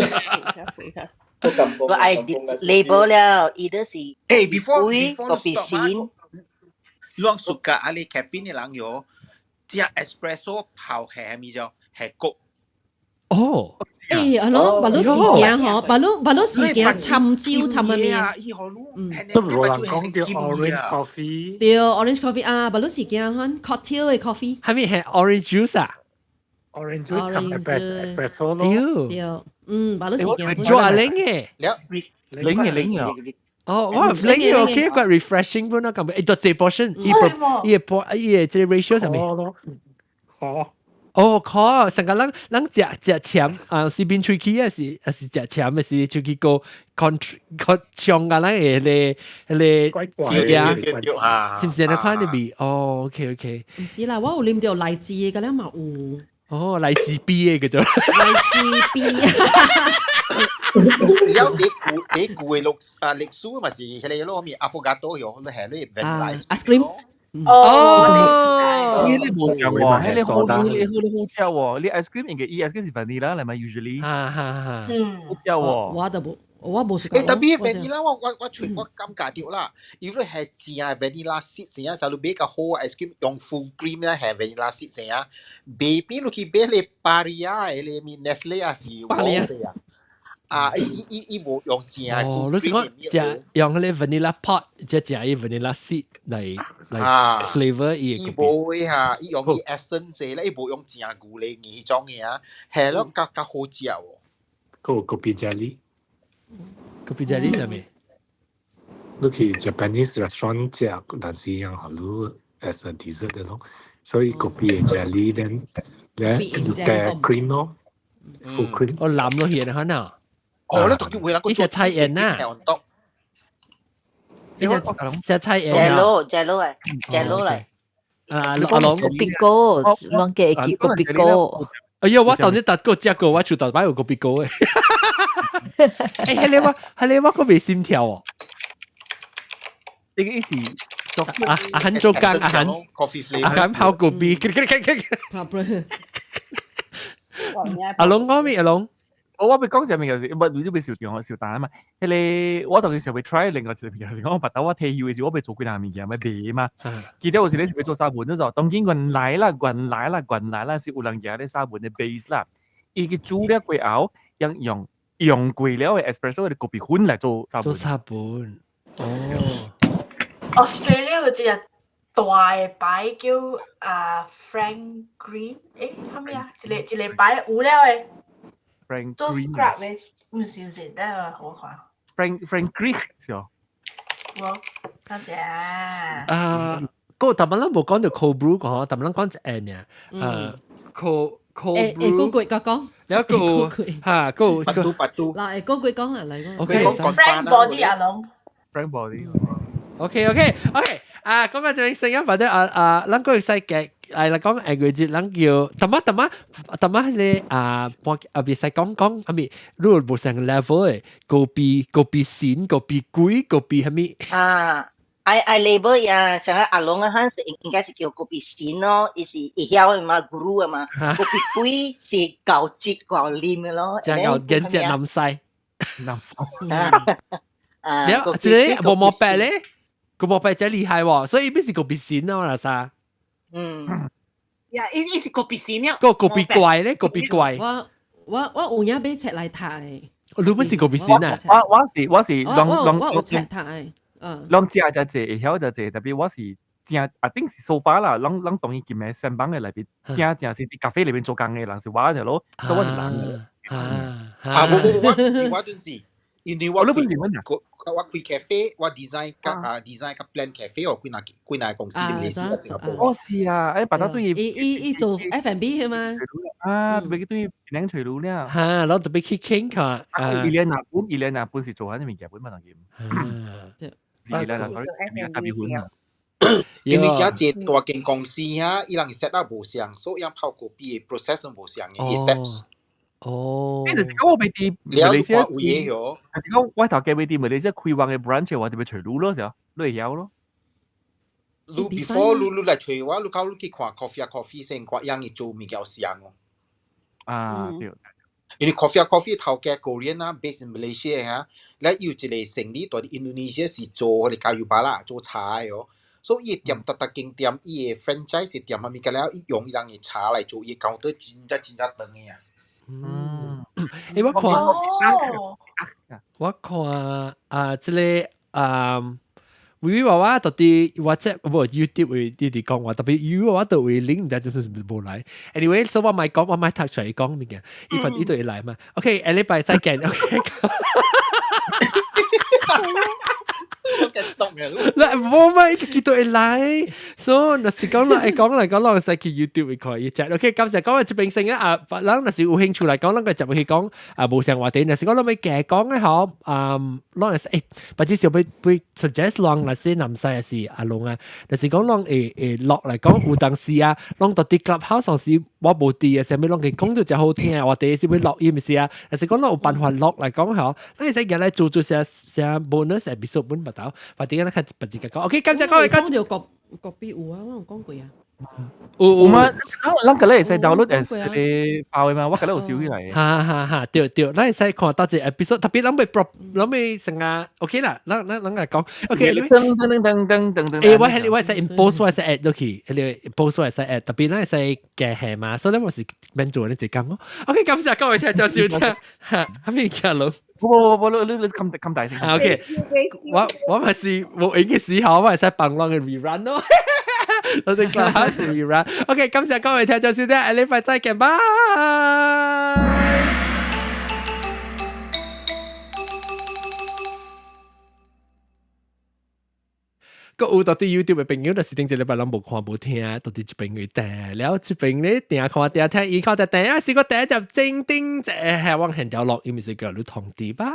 我愛 label 了，伊都是誒，before 咖啡先。攏屬個啊，你 caffeine 的人喲。食 espresso 泡係咪叫係谷？哦，誒，啊喏，別攏時間嗬，別攏別攏時間摻酒摻乜物？嗯，都無人講著 orange coffee。對，orange coffee 啊，別攏時間款 cocktail 的 coffee。係咪係 orange juice 啊？orange juice 摻 espresso 咯。對，嗯，別攏時間。做阿玲嘅。了檸嘅檸啊！哦，我檸嘅 OK，個 refreshing 本啦，咁誒，就這 portion，伊個伊個伊個這 ratio 上面。可哦，可成個咱咱食食攕啊，是變喙齒啊，是啊是食攕的是喙齒個 con 個唱啊，咱會咧咧字啊，是毋是？那款的味？哦，OK OK。毋知啦，我有啉著荔枝的，個了嘛有。哦，荔枝 B 的叫做。荔枝 B。有啲古啲古的歷啊歷史嘛是彼个囉，面 affogato 喲，你係你啊 ice cream。哦，呢啲無相喎，彼个好你好你好食喎，你 ice cream 應該伊 ice cream 是 vanilla 嚟嘛，usually。哈哈哈。好食喎。我都無，我無食。欸，特別 vanilla 我我我揣我感覺著啦，如果係正 vanilla seed 正，假如買較好 ice cream 用 full cream 咧係 vanilla seed 正，袂比你去買咧 Paria 的面 Nestle 也是 Paria 啊。啊！伊伊伊無用正哦，你是講食用彼个 vanilla pod，即食伊 vanilla seed 來來 flavor 伊伊無的哈，伊用伊 essence 咧，伊無用正牛奶彼種的啊，係咯，較較好食哦。個 kopi jelly， kopi jelly 啥物？你去 Japanese restaurant 食，但是樣好你 as a dessert 的咯，所以 kopi jelly then 咧加 cream 咯，full cream。我淋落去可能。哦，你特別會啦，伊食菜鹽啊，伊食食菜鹽啊，Jello，Jello 啊，Jello 嚟。啊，阿龍 kopi 糕，攏記叫 kopi 糕。哎呀，我當日搭過食過，我厝頭擺有 kopi 糕的。欸，彼个我，彼个我閣袂心跳哦。呢個意思，啊阿漢做工，阿漢，阿漢泡 kopi，阿龍講咩？阿龍？我我欲講啥物就是，唔，你都欲小中小單啊嘛。彼个我當時想欲 try 另外一個物件，是講我腹頭我退休的時，我欲做幾項物件，欲賣嘛。記得有時你是欲做沙盤，就當今原來啦，原來啦，原來啦是有人舉咧沙盤的 base 啦。伊去煮了過後，用用用過了的 espresso 的咖啡粉來做沙盤。做沙盤，哦。 Australia 有一隻大的牌叫啊 Frank Green，欸，啥物啊？一個一個牌有了的。 Frank 做 scrub 的，毋是毋是，等下我看。 Frank Green 是哦。無，多謝。啊，個逐擺咱無講著 cold brew 個，逐擺咱講一個爾，cold cold brew。會過過講。了個哈個巴嘟巴嘟。嗱，會過過講啊，來講。 OK。 Frank Body 阿龍。 Frank Body。 OK，啊，講個就聲音，或者啊啊，咱個會使嘅。係啦，講下個節，咱叫淡仔淡仔淡仔咧啊，半啊袂使講講，啊咪，如果無相 level 的，kopi kopi 神，kopi 鬼，kopi 啥物？啊，愛愛 label 呀，像阿龍啊，是應應該是叫 kopi 神咯，伊是會曉的嘛，guru 的嘛，kopi 鬼是夠節夠啉的咯。正夠見只南西，南西。啊，了，這個無毛白咧，個毛白真厲害喎，所以必是 kopi 神啊嘛，啥？嗯，呀，伊伊是 kopi 神了。個 kopi 怪咧，kopi 怪。我我我有影買冊來讀的。你本是 kopi 神啊？我我是我是攏攏我有冊讀的，嗯。攏食就濟，會曉就濟，特別我是正啊頂是 so far 啦，攏攏當伊今個三房的內邊，正正是佇咖啡內面做工的人是我條咯，所以我是人。啊啊！無無無，我是我陣時，因為我開我開咖啡，我 design 佮啊 design 佮 plan 咖啡哦，幾若幾若公司佇馬來西亞新加坡。哦是啊，哎，白頭對伊伊伊做 F&B 的嘛？啊，特別對檳城隨路了。哈，攏特別去傾看。啊，伊連那本，伊連那本是做緊啲物件本嘛，當然。對。伊連那 sorry，咖啡粉啊。因為這濟大間公司啊，伊人 set up 無相，所以泡咖啡的 process 無相的 steps。哦，欸，就是講我欲佇馬來西亞，有嘢喲。就是講我頭家欲佇馬來西亞開灣的 branch，我就欲揣你咯，是啊，你會曉咯。你 before 你你來揣我，你到你去看 coffee 啊 coffee 先，看樣伊做物件像哦。啊，對。因為 coffee 啊 coffee 頭家 Korean 啊，base in Malaysia 啊，咧有一個生意佇 Indonesia 是做彼個 kayu balak 做茶的哦。所以伊店逐逐間店，伊的 franchise 店啥物個了，伊用伊人的茶來做，伊搞得真正真正長的啊。嗯，欸，我看，我看啊，這個啊，微微娃娃到底 WhatsApp 無 YouTube 會一直講話，特別微微娃娃都會 link 毋知做咩無來。Anyway，所以我莫講，我莫讀出來講物件，伊份伊就會來嘛。OK，下禮拜再見。OK。我感動嘅。嗱，無嘛，伊記得會來，所以若是講啦，會講來講，咱會使去 YouTube 會看伊隻。OK，感謝講這邊先啊，啊，咱若是有興趣來講，咱個就會去講啊，無相話題。若是講咱欲加講的吼，嗯，咱會使欸，或者是欲欲 suggest 咱若是南西還是阿龍啊，若是講咱會會落來講有當時啊，咱到佇 Clubhouse 上時我無佇的，啥物攏會講到誠好聽的話題，是欲錄音是啊，若是講咱有辦法錄來講吼，咱會使入來做做啥啥 bonus episode 本白頭，或者咱較別自己講。OK，感謝各位。講著國國幣有啊，我有講過啊。有有嗎？咱咱個咧會使 download as 個包的嘛？我個咧有收起來。哈哈哈，對對，咱會使看到這 episode，特別咱欲 pro，咱欲成啊，OK 啦，咱咱咱來講，OK。噔噔噔噔噔噔。欸，我係我會使 impose 我會使 add 落去，彼个 post 我會使 add，特別咱會使加下嘛，所以咱無是免做呢一工咯。OK，感謝各位聽眾收聽，哈，哈咪行咯。不不不不，你你撳撳大聲。 OK，我我嘛是無閒的時候，我會使放攏的 rerun 咯。我哋 Clubhouse rerun。OK，感謝各位聽眾收聽，下禮拜再見，拜。閣有佇 YouTube 的朋友，就是頂一禮拜攏無看無聽，到佇這邊去訂了，這邊咧訂看訂聽，伊看就訂啊，是個訂就正頂一下往現條錄，伊毋是叫你通知，拜。